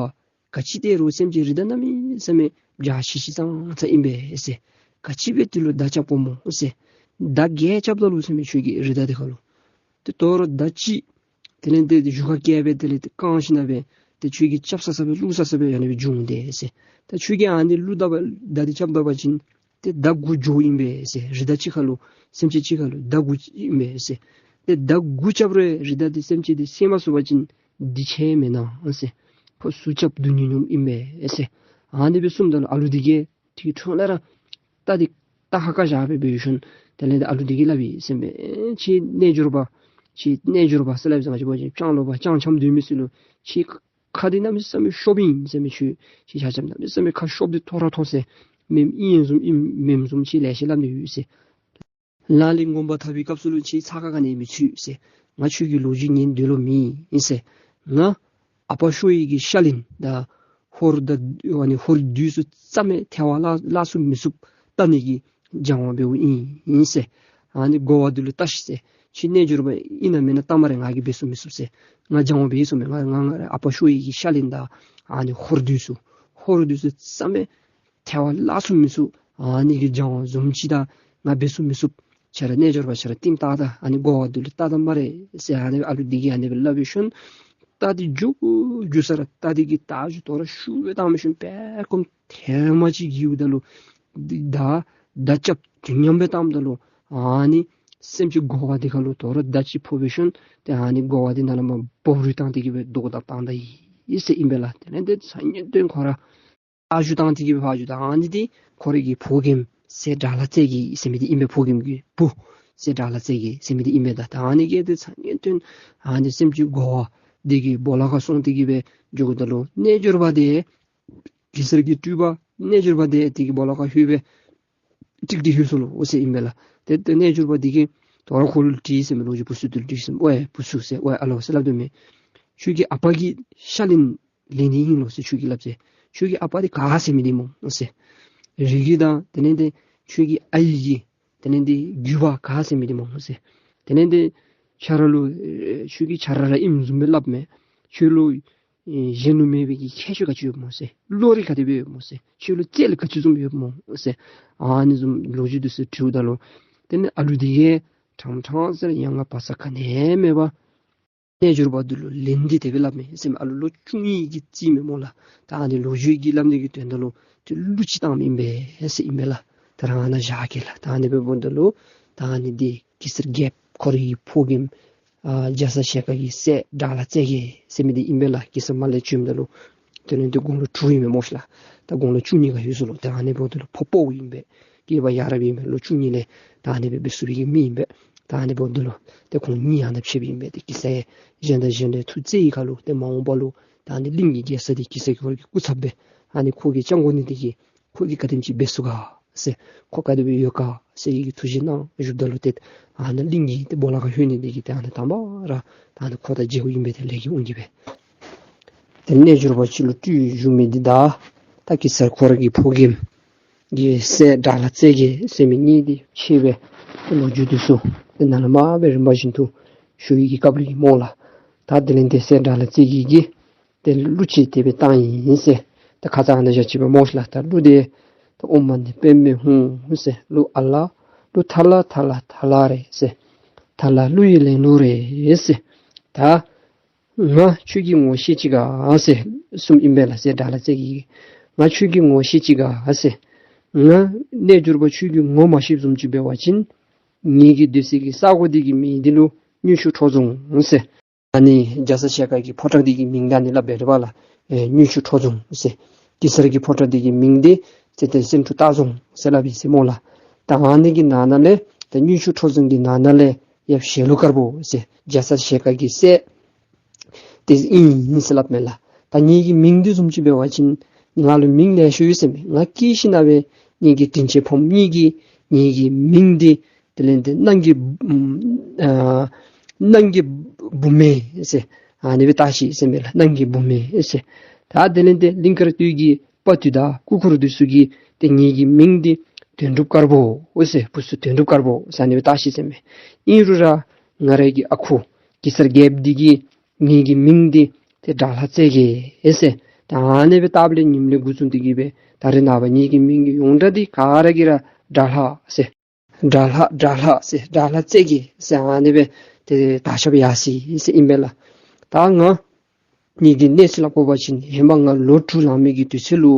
པ་ག་ཅི་སྟེ་རུང་སེམས་ཅན་རི་དྭགས་གནམ་མེད་ས་མེད་འཇའ་ཆི་ཆི་ཙང་ཙང་ཨིན་པས་ཟེར། ག་ཅི་འབད་དེ་ལུ་མདའ་རྐྱབ་དགོཔ་སྨོ་ཟེར། མདའ་བརྒྱད་རྐྱབ་ད་ལུ་ཟེར་མས་ཁྱོད་ཀྱིས་རི་དྭགས་འདི་ཁ་ལུ། ཏེ་དོ་རུང་མདའ་ཅིག་དེ་ལས་ཏེ་གཞུ་ཁར་བཀལ་སྦེ་དེ་ལས་ཏེ་བཀང་ཞིནམ་སྦེ་ཏེ་ཁྱོད་ཀྱིས་རྐྱབ་ས་ས་སྦེ་བླུག་ས་ས་སྦེ་ཨ་ནི་སྦེ་འགྱོ་འོང་དེས་ཟེར། ད་ཁྱོད་ཀྱིས་ཨ་ནི་བླུག་ད་པ་མདའ་འདི་རྐྱབ་ད་པ་ཅིན་ཏེ་མདའ་དགུ་འགྱོཝ་ཨིན་པས་ཟེར། རི་དྭགས་གཅིག་ཁ་ལུ་སེམས་ཅན་གཅིག་ཁ་ལུ་མདའ་དགུ་ཨིན་པས་ཟེར། ཏེ་མདའ་དགུ་རྐྱབ་རུང་རི་དྭགས་འདི་སེམས་ཅན་འདི་བསད་མ་ཚུགས་པ་ཅིན་འདི་ཆད་མེན་ན་ཟེར། ཁོ་ཟུག་རྐྱབ་སྡུག་ཉོབ་ཉོབ་ཨིན་པས་ཟེར། ཨ་ནི་སྦེ་གསུངམ་ད་ལུ་ཨ་ལུ་འདི་གིས་དེ་གི་འཕྲོ་ལས་ར་རྟ་འདི་རྟ་ཁར་བཀག་བཞག་སྦེ་འབད་ཞིནམ་དེ་ལས་ཨ་ལུ་འདི་གིས་སླབ་ཡི་ཟེར་མས། ཁྱེད་རྣལ་འབྱོར་པ་ཁྱེད་རྣལ་འབྱོར་པ་ཟེར་སླབ་ཡི་ཟེར། ང་བཅས་འབད་བ་ཅིན་སྤྱང་ལོ་པ་སྤྱང་འཁྱམས་སྡོད་མི་ཚུ་ལུ་ཁྱེད་ཁ་འདི་གནམ་མེད་ས་མེད་ཤོབ་ཨིན་ཟེར་མས། ཁྱོད་ཁྱེད་ཆ་ཁྱབ་གནམ་མེད་ས་མེད་ཁ་ཤོབ་འདི་མཐོ་ར་མཐོ་ཟེར། མེནམ་ཨིན་བཟུམ་ཨིན་མེནམ་བཟུམ་ཁྱེད་ལེ་ཤ་སླབ་ནི་ཡོད་ཟེར། ལ་ལུ་ངོ་མ་འཐབ་པའི་སྐབས་སུ་ལུ་ཁྱེད་ཚ་ཁ་ག་ནི་མི་ཚུད་ཟེར། ང་ཁྱོད་ཀྱི་ལོ་རྒྱུས་ཉན་འདོད་ལོ་མེད་ཨིན་ཟེར། ང་ཨ་པ་ཤོ་ཡི་གི་ཤ་ལན་དང་ཧོར་དང་ཨ་ནི་ཧོར་བདུད་ཚུ་རྩ་མེད་ཐལ་བར་བརླག་བརླག་ཚུགས་མི་ཚུགས་བལྟ་ནི་གི་སྦྱང་བ་འབདཝ་ཨིན་ཨིན་ཟེར། ཨ་ནི་དགོ་པ་འདི་ལུ་བལྟ་ཤིག་ཟེར། ཁྱེད་རྣལ་འབྱོར་པ་ཨིན་ན་མེན་ན་བལྟ་སྨ་རེ། ང་གིས་འབད་ཚུགས་མི་ཚུགས་ཟེར། ང་སྦྱང་བ་འབད་ཚུགས་མས། ང་ང་ང་ཨ་པ་ཤོ་ཡི་གི་ཤ་ལན་དང་ཨ་ནི་ཧོར་བདུད་ཚུ་ཧོར་བདུད་ཚུ་རྩ་མེད་ཐལ་བར་བརླག་ཚུགས་མི་ཚུགས་ཨ་ནི་གི་སྦྱང་བ་བཟུམ་ཅིག་དང་ང་འབད་ཚུགས་མི་ཚུགས། ཁྱེད་ར་རྣལ་འབྱོར་པ་ཁྱེད་ར་རྟིང་བལྟ་ད། ཨ་ནི་དགོ་པ་འདི་ལུ་བལྟ་ད་སྨ་རེ་ཟེར། ཨ་ནི་ཨ་ལུ་འདི་གིས་ཨ་ནི་སྦེ་སླབ་པའི་ཤུལ་རྟ་འདི་རྒྱུག་རྒྱུག་ས་ར་རྟ་འདི་གིས་རྟ་རྒྱུག་དོ་རུང་ཤུགས་སྦེ་བཏང་མི་ཤུལ་བལ་གོམ་ཐེངས་མ་ཅིག་གི་ཡུན་ད་ལུ་མདའ་མདའ་རྐྱབ་དུས་མཉམ་སྦེ་བཏངམ་ད་ལུ་ཨ་ནི་སེམས་ཅན་དགོ་པ་འདི་ཁ་ལུ་དོ་རུང་མདའ་ཅིག་ཕོག་པའི་ཤུལ་ཏེ་ཨ་ནི་དགོ་པ་འདི་ནཱ་ལས་མར་སྦོམ་རུ་བཏང་སྟེ་གི་སྦེ་རྡོག་བརྡབ་བཏང་ད་ཡི་ཟེར་ཨིན་པས་ལགས། དེ་ལས་ཏེ་སང་ཉིན་སྟོན་ཁོ་ར་ཕར་འགྱོ་བཏང་སྟེ་གི་སྦེ་ཕར་འགྱོ་ད་ཨ་ནི་འདི་ཁོ་རའི་གི་ཕོ་རྒནམ་སྲས་དགྲ་ལྷ་རྩེ་རྒྱལ་ཟེར་མི་འདི་ཨིན་པས། ཕོ་རྒནམ་གི་བུ་སྲས་དགྲ་ལྷ་རྩེ་རྒྱལ་ཟེར་མི་འདི་ཨིན་པས། ད་ད་ཨ་ནི་གིས་ཏེ་སང་ཉིན་སྟོན་ཨ་ནི་སེམས་ཅན་དགོ་པ་འདི་གི་སྦོ་ལོགས་ཁར་སོང་སྟེ་གི་སྦེ་འགྱོཝ་ད་ལུ་རྣལ་འབྱོར་པ་འདི་གེ་སར་གྱི་སྤྲུལ་པ་རྣལ་འབྱོར་པ་འདི་དེ་གི་སྦོ་ལོགས་ཁར་ལྷོད་སྦེ་ཀྲིག་ཀྲི་ལྷོད་སོ་ལོ་ཟེར་ཨིན་པས་ལགས། ཏེ་ཏེ་རྣལ་འབྱོར་པ་འདི་གིས་ དོ་རུང་ཁོ་ལུ་དྲིས་ཟེར་མས། ལོ་རྒྱུས་བུ་ཚུ་དེ་ལུ་དྲིས་ཟེར་མས། ཨོའི་བུ་ཚུ་ཟེར། ཨོའི་ཨ་ལོ་ཟེར་སླབ་དོ་མས། ཁྱོད་ཀྱི་ཨ་པ་གི་ཤ་ལན་ལེན་ནི་ཨིན་ལོ་ཟེར། ཁྱོད་ཀྱིས་སླབ་ཟེར། ཁྱོད་ཀྱི་ཨ་པ་འདི་ག་ཟེར་མི་འདི་སྨོ་ཟེར། རིགས་རྒྱུད་དང་དེ་ལས་ཏེ་ཁྱོད་ཀྱི་ཨའི་གི་དེ་ལས་ཏེ་རྒྱུད་པ་ག་ཟེར་མི་འདི་སྨོ་ཟེར། དེ་ལས་ཏེ་ཁྱོད་ར་ལུ་ཨེ་ཁྱོད་ཀྱིས་ཁྱོད་ར་ར་ཨིནམ་བཟུམ་སྦེ་སླབ་མས། ཁྱོད་ལུ་ཨེ་གཞན་ལུ་མེད་པའི་གི་ཁྱད་ཆོས་ག་ཅི་ཡོདཔ་སྨོ་ཟེར། བློ་རིག་ག་དེ་སྦེ་ཡོདཔ་སྨོ་ཟེར། ཁྱོད་ལུ་རྩལ་ག་ཅི་བཟུམ་ཡོདཔ་སྨོ་ཟེར། ཨ་ནི་བཟུམ་ལོ་རྒྱུས་འདི་ཚུ་དྲིཝ་ད་ལུ་དེ་ལས་ཨ་ལུ་འདི་གིས་ཕྲང་ཕྲང་ཟེར་ཡ་ང་བ་ས་ག་ནི་མེད་པར་རྣལ་འབྱོར་པ་འདི་ལུ་ལན་འདི་དེ་སྦེ་སླབ་མས་ཟེར་མས། ཨ་ལོ་ལོ་བཅུ་གཉིས་ཀྱི་རྩིས་མས་སྨོ་ལགས། ད་ཨ་ནི་ལོ་རྒྱུས་ཀྱི་སླབ་ནི་གི་དོན་དག་ལུ་ཏེ་གླུ་ཅིག་བཏངམ་ཨིན་པས་ཟེར་ཨིན་པས་ལགས། ད་རང་ཨ་ནཱ་བཞག་གེ་ལགས། ད་ཨ་ནི་སྦེ་འབདཝ་ད་ལུ་ད་ཨ་ནི་འདི་གེ་སར་རྒྱལཔོ་ཁོ་རའི་གི་ཕོ་རྒནམ་ཨ་རྒྱ་ཚ་ཞལ་དཀར་གྱི་སྲས་དགྲ་ལྷ་རྩེ་རྒྱལ་ཟེར་མི་འདི་ཨིན་པས་ལགས། གེ་སར་མར་ལས་བྱོནམ་ད་ལུ་དེ་ལས་ཏེ་དགུང་ལོ་དྲུག་ཨིན་མས་སྨོ་ཤ་ལགས། ད་དགུང་ལོ་བཅུ་གཉིས་ག་ཡོད་ཟེར་ལོ། ད་ཨ་ནི་འབདཝ་ད་ལུ་ཕོ་དཔའ་བོ་ཨིན་པས། སྐྱེས་པ་ཡ་རབས་ཨིན་པས། ལོ་བཅུ་གཉིས་ལས་ད་ཨ་ནི་སྦེ་འབད་ཚུགས་པའི་གི་མི་ཨིན་པས། ད་ཨ་ནི་འབདཝ་ད་ལུ་ཏེ་ཁོང་གཉིས་ཨ་ནཱ་ཕྱད་པའི་ཨིན་པས། ཏེ་གེ་སར་གཞན་དང་གཞན་ལས་ཐུགས་རྩེ་གི་ཁར་ལུ་ཏེ་མ་འོངས་པ་ལུ་ད་ཨ་ནི་གླིང་གི་རྒྱལ་ས་འདི་གེ་སར་གྱི་ཧོར་གྱི་སྐུ་ཚབ་སྦེ་ཨ་ནི་ཁོ་གིས་སྐྱོང་དགོ་ནི་འདི་གིས་ཁོ་གིས་ག་དེམ་ཅིག་འབད་ཚུགས་ག་ཟེར། ཁོ་ག་དེ་སྦེ་ཡོད་ག་ཟེར་གྱི་ཐུགས་བཞེད་གནང་བཞུགསཔ་ད་ལུ་ཏེ་ཨ་ནཱ་གླིང་གི་ཏེ་སྦོ་ལོགས་ཁར་ལྷོད་ནི་འདི་གིས་ཏེ་ཨ་ནཱ་དང་པ་ར་ད་ཨ་ནཱ་ཁོ་དང་མཇལཝ་ཨིན་པས། ཏེ་ལས་ཀྱི་དབང་གིས་སྦེ། ཏེ་རྣལ་འབྱོར་པ་ཅིག་ལུ་སྤྲུལ་བཞུགས་མི་འདི་དང་ད་གེ་སར་ཁོ་ར་གི་ཕོ་རྒནམ་གི་སྲས་དགྲ་ལྷ་རྩེ་རྒྱལ་ཟེར་མི་གཉིས་འདི་ཕྱད་པའི་ལོ་རྒྱུས་འདི་ཚུ་ཏེ་ནཱ་ལས་མར་སྦེ་རིམ་པ་བཞིན་དུ་ཞུ་ནི་གི་སྐབས་ལུ་ཨིན་སྨོ་ལགས། ད་དེ་ལས་ཏེ་སྲས་དགྲ་ལྷ་རྩེ་རྒྱལ་གྱིས་ཏེ་གླུ་ཅིག་དེ་སྦེ་བཏང་ཡི་ཟེར། ད་ཁ་ཙ་ཨ་ནཱ་བཞག་ཅི་སྦེ་སྨོ་ཤ་ལགས། ད་གླུ་འདི་ད་ཨོཾ་མ་ཎི་པདྨེ་ཧཱུྃ་ཟེར། གླུ་ཨ་ལ་གླུ་ཐ་ལ་ཐ་ལ་ཐ་ལ་རེད་ཟེར། ཐ་ལ་གླུ་ཡི་ལེན་ལུགས་རེད་ཟེར། ད་ང་ཁྱོད་ཀྱི་ངོ་ཤེས་ཅི་ག་ཟེར་གསུངམ་ཨིན་པས་ལགས། སྲས་དགྲ་ལྷ་རྩེ་རྒྱལ་གྱིས་ང་ཁྱོད་ཀྱི་ངོ་ཤེས་ཅི་ག་ཟེར། ང་རྣལ་འབྱོར་པ་ཁྱོད་ཀྱི་ངོ་མ་ཤེསཔ་བཟུམ་ཅིག་འབད་བ་ཅིན་ངེ་གི་སྡོད་སའི་གི་ས་གོ་འདི་གི་མིང་འདི་ལུ་དངུལ་ཆུ་ཁྲོ་རྫོང་ཟེར། ཨ་ནི་རྒྱ་ཚ་ཞལ་དཀར་གྱི་ཕོ་བྲང་འདི་གི་མིང་ད་ཨ་ནི་སླབ་སྦེ་རེད་པ་ལགས། ཨེ་དངུལ་ཆུ་ཁྲོ་རྫོང་ཟེར། གེ་སར་གྱི་ཕོ་བྲང་འདི་གི་མིང་འདི་ཏེ་ཏེ་སེང་ཕྲུག་སྟག་རྫོང་ཟེར་སླབ་ཨིན་ཟེར་སྨོ་ལགས། ད་ཨ་ནི་གི་ནང་ན་ལས་ཏེ་དངུལ་ཆུ་ཁྲོ་རྫོང་གི་ནང་ན་ལས་ཡབ་ཞལ་ལུ་དཀར་པོ་ཟེར་རྒྱ་ཚ་ཞལ་དཀར་གྱི་སྲས་ཏེ་ཨིན་ཟེར་སླབ་མས་ལགས། ད་ངེ་གི་མིང་འདི་བཟུམ་ཅིག་འབད་བ་ཅིན་ང་ལུ་མིང་ལེ་ཤ་ཡོད་ཟེར་མས། ང་སྐྱེས་ཞིནམ་ལས་ངེ་གི་དྲིན་ཅན་ཕམ་གཉིས་ཀྱིས་ངེ་གི་མིང་འདི་དེ་ལས་ཏེ་སྣང་གི་ཨ་སྣང་གི་བུ་མེད་ཟེར་ཨ་ནི་སྦེ་བཏགས་ཅི་ཟེར་མས་ལགས། སྣང་གི་བུ་མེད་ཟེར། ད་དེ་ལས་ཏེ་གླིང་དཀར་སྟོད་ཀྱི་དཔའ་བརྟུལ་དང་སྐུ་འཁོར་འདི་ཚུ་གིས་ཏེ་ངེ་གི་མིང་འདི་དོན་གྲུབ་དཀར་པོ་ཟེར། བུ་ཚུ་དོན་གྲུབ་དཀར་པོ་ཟེར་ཨ་ནི་སྦེ་བཏགས་ཅི་ཟེར་མས། ཨིན་རུང་ར་ང་རའི་གི་ཨ་ཁུ་གེ་སར་རྒྱལཔོ་འདི་གིས་ངེ་གི་མིང་འདི་ཏེ་དགྲ་ལྷ་རྩེ་རྒྱལ་ཟེར། ད་ཨ་ནི་སྦེ་བཏགསཔ་ལས་ཉིནམ་ལས་འགོ་བཟུང་སྟེ་གི་སྦེ་ད་རེས་ནངས་པ་ངེ་གི་མིང་གི་ཡོངས་གྲགས་འདི་ག་ར་གིས་ར་དགྲ་ལྷ་ཟེར། དགྲ་ལྷ་དགྲ་ལྷ་ཟེར་དགྲ་ལྷ་རྩེ་རྒྱལ་ཟེར་ཨ་ནི་སྦེ་ཏེ་དར་ཁྱབ་ཡར་སོ་ཡི་ཟེར་ཨིན་པས་ལགས། ད་ང་ངེ་གི་གནས་ཚུལ་སླབ་དགོ་པ་ཅིན་ཧེ་མ་ང་ལོ་དྲུག་ལང་མི་གི་དུས་ཚོད་ལུ་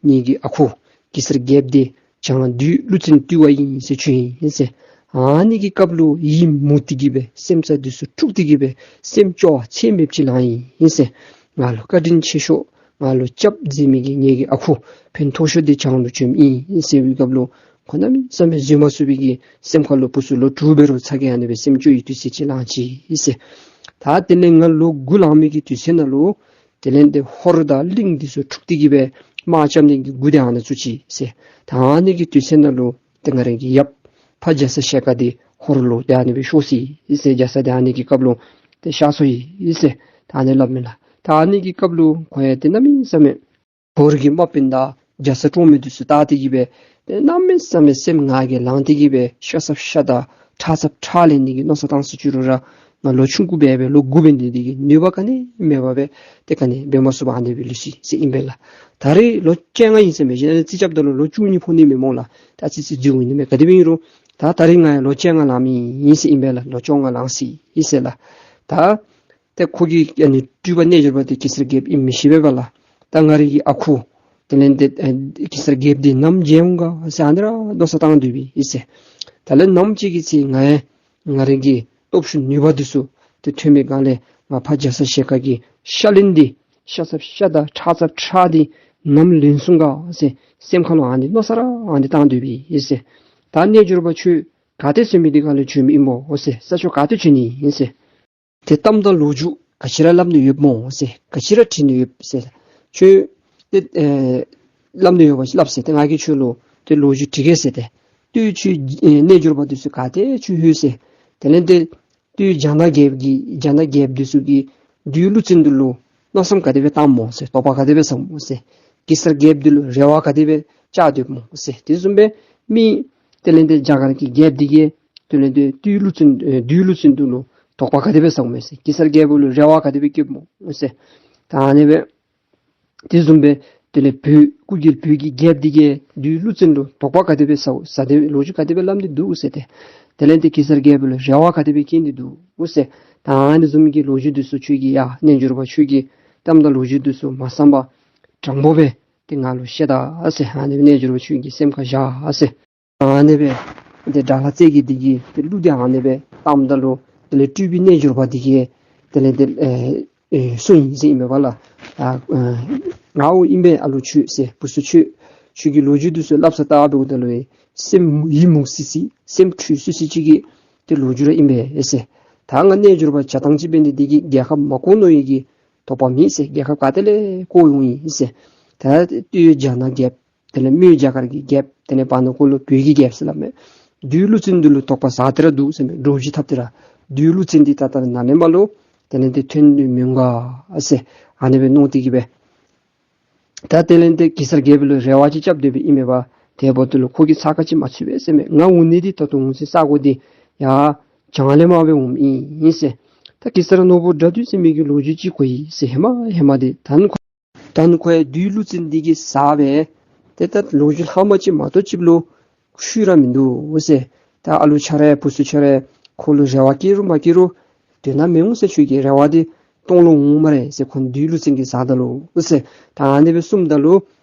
ངེ་གི་ཨ་ཁུ་གེ་སར་རྒྱལཔོ་འདི་བྱང་བདུད་ཀླུ་བཙན་བཏུལ་བར་ཨིན་ཟེར་བྱོན་ཡི་ཟེར། ཨ་ནི་གི་སྐབས་ལུ་ཡིད་མུག་སྟེ་གི་སྦེ་སེམས་རྩ་འདི་ཚུ་འཁྲུགས་ཏེ་གི་སྦེ་སེམས་སྐྱོ་བ་ཚད་མེདཔ་ཅིག་ལང་ཡི་ཟེར། ང་ལུ་བཀའ་དྲིན་ཆེ་ཤོས་ང་ལུ་སྐྱབས་མཛད་མི་གི་ངེ་གི་ཨ་ཁུ་ཕན་ཐོགས་ཤོས་འདི་བྱང་ལུ་བྱོནམ་ཨིན་ཟེར་བའི་སྐབས་ལུ་ཁོ་གནམ་མེད་ས་མེད་བཟོད་མ་ཚུགས་པའི་གི་སེམས་ཁར་ལུ་བུ་ཚུ་ལོ་དྲུག་འབད་རུང་ཚ་གྱང་ཨ་ནི་སྦེ་སེམས་སྐྱོ་བའི་དུས་ཚོད་ཅིག་ལང་ཅི་ཟེར། ད་དེ་ལས་ང་ལོ་དགུ་ལང་མི་གི་དུས་ཚོད་ནང་ལུ་དེ་ལས་ཏེ་ཧོར་དང་གླིང་འདི་ཚུ་འཁྲུགས་ཏེ་གི་སྦེ་དམག་རྐྱབ་ནི་གི་འགོ་འདི་ཨ་ནཱ་བཙུགས་ཅི་ཟེར། ད་ཨ་ནི་གི་དུས་ཚོད་ནང་ལུ་ཏེ་ང་རའི་གི་ཡབ་ཕ་རྒྱ་ཚ་ཞལ་དཀར་འདི་ཧོར་ལུ་ཏེ་ཨ་ནི་སྦེ་ཤོར་སོ་ཡི་ཟེར། རྒྱ་ཚ་འདི་ཨ་ནི་གི་སྐབས་ལུ་ཏེ་གཤགས་སོ་ཡི་ཟེར་ད་ཨ་ནི་སླབ་མས་ལགས། ད་ཨ་ནི་གི་སྐབས་ལུ་ཁོ་ཡང་ཏེ་གནམ་མེད་ས་མེད་ཧོར་གྱི་དམག་དཔོན་དང་རྒྱ་ཚ་གྲོང་མི་འདི་ཚུ་བལྟ་སྟེ་གི་སྦེ་ཏེ་གནམ་མེད་ས་མེད་སེམས་ང་རྒྱལ་ལངས་ཏེ་གི་སྦེ་ཤ་ཚབ་ཤ་དང་ཁྲག་ཚབ་ཁྲག་ལེན་ནི་གི་མནོ་བསམ་བཏང་སུ་བཅུག་རུང་ར་ང་ལོ་ཆུང་ཀུ་སྦེ་སྦེ་ལོ་དགུ་འབད་ནི་འདི་གིས་ནུས་པ་ག་ནི་མེད་པར་སྦེ་ཏེ་ག་ནི་འབད་མ་ཚུགས་པར་ཨ་ནི་སྦེ་ལུས་སོ་ཡི་ཟེར་ཨིན་པས་ལགས། ད་རེས་ལོ་བཅོ་ལྔ་ཨིན་ཟེར་མས། གཞན་རྩིས་རྐྱབ་ད་ལུ་ལོ་བཅུ་གཉིས་ཕོག་ནི་མས་སྨོ་ལགས། ད་རྩིས་རྩིས་རྫུན་ཨིན་ནི་མས། ག་དེ་སྦེ་ཨིན་རུང་ད་ད་རེས་ང་ཡང་ལོ་བཅོ་ལྔ་ལང་མི་ཨིན་ཟེར་ཨིན་པས་ལགས། ལོ་བཅོ་ལྔ་ལང་སོ་ཡི་ཟེར་ལགས། ད་ཏེ་ཁོ་གིས་ཨ་ནི་སྤྲུལ་པ་རྣལ་འབྱོར་པ་འདི་གེ་སར་རྒྱལཔོ་ཨིནམ་མི་ཤེས་པས་པ་ལགས། ད་ང་རའི་གི་ཨ་ཁུ་དེ་ལས་ཏེ་ཨེ་གེ་སར་རྒྱལཔོ་འདི་ནམ་མཇལ་འོང་ག་ཟེར་ཨ་ནི་ར་མནོ་བསམ་བཏང་སྡོད་པའི་ཨིན་ཟེར། ད་ལས་ནམ་ཅིག་གི་ཚེ་ང་ཡང་ང་རའི་གི་སྟོབས་ཤུགས་ནུས་པ་འདི་ཚུ་ཏེ་ཐོན་པའི་སྒང་ལས་ང་ཕ་རྒྱ་ཚ་ཞལ་དཀར་གྱི་ཤ་ལན་འདི་ཤ་ཚབ་ཤ་དང་ཁྲག་ཚབ་ཁྲག་འདི་ནམ་ལེན་ཚུགས་ག་ཟེར་སེམས་ཁར་ལུ་ཨ་ནི་མནོ་བསམ་ར་ཨ་ནི་བཏང་སྡོད་པའི་ཨིན་ཟེར། ད་རྣལ་འབྱོར་པ་ཁྱོད་ག་ཏེ་ཟེར་མི་འདི་ག་ལས་བྱོན་མི་ཨིན་མོ་ཟེར། ས་ཕྱོགས་ག་ཏེ་བྱོན་ནི་ཨིན་ཟེར། ཏེ་གཏམ་དང་ལོ་རྒྱུས་ག་ཅི་ར་སླབ་ནི་ཡོདཔ་སྨོ་ཟེར། ག་ཅི་ར་དྲི་ནི་ཡོདཔ་ཟེར། ཁྱོད་ཏེ་ཨེ་སླབ་ནི་ཡོད་པ་ཅིན་སླབ་ཟེར། ཏེ་ང་གིས་ཁྱོད་ལུ་ཏེ་ལོ་རྒྱུས་དྲི་གེ་ཟེར། ཏེ་ལྟོས་ཁྱོད་ཨེ་རྣལ་འབྱོར་པ་འདི་ཚུ་ག་ཏེ་ཁྱོད་ལྷོད་ཟེར། དེ་ལས་ཏེ་སྟོད་རྒྱ་ནག་རྒྱལཔོ་གི་རྒྱ་ནག་རྒྱལཔོ་འདི་ཚུ་གིས་བདུད་ཀླུ་བཙན་འདི་ལུ་མནོ་བསམ་ག་དེ་སྦེ་བཏངམ་སྨོ་ཟེར། དོགས་པ་ག་དེ་སྦེ་ཟཝ་སྨོ་ཟེར། གེ་སར་རྒྱལཔོ་འདི་ལུ་རེ་བ་ག་དེ་སྦེ་བཅའ་སྡོདཔ་སྨོ་ཟེར། དེ་བཟུམ་སྦེ་མི་དེ་ལས་ཏེ་རྒྱ་གར་གྱི་རྒྱལཔོ་འདི་གིས་དེ་ལས་ཏེ་བདུད་ཀླུ་བཙན་ཨེ་བདུད་ཀླུ་བཙན་འདི་ལུ་དོགས་པ་ག་དེ་སྦེ་ཟཝ་སྨོ་ཟེར། གེ་སར་རྒྱལཔོ་ལུ་རེ་བ་ག་དེ་སྦེ་བསྐྱེདཔ་སྨོ་ཟེར། ད་ཨ་ནི་སྦེ་དེ་བཟུམ་སྦེ་དེ་ལས་བོད་སྐུ་རྒྱལ་བོད་ཀྱི་རྒྱལཔོ་འདི་གིས་བདུད་ཀླུ་བཙན་ལུ་དོགས་པ་ག་དེ་སྦེ་ཟཝ་ཟ་དེ་ལོ་རྒྱུས་ག་དེ་སྦེ་སླབ་སྟེ་འདུག་ཟེར་ཏེ། དེ་ལས་ཏེ་གེ་སར་རྒྱལཔོ་ལུ་རེ་བ་ག་དེ་སྦེ་བསྐྱེད་དེ་འདུག་ཟེར། ད་ཨ་ནི་བཟུམ་གྱི་ལོ་རྒྱུས་འདི་ཚུ་ཁྱོད་ཀྱིས་ཡ་རྣལ་འབྱོར་པ་ཁྱོད་ཀྱིས་གཏམ་དང་ལོ་རྒྱུས་འདི་ཚུ་མ་གསང་པར་དྲང་པོ་སྦེ་ཏེ་ང་ལུ་བཤད་ད་ཟེར། ཨ་ནི་རྣལ་འབྱོར་པ་ཁྱོད་ཀྱིས་སེམས་ཁར་བཞག་ཟེར། ཨ་ནི་སྦེ་ཏེ་དགྲ་ལྷ་རྩེ་རྒྱལ་འདི་གིས་ཏེ་གླུ་འདི་ཨ་ནི་སྦེ་བཏངམ་ད་ལུ་དེ་ལས་སྤྲུལ་པའི་རྣལ་འབྱོར་པ་འདི་གིས་དེ་ལས་ཏེ་ཨེ་ཨེ་གསུངས་ཡི་ཟེར་ཨིན་པས་པ་ལགས། ཨ་ཨ་ང་འོ་ཨིན་པས་ཨ་ལོ་ཁྱོད་ཟེར། བུ་ཚུ་ཁྱོད་ཁྱོད་ཀྱིས་ལོ་རྒྱུས་འདི་ཚུ་སླབ་ས་ལྟ་འབདཝ་ད་ལུ་སེམས་ཡིད་མུག་སི་སི་སེམས་འཁྲུལ་སི་སི་ཅིག་གི་ཏེ་ལོ་རྒྱུས་ར་ཨིན་པས་ཟེར། ད་ང་རྣལ་འབྱོར་པ་བྱ་བཏང་ཅིག་འབད་ནི་འདི་གིས་རྒྱལ་ཁབ་མ་བསྐོར་མནོ་ཡི་གི་དོགས་པ་མེད་ཟེར། རྒྱལ་ཁབ་ག་ཏེ་ལས་བསྐོར་འོང་ཡི་ཟེར། ད་སྟོད་རྒྱ་ནག་རྒྱལཔོ་དེ་ལས་སྨད་རྒྱ་གར་གྱི་རྒྱལཔོ་དེ་ལས་བར་ན་ཁོ་ལུ་བོད་ཀྱི་རྒྱལཔོ་ཟེར་སླབ་མས། བདུད་ཀླུ་བཙན་འདི་ལུ་དོགས་པ་ཟ་སྟེ་ར་འདུག་ཟེར་མས། འདྲོག་བྱེལ་འཐབ་སྟེ་ར་བདུད་ཀླུ་བཙན་འདི་ད་ལྟོ་ནཱ་ལས་མར་ལུ་དེ་ལས་ཏེ་ཐོན་ནི་མི་འོང་ག་ཟེར་ཨ་ནི་སྦེ་མནོ་སྟེ་གི་སྦེ། ད་དེ་ལས་ཏེ་གེ་སར་རྒྱལཔོ་ལུ་རེ་བ་ཅིག་རྐྱབ་སྡོད་པའི་ཨིན་མས་པ། དེ་འབདཝ་ད་ལུ་ཁོ་གིས་ཚ་ཁ་ཅིག་མ་ཚུད་པས་ཟེར་མས། ང་འོང་ནི་འདི་ད་ལྟོ་འོང་སའི་ས་གོ་འདི་ཡར་བྱང་ལས་མར་སྦེ་འོངམ་ཨིན་ཟེར། ད་གེ་སར་ནོར་བུ་དགྲ་འདུལ་ཟེར་མི་གི་ལོ་རྒྱུས་ཅིག་གོ་ཡི་ཟེར། ཧེ་མ་ཧེ་མ་འདི་ད་ནི་ཁོ་ད་ནི་ཁོ་ཡང་བདུད་ཀླུ་བཙན་འདི་གིས་བསད་པས། ཏེ་ད་ལོ་རྒྱུས་ལྷག་མ་ཅིག་མ་གཏོགས་ཅིག་ལུ་ཤུལ་ར་མིན་འདུག་ཟེར། ད་ཨ་ལོ་ཁྱོད་ར་བུ་ཚུ་ཁྱོད་ར་ཁོ་ལུ་རེ་བ་བསྐྱེད་རུང་མ་བསྐྱེད་རུང་དོན་དག་མི་འོང་ཟེར། ཁྱོད་ཀྱི་རེ་བ་འདི་སྟོང་ལུ་འོང་སྨ་རེ་ཟེར། ཁོ་བདུད་ཀླུ་བཙན་གྱིས་བསད་ད་ལོ་ཟེར། ད་ཨ་ནི་སྦེ་གསུངམ་ད་ལུ་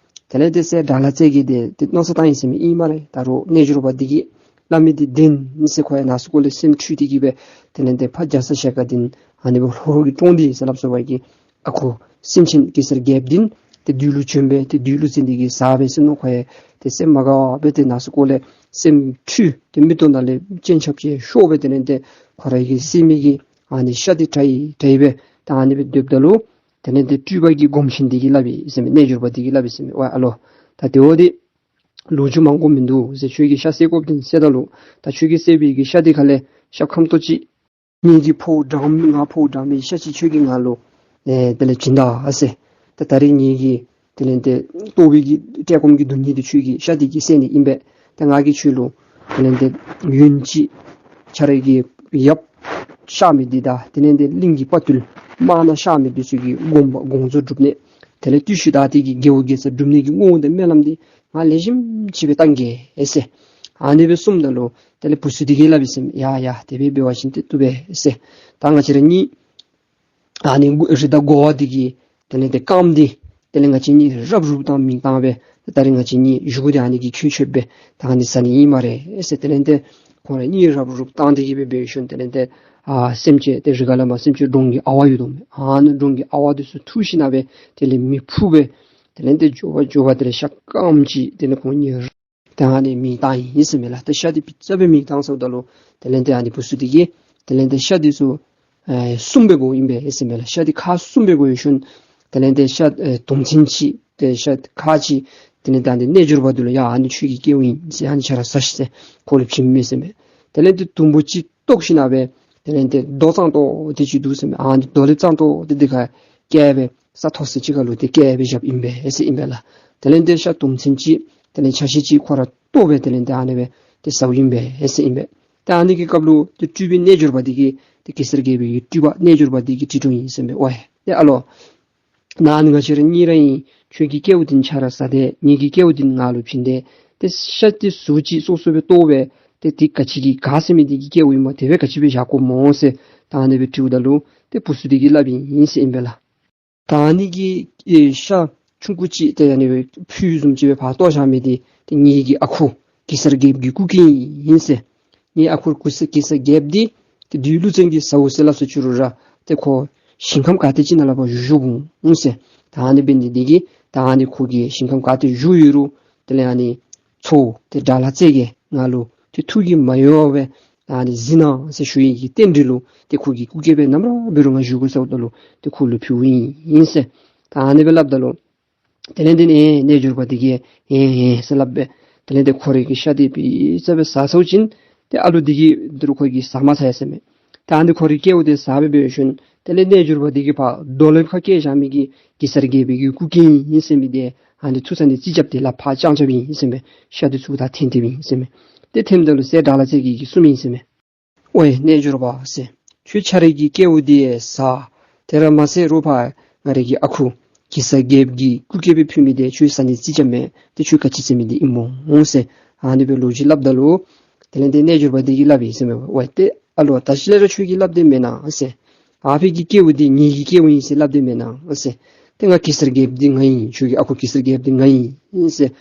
དེ་ལས་ཏེ་ཟེར་དགྲ་ལྷ་རྩེ་རྒྱལ་འདི་ཏེ་མནོ་བསམ་བཏང་ཡི་ཟེར་མི་ཨིན་སྨ་རེ། ད་རུང་རྣལ་འབྱོར་པ་འདི་གིས་སླབ་མི་འདི་བདེན་ཟེར་ཁོ་ཡང་ནང་སེམས་ཁོག་ལས་སེམས་འཁྲུལ་ཏེ་གི་སྦེ་དེ་ལས་ཏེ་ཕར་རྒྱ་ཚ་ཞལ་དཀར་འདི་ཨ་ནི་སྦེ་ལྷོ་རོང་གི་གྲོང་སྡེ་ཟེར་སླབ་སོང་བ་གི་ཨ་ཁུ་སེང་ཆེན་གེ་སར་རྒྱལཔོ་འདི་ཏེ་བདུད་ལུ་བྱོན་པས། ཏེ་བདུད་ཀླུ་བཙན་འདི་གིས་བསད་པས་ཟེར་མནོ་ཁོ་ཡང་ཏེ་སེམས་མ་དགའ་བར་སྦེ་ཏེ་ནང་སེམས་ཁོག་ལས་སེམས་འཁྲུལ་ཏེ་མིག་ཏོ་ནང་ལས་སྤྱན་ཆབ་ཅིག་ཤོར་སྦེ་དེ་ལས་ཏེ་ཁོ་ར་གི་བསད་མི་གི་ཨ་ནི་ཤ་འདི་དྲ་ཡི་དྲ་ཡི་སྦེ་ད་ཨ་ནི་སྦེ་སྡོདཔ་ད་ལུ་དེ་ལས་ཏེ་སྤྲུལ་པ་གི་སྒོམ་ཆེན་འདི་གིས་སླབ་ཡི་ཟེར་མས། རྣལ་འབྱོར་པ་འདི་གིས་སླབ་ཡི་ཟེར་མས། ཝའི་ཨ་ལོ། ད་དེ་འོ་འདི་ལོ་རྒྱུས་མང་པོ་མིན་འདུག་ཟེར། ཁྱོད་ཀྱིས་ཤ་བསད་དགོཔ་འདི་བསད་ད་ལོ། ད་ཁྱོད་ཀྱིས་བསད་པའི་གི་ཤ་འདི་ཁ་ལས་ཤ་ཁམ་ཏོག་ཅིག་ངེ་གི་ཕོཝ་འགྲང་ང་ཕོཝ་འགྲང་མི་ཤ་ཅིག་ཁྱོད་ཀྱིས་ང་ལུ་ཨེ་དེ་ལས་བྱིན་ད་ཟེར། ད་ད་རིས་ངེ་གི་དེ་ལས་ཏེ་ལྟོ་བའི་གི་བཀྲེས་སྐོམ་གྱི་སྡུག་བསྔལ་འདི་ཁྱོད་ཀྱིས་ཤ་འདི་གིས་བསད་ནི་ཨིན་པས། ད་ང་གིས་ཁྱོད་ལུ་དེ་ལས་ཏེ་ཡོན་ཅིག་ཁྱོད་ར་གི་ཡབ་གཤགས་མི་འདི་དང་དེ་ལས་ཏེ་གླིང་གི་དཔའ་བརྟུལ་དམག་ནང་གཤགས་མི་འདི་ཚུ་གི་དགོངས་པ་དགོངས་རྫོགས་སྒྲུབ་ནི་དེ་ལས་བརྟུལ་ཞུགས་དང་དེ་གི་དགེ་བ་དགེ་རྩ་སྒྲུབ་ནི་གི་བསྔོ་བ་དང་སྨོན་ལམ་འདི་ང་ལེགས་ཤོམ་ཅིག་སྦེ་བཏང་གེ་ཟེར། ཨ་ནི་སྦེ་གསུངམ་ད་ལུ་དེ་ལས་བུ་ཚུ་འདི་གིས་སླབ་ཡི་ཟེར་མས། ཡ་ཡ་དེ་སྦེ་འབད་བ་ཅིན་ཏེ་བཏུབ་པས་ཟེར། ད་ང་བཅས་ར་གཉིས་ཨ་ནི་རི་དྭགས་དགོ་བ་འདི་གི་དེ་ལས་ཏེ་རྐངམ་འདི་དེ་ལས་ང་བཅས་གཉིས་རབ་རུབ་བཏང་མིང་བཏང་སྦེ་ད་རིས་ང་བཅས་གཉིས་བཞུགས་ཏེ་ཨ་ནི་གི་ཁྱོད་མཆོད་པ་ད་ཨ་ནི་ཟ་ནི་ཨིན་སྨ་རེ་ཟེར། དེ་ལས་ཏེ་ཁོང་ར་གཉིས་རབ་རུབ་བཏང་སྟེ་གི་སྦེ་འབད་ཞིནམ་དེ་ལས་ཏེ་ཨ་སེམས་ཅན་ཏེ་རི་ཁ་ལས་མར་སེམས་ཅན་འབྲོང་གི་ཨ་ཝ་ཡོད་དོ་མས། ཨ་ནི་འབྲོང་གི་ཨ་ཝ་འདི་ཚུ་འཐུ་ཞིནམ་སྦེ་དེ་ལས་མེ་ཕུ་སྦེ་དེ་ལས་ཏེ་མགྱོགས་པ་མགྱོགས་པ་དེ་ལས་ཤ་རྐངམ་ཅིག་དེ་ལས་ཁོང་གཉིས་ད་ཨ་ནི་མིང་བཏགས་ཡི་ཟེར་མས་ལགས། ཏེ་ཤ་འདི་ཕྱི་ཙམ་སྦེ་མིང་བཏགས་སོངམ་ད་ལུ་དེ་ལས་ཏེ་ཨ་ནི་བུ་ཚུ་འདི་གིས་དེ་ལས་ཏེ་ཤ་འདི་ཚུ་ཨེ་གསུམ་སྦེ་དགོཔ་ཨིན་པས་ཟེར་མས་ལགས། ཤ་འདི་ཁག་གསུམ་སྦེ་དགོ་ཡོད་ཞིནམ་དེ་ལས་ཏེ་ཤ་ཨེ་དུམ་ཚན་ཅིག་ཏེ་ཤ་ཁག་ཅིག་དེ་ལས་ཏེ་ཨ་ནི་རྣལ་འབྱོར་པ་འདི་ལུ་ཡ་ཨ་ནི་ཁྱོད་ཀྱི་སྐལཝ་ཨིན་ཟེར། ཨ་ནི་ཁྱོད་ར་ཟ་ཤིག་ཟེར་ཁོ་ལུ་བྱིན་མས་ཟེར་མས། དེ་ལས་ཏེ་དུམ་བུ་ཅིག་བཏོག་ཞིནམ་སྦེ་དེ་ལས་ཏེ་རྡོ་གཙང་ཏོག་ཏོ་ཅིག་འདུག་ཟེར་མས། ཨ་ནི་རྡོ་ལེབ་གཙང་ཏོག་ཏོ་འདི་ཁར་བཀལ་སྦེ་ས་མཐོ་ས་ཅིག་ཁར་ལུ་ཏེ་བཀལ་སྦེ་བཞགཔ་ཨིན་པས་ཟེར་ཨིན་པས་ལགས། དེ་ལས་ཏེ་ཤ་དུམ་ཚན་ཅིག་དེ་ལས་ཆ་ཤས་ཅིག་ཁོ་ར་བཏོག་སྦེ་དེ་ལས་ཏེ་ཨ་ནི་སྦེ་ཏེ་ཟཝ་ཨིན་པས་ཟེར་ཨིན་པས། ཏེ་ཨ་ནི་གི་སྐབས་ལུ་ཏེ་སྤྲུལ་པའི་རྣལ་འབྱོར་པ་འདི་གིས་ཏེ་གེ་སར་རྒྱལ་པོའི་སྤྲུལ་པ་རྣལ་འབྱོར་པ་འདི་གིས་དྲི་དོ་ཨིན་ཟེར་མས། ཝའི་ཏེ་ཨ་ལོ། ན་ནི་ང་བཅས་ར་གཉིས་ར་ཨིན། ཁྱོད་ཀྱི་སྐལཝ་འདི་ཁྱོད་ར་ཟ་སྟེ་ངེ་གི་སྐལཝ་འདི་ང་ལུ་བྱིན་ཏེ་ཏེ་ཤ་འདི་ཟུར་ཅིག་སོ་སོ་སྦེ་བཏོག་སྦེ་ཏེ་འདི་ག་ཅི་གི་ག་ཟེར་མི་འདི་གི་སྐལཝ་ཨིན་མས། དེ་སྦེ་ག་ཅི་སྦེ་བཞག་དགོཔ་སྨོ་ཟེར་ད་ཨ་ནི་སྦེ་དྲིཝ་ད་ལུ་ཏེ་བུ་ཚུ་འདི་གིས་སླབ་ཨིན་ཟེར་ཨིན་པས་ལགས། ད་ཨ་ནི་གི་ཨེ་ཤ་ཆུང་ཀུ་ཅིག་ཏེ་ཨ་ནི་སྦེ་ཕུད་བཟུམ་ཅིག་སྦེ་ཕར་བཏོག་བཞག་མི་འདི་ཏེ་ངེ་གི་ཨ་ཁུ་གེ་སར་རྒྱལཔོ་གི་སྐུ་སྐལ་ཨིན་ཟེར། ངེ་ཨ་ཁུ་གེ་སར་གེ་སར་རྒྱལཔོ་འདི་ཏེ་བདུད་ཀླུ་བཙན་གྱིས་ཟཝ་ཟེར་སླབ་སོང་ཅི་རུང་ར་ཏེ་ཁོ་ཞིང་ཁམས་ག་ཏེ་ཅིག་ནང་ལས་ཕར་བཞུགས་བཞུགསཔ་འོང་ཟེར། ད་ཨ་ནི་འབད་ནི་འདི་གིས་ད་ཨ་ནི་ཁོ་གིས་ཞིང་ཁམས་ག་ཏེ་བཞུགས་ཡོད་རུང་དེ་ལས་ཨ་ནི་ཚ་བོ་ཏེ་དགྲ་ལྷ་རྩེ་རྒྱལ་ང་ལུ་ཏེ་ཐུགས་ཀྱིས་མ་ཡོང་བར་ད་ཨ་ནི་གཟིགས་གནང་ཟེར་ཞུ་ཡི་གི་རྟེན་འབྲེལ་ལུ་ཏེ་ཁོ་གི་སྐུ་སྐལ་སྦེ་ནམ་ར་འབད་རུང་ང་བཞུགས་དགོ་ཟེརཝ་ད་ལུ་ཏེ་ཁོ་ལུ་ཕུལཝ་ཨིན་ཟེར། ད་ཨ་ནི་སྦེ་སླབ་ད་ལུ་དེ་ལས་ཏེ་ཨེ་རྣལ་འབྱོར་པ་འདི་གིས་ཨེ་ཨེ་ཟེར་སླབ་སྦེ་དེ་ལས་ཏེ་ཁོ་རའི་གི་ཤ་འདི་ཕྱི་ཙམ་སྦེ་ཟ་ཚརཝ་ཅིག་ ཏེ་ཨ་ལོ་འདི་གིས་འདི་རུ་ཁོ་གིས་ཟ་མ་ཚར་ཡི་ཟེར་མས། ཏེ་ཨ་ནི་ཁོ་རའི་སྐལཝ་འདི་ཟ་སྦེ་འབད་ཞིནམ་དེ་ལས་རྣལ་འབྱོར་པ་འདི་གིས་ཕར་རྡོ་ལེབ་ཁར་བཀལ་བཞག་མི་གི་གེ་སར་རྒྱལ་པོའི་གི་སྐུ་སྐལ་ཨིན་ཟེར་མི་འདི་ཨ་ནི་ཐུག་ས་ནི་རྩིས་རྐྱབ་སྟེ་ལགཔ་ཕར་བརྐྱངས་བརྐྱངསཔ་ཨིན་ཟེར་མས། ཤ་འདི་ཚུར་ད་འཐེན་འཐེནམ་ཨིན་ཟེར་མས། ཏེ་འཐེནམ་ད་ལུ་སྲས་དགྲ་ལྷ་རྩེ་རྒྱལ་གྱིས་གསུངམ་ཨིན་ཟེར་མས། ཝའེ་རྣལ་འབྱོར་པ་ཟེར། ཁྱོད་ཁྱོད་རའི་གི་སྐལཝ་འདི་ཡང་ཟ། དེ་ར་མ་ཚད་རོགས་ཕར་ང་རའི་གི་ཨ་ཁུ་གེ་སར་རྒྱལཔོ་གི་སྐུ་སྐལ་སྦེ་ཕུལ་མི་འདི་ཁྱོད་ཟ་ནི་རྩིས་རྐྱབ་མས། ཏེ་ཁྱོད་ག་ཅི་ཟེར་མི་འདི་ཨིན་མོ་ཟེར། ཨ་ནི་སྦེ་ལོ་རྒྱུས་སླབ་ད་ལུ་དེ་ལས་ཏེ་རྣལ་འབྱོར་པ་འདི་གིས་སླབ་ཡི་ཟེར་མས། ཝའེ་ཏེ་ཨ་ལོ་ད་ཅི་ལས་ར་ཁྱོད་ཀྱིས་སླབ་སྟེ་མེན་ན་ཟེར། ཨ་ཕི་གི་སྐལཝ་འདི་ངེ་གི་སྐལཝ་ཨིན་ཟེར་སླབ་སྟེ་མེན་ན་ཟེར། ཏེ་ང་གེ་སར་རྒྱལཔོ་འདི་ང་ཨིན། ཁྱོད་ཀྱི་ཨ་ཁུ་གེ་སར་རྒྱལཔོ་འདི་ང་ཨིན་ཟེར།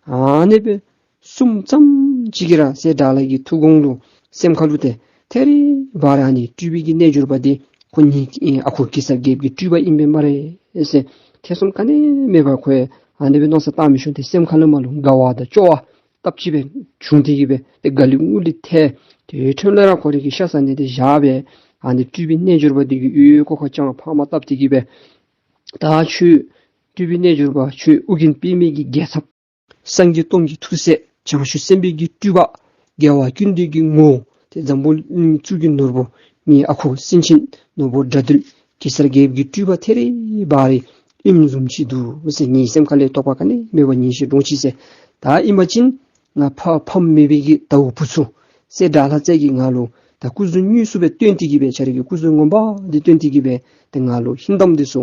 ཨ་ནི་སྦེ་གསུངམ་ཙམ་ཅིག་གིས་ར་སྲས་དགྲ་ལྷ་གི་ཐུགས་དགོངས་ལུ་སེམས་ཁ་ལུ་ཏེ་ཐད་རི་བ་རི་ཨ་ནི་སྤྲུལ་པའི་གི་རྣལ་འབྱོར་པ་འདི་ཁོ་ངེ་ཨེ་ཨ་ཁུ་གེ་སར་རྒྱལཔོ་གི་སྤྲུལ་པ་ཨིན་པས་སྨ་རེ་ཟེར་ཐེ་ཚོམ་ག་ནི་མེད་པར་ཁོ་ཡང་ཨ་ནི་སྦེ་མནོ་བསམ་བཏང་མི་ཤུལ་ཏེ་སེམས་ཁ་ལས་མར་ལུ་དགའ་བ་དང་སྐྱོ་བ་སྟབས་གཅིག་སྦེ་བྱུང་སྟེ་གི་སྦེ་ཏེ་དགའ་ལི་ངུ་ལི་ཐལ། དེ་འཕྲོ་ལས་ར་ཁོ་རའི་གི་ཤ་ཟ་ནི་འདི་བཞག་སྦེ་ཨ་ནི་སྤྲུལ་པའི་རྣལ་འབྱོར་པ་འདི་གི་ཡུལ་ཡུལ་ཁོ་ཁོ་ཅང་ཕར་མ་བཏབ་སྟེ་གི་སྦེ་ད་ཁྱོད་སྤྲུལ་པའི་རྣལ་འབྱོར་པ་ཁྱོད་ཨོ་རྒྱན་པདྨའི་གི་རྒྱལ་ཚབ། སངས་རྒྱས་སྟོང་གི་ཐུགས་སྲས། བྱང་ཆུབ་སེམས་དཔའི་གི་སྤྲུལ་པ། རྒྱལ་བ་ཀུན་འདུས་ཀྱི་ངོ་བོ། ཏེ་འཛམ་བུ་གླིང་གཙུག་གི་ནོར་བུ། ངེའི་ཨ་ཁུ་སེང་ཆེན་ནོར་བུ་དགྲ་འདུལ་གེ་སར་རྒྱལཔོ་གི་སྤྲུལ་པ་ཐད་རི་བ་རི་ཨིནམ་བཟུམ་ཅིག་འདུག་ཟེར། ངེའི་སེམས་ཁ་ལས་དོགས་པ་ག་ནི་མེད་པར་ངེས་ཤེས་འདྲོངས་ཅི་ཟེར། ད་ཨིན་པ་ཅིན་ང་ཕ་ཕམ་མེད་པའི་གི་དྭ་བུ་བུ་ཚུ་སྲས་དགྲ་ལྷ་རྩེ་རྒྱལ་གྱིས་ང་ལུ་ད་སྐུ་གཟུགས་དངོས་སུ་སྦེ་སྟོན་ཏེ་གི་སྦེ་ཁྱོད་རའི་གི་སྐུ་གཟུགས་ངོ་མ་འདི་སྟོན་ཏེ་གི་སྦེ་ཏེ་ང་ལུ་ཧིང་གཏམ་འདི་ཚུ་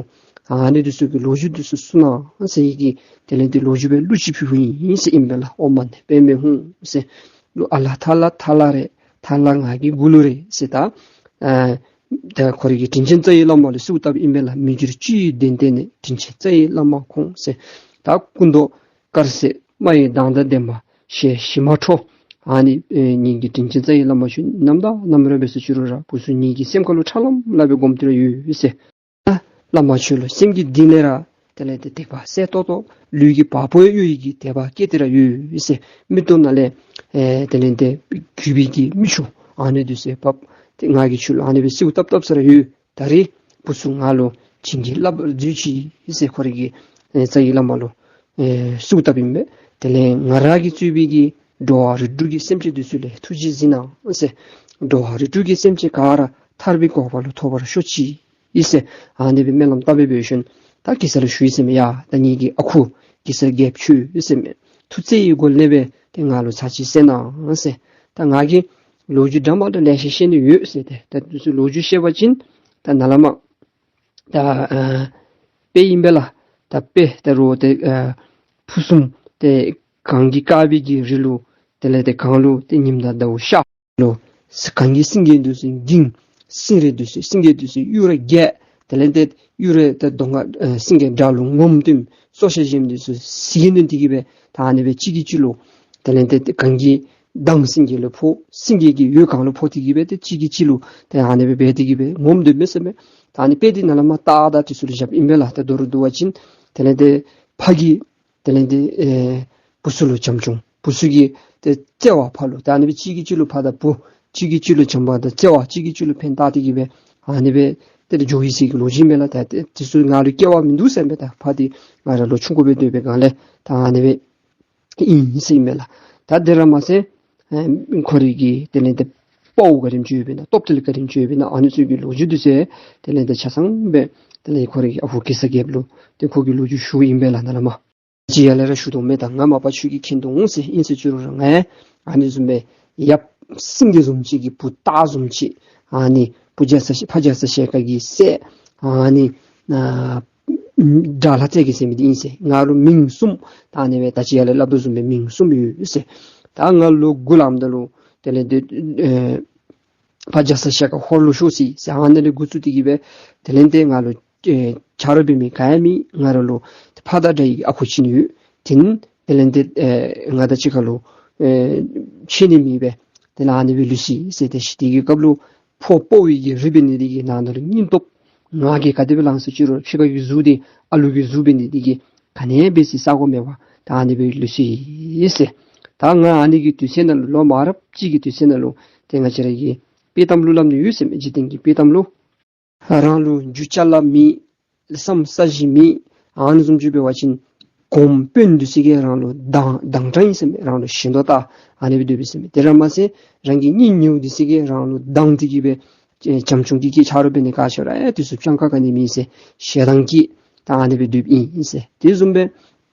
ཨ་ནི་འདི་ཚུ་གི་ལོ་རྒྱུས་འདི་ཚུ་གསུང་གནང་ཟེར་བའི་གི་དེ་ལས་ཏེ་ལོ་རྒྱུས་སྦེ་གླུ་ཅིག་ཕུལཝ་ཨིན་ཟེར་ཨིན་པས་ལགས། ཨོཾ་མ་ཎི་པདྨེ་ཧཱུྃ་ཟེར། གླུ་ཨ་ལ་ཐ་ལ་ཐ་ལ་རེད། ཐ་ལ་ང་གི་མགུ་ལུ་རེད་ཟེར། ད་ཨ་ད་ཁོ་རའི་གི་དྲིན་ཅན་རྩ་བའི་བླ་མ་ལུ་གསོལཝ་བཏབ་ཨིན་པས་ལགས། མི་འགྱུར་བཅུད་ཡི་གདན་སྟེང་ནས། དྲིན་ཅན་རྩ་བའི་བླ་མ་ཁོང་ཟེར། ད་སྐུ་མདོག་དཀར་སེར་དམར་ཡི་མདངས་དང་ལྡན་པ་ཞལ་ཞི་མ་ཁྲོ། ཨ་ནི་ཨེ་ངེ་གི་དྲིན་ཅན་རྩ་བའི་བླ་མ་ཁྱོད་ནམ་དང་ནམ་ར་འབད་སོ་ཅི་རུང་ར་བུ་ཚུ་ངེ་གི་སེམས་ཁ་ལུ་ཁྲ་ལམ་ལམ་སྦེ་སྒོམ་སྟེ་ར་ཡོད་ཟེར། བླ་མ་ཁྱོད་ལུ་སེམས་ཀྱི་གཏིང་ལས་ར་དེ་ལས་ཏེ་དད་པ་གསལ་ཏོག་ཏོ་ལུས་ཀྱི་བ་སྤུ་ཡང་གཡོ་ཡི་གི་དད་པ་སྐྱེས་ཏེ་ར་ཡོད་ཟེར། མིག་ཏོ་ནང་ལས་ཨེ་དེ་ལས་ཏེ་གུས་པའི་གི་མིག་ཆུ་ཨ་ནི་འདི་ཚུ་བབས། ཏེ་ང་གིས་ཁྱོད་ལུ་ཨ་ནི་སྦེ་གསོལཝ་བཏབ་བཏབ་ས་ར་ཡོད། ད་རེས་བུ་ཚུ་ང་ལུ་བྱིན་གྱིས་བརླབ་པར་མཛོད་ཅིག་ཟེར་ཁོ་རའི་གི་ཨེ་རྩ་བའི་བླ་མ་ལུ་ཨེ་གསོལཝ་བཏབ་ཨིན་པས། དེ་ལས་ང་ར་གིས་གཙོས་པའི་གི་འགྲོ་བ་རིགས་དྲུག་གི་སེམས་ཅན་འདི་ཚུ་ལུ་ཐུགས་རྗེས་གཟིགས་གནང་ཟེར། འགྲོ་བ་རིགས་དྲུག་གི་སེམས་ཅན་ག་ར་ཐར་པའི་གོ་འཕང་ལུ་ཐོབ་པར་ཤོག་ཅིག་ཟེར། ཨ་ནི་སྦེ་སྨོན་ལམ་བཏབ་སྦེ་འབད་ཞིནམ་ད་གེ་སར་ལུ་ཞུ་ཡི་ཟེར་མས། ཡ་ད་ངེ་གི་ཨ་ཁུ་གེ་སར་རྒྱལཔོ་ཁྱོད་ཟེར་མས། ཐུགས་བརྩེ་ཡི་སྒོ་ལས་སྦེ་ཏེ་ང་ལུ་ཚར་གཅིག་གསན་གནང་ཟེར། ད་ང་གིས་ལོ་རྒྱུས་འདྲ་མ་འདྲ་ལེ་ཤ་བཤད་ནི་ཡོད་ཟེར། ཏེ་ད་འདི་ཚུ་ལོ་རྒྱུས་བཤད་པ་ཅིན་ད་ནཱ་ལས་མར་ད་ཨ་དཔེ་ཨིན་པས་ལགས། ད་དཔེ་ད་རུང་ཏེ་ཨ་ཕུ་གསུམ་ཏེ་གངས་ཀྱི་དཀར་པོའི་གི་རི་ལུ་དེ་ལས་ཏེ་གངས་ལུ་ཏེ་ཉིམ་དང་ཟླ་བ་ཤར་ལུ་གངས་ཀྱི་སེང་གེ་འདི་ཚུ་འགྱིང་། སེང་རས་འདི་ཚུ་སེང་གེ་འདི་ཚུ་གཡུ་རལ་རྒྱས། དེ་ལས་ཏེ་གཡུ་རལ་ཏེ་གདོང་ཁར་ཨ་སེང་གེ་དགྲ་ལུ་ངོམ་སྟོནམ། སོར་ཤ་བཞོནམ་འདི་ཚུ་གཟིག་གེ་སྟོན་ཏེ་གི་སྦེ་ད་ཨ་ནི་སྦེ་གཅིག་གིས་གཅིག་ལུ་དེ་ལས་ཏེ་གངས་ཀྱི་མདངས་སེང་གེ་ལུ་ཕོག། སེང་གེ་གི་འོད་གངས་ལུ་ཕོག་སྟེ་གི་སྦེ་ཏེ་གཅིག་གིས་གཅིག་ལུ་ཏེ་ཨ་ནི་སྦེ་འབད་དེ་གི་སྦེ་ངོམ་སྡོདཔ་མས་ཟེར་མས། ད་ཨ་ནི་དཔེ་འདི་ནཱ་ལས་མར་ད་ད་འདི་ཚུ་ལུ་བཞགཔ་ཨིན་པས་ལགས། ད་མདོར་བསྡུ་བ་ཅིན་དེ་ལས་ཏེ་ཕ་གིས་དེ་ལས་ཏེ་ཨེ་བུ་ཚུ་ལུ་བྱམས་སྐྱོང་། བུ་ཚུ་གིས་ཏེ་བརྩེ་བ་ཕ་ལུ། ད་ཨ་ནི་སྦེ་གཅིག་གིས་གཅིག་ལུ་ཕ་དང་བུ་གཅིག་གིས་གཅིག་ལུ་བྱམས་པ་དང་བརྩེ་བ་གཅིག་གིས་གཅིག་ལུ་ཕན་བཏགས་ཏེ་གི་སྦེ་ཨ་ནི་སྦེ་ཏེ་འགྱོ་ཡི་ཟེར་གི་ལོ་རྒྱུས་མས་ལགས། ད་ཏེ་འདི་ཚུ་ང་ལུ་སྐལ་བ་མིན་འདུག་ཟེར་མས། ད་ཕ་འདི་ང་ར་ལོ་ཆུང་ཀུ་སྦེ་སྡོད་པའི་སྒང་ལས་ད་ཨ་ནི་སྦེ་ཨིན་ཟེར་མས་ལགས། ད་དེ་ར་མ་ཚད་ཨེ་ཁོ་རའི་གི་དེ་ལས་ཏེ་དཔའ་བོ་ག་དེམ་ཅིག་ཡོདཔ་ཨིན་ན་སྟོབས་དེ་ལས་ག་དེམ་ཅིག་ཡོདཔ་ཨིན་ན་ཨ་ནི་ཚུ་གི་ལོ་རྒྱུས་འདི་ཚུ་དེ་ལས་ཏེ་ཆ་ཚང་སྦེ་དེ་ལས་ཁོ་རའི་གི་ཨ་ཁུ་གེ་སར་རྒྱལཔོ་ལུ་ཏེ་ཁོ་གིས་ལོ་རྒྱུས་ཞུཝ་ཨིན་པས་ལགས། ནཱ་ལས་མར་ཅི་ཡར་ལས་ར་ཞུ་དོ་མས། ད་ང་མ་པ་ཁྱོད་ཀྱིས་མཁྱེན་དོ་འོང་ཟེར། ཨིན་ཟེར་ཅི་རུང་ར་ང་ཨ་ནི་བཟུམ་སྦེ་ཡབ་སེང་གེ་བཟུམ་ཅིག་གི་བུ་སྟག་བཟུམ་ཅིག་ཨ་ནི་བུ་རྒྱ་ཚ་ཕ་རྒྱ་ཚ་ཞལ་དཀར་གྱི་སྲས་ཨ་ནི་ཨ་དགྲ་ལྷ་རྩེ་རྒྱལ་ཟེར་མི་འདི་ཨིན་ཟེར། ང་ལུ་མིང་གསུམ་ད་ཨ་ནི་སྦེ་ད་ཅི་ཡར་ལས་སླབ་དོ་བཟུམ་སྦེ་མིང་གསུམ་ཡོད་ཟེར། ད་ང་ལོ་དགུ་ལངམ་ད་ལུ་དེ་ལས་ཏེ་ཨེ་ཕ་རྒྱ་ཚ་ཞལ་དཀར་ཧོར་ལུ་ཤོར་ཅི་ཟེར། ཨ་ནི་ལས་འགོ་བཙུགས་ཏེ་གི་སྦེ་དེ་ལས་ཏེ་ང་ལུ་ཨེ་ཆ་རོགས་འབད་མི་ག་ཡང་མེད། ང་ར་ལུ་ཕ་དང་འདྲ་བའི་ཨ་ཁུ་ཅིག་ནི་ཡོད། དེ་ནི་དེ་ལས་ཏེ་ཨེ་ང་དང་གཅིག་ཁར་ལུ་ཨེ་ཕྱད་ནི་མེད་པས། དེ་ལས་ཨ་ནི་སྦེ་ལུས་ཅི་ཟེར། དེ་ཤི་དེ་གི་སྐབས་ལུ་ཕོ་དཔའ་བོའི་གི་རིགས་འབད་ནི་དེ་གིས་ནང་ན་ལུ་སྙིང་སྟོབས་ང་གིས་ག་དེ་སྦེ་ལངས་ཟེར་ཅི་རུང་ཕྱི་ཁ་གི་གཟུགས་འདི་ཨ་ལུ་གི་གཟུགས་འབད་ནི་དེ་གིས་ག་ནི་འབད་ས་ས་གོ་མེད་པར་ད་ཨ་ནི་སྦེ་ལུས་ཅི་ཟེར། ད་ང་ཨ་ནི་གི་དུས་ཚོད་ནང་ལུ་ལོ་མ་རབས་ཅིག་གི་དུས་ཚོད་ནང་ལུ་ཏེ་ང་བཅས་ར་གི་དཔྱེ་གཏམ་ལུ་སླབ་ནི་ཡོད་ཟེར་མས། འཇིག་རྟེན་གྱི་དཔྱེ་གཏམ་ལུ། རང་ལུ་རྒྱུ་ཅ་ལ་མེད། ལེགས་ཤོམ་ས་གཞི་མེད། ཨ་ནི་བཟུམ་ཅིག་འབད་བ་ཅིན་ གོངམ་དཔོན་འདི་ཚུ་གིས་རང་ལུ་སྡང་སྡང་དྲགས་ཨིན་ཟེར་མས། རང་ལུ་ཞེ་འདོད་ལྟ་ཨ་ནི་སྦེ་སྡོདཔ་ཨིན་ཟེར་མས། དེ་ར་མ་ཚད་རང་གི་གཉེན་ཉེཝ་འདི་ཚུ་གིས་རང་ལུ་སྡང་སྟེ་གིས་སྦེ་ཨེ་བྱམས་སྐྱོང་གི་སྐད་ཆ་ར་འབད་ནི་ག་ཅི་ར་ཨེ་དེ་ཚུ་སྤྱང་ཀ་ག་ནི་མེད་ཟེར་ཞེ་སྡང་གིས་ད་ཨ་ནི་སྦེ་སྡོདཔ་ཨིན་ཟེར། དེ་བཟུམ་སྦེ་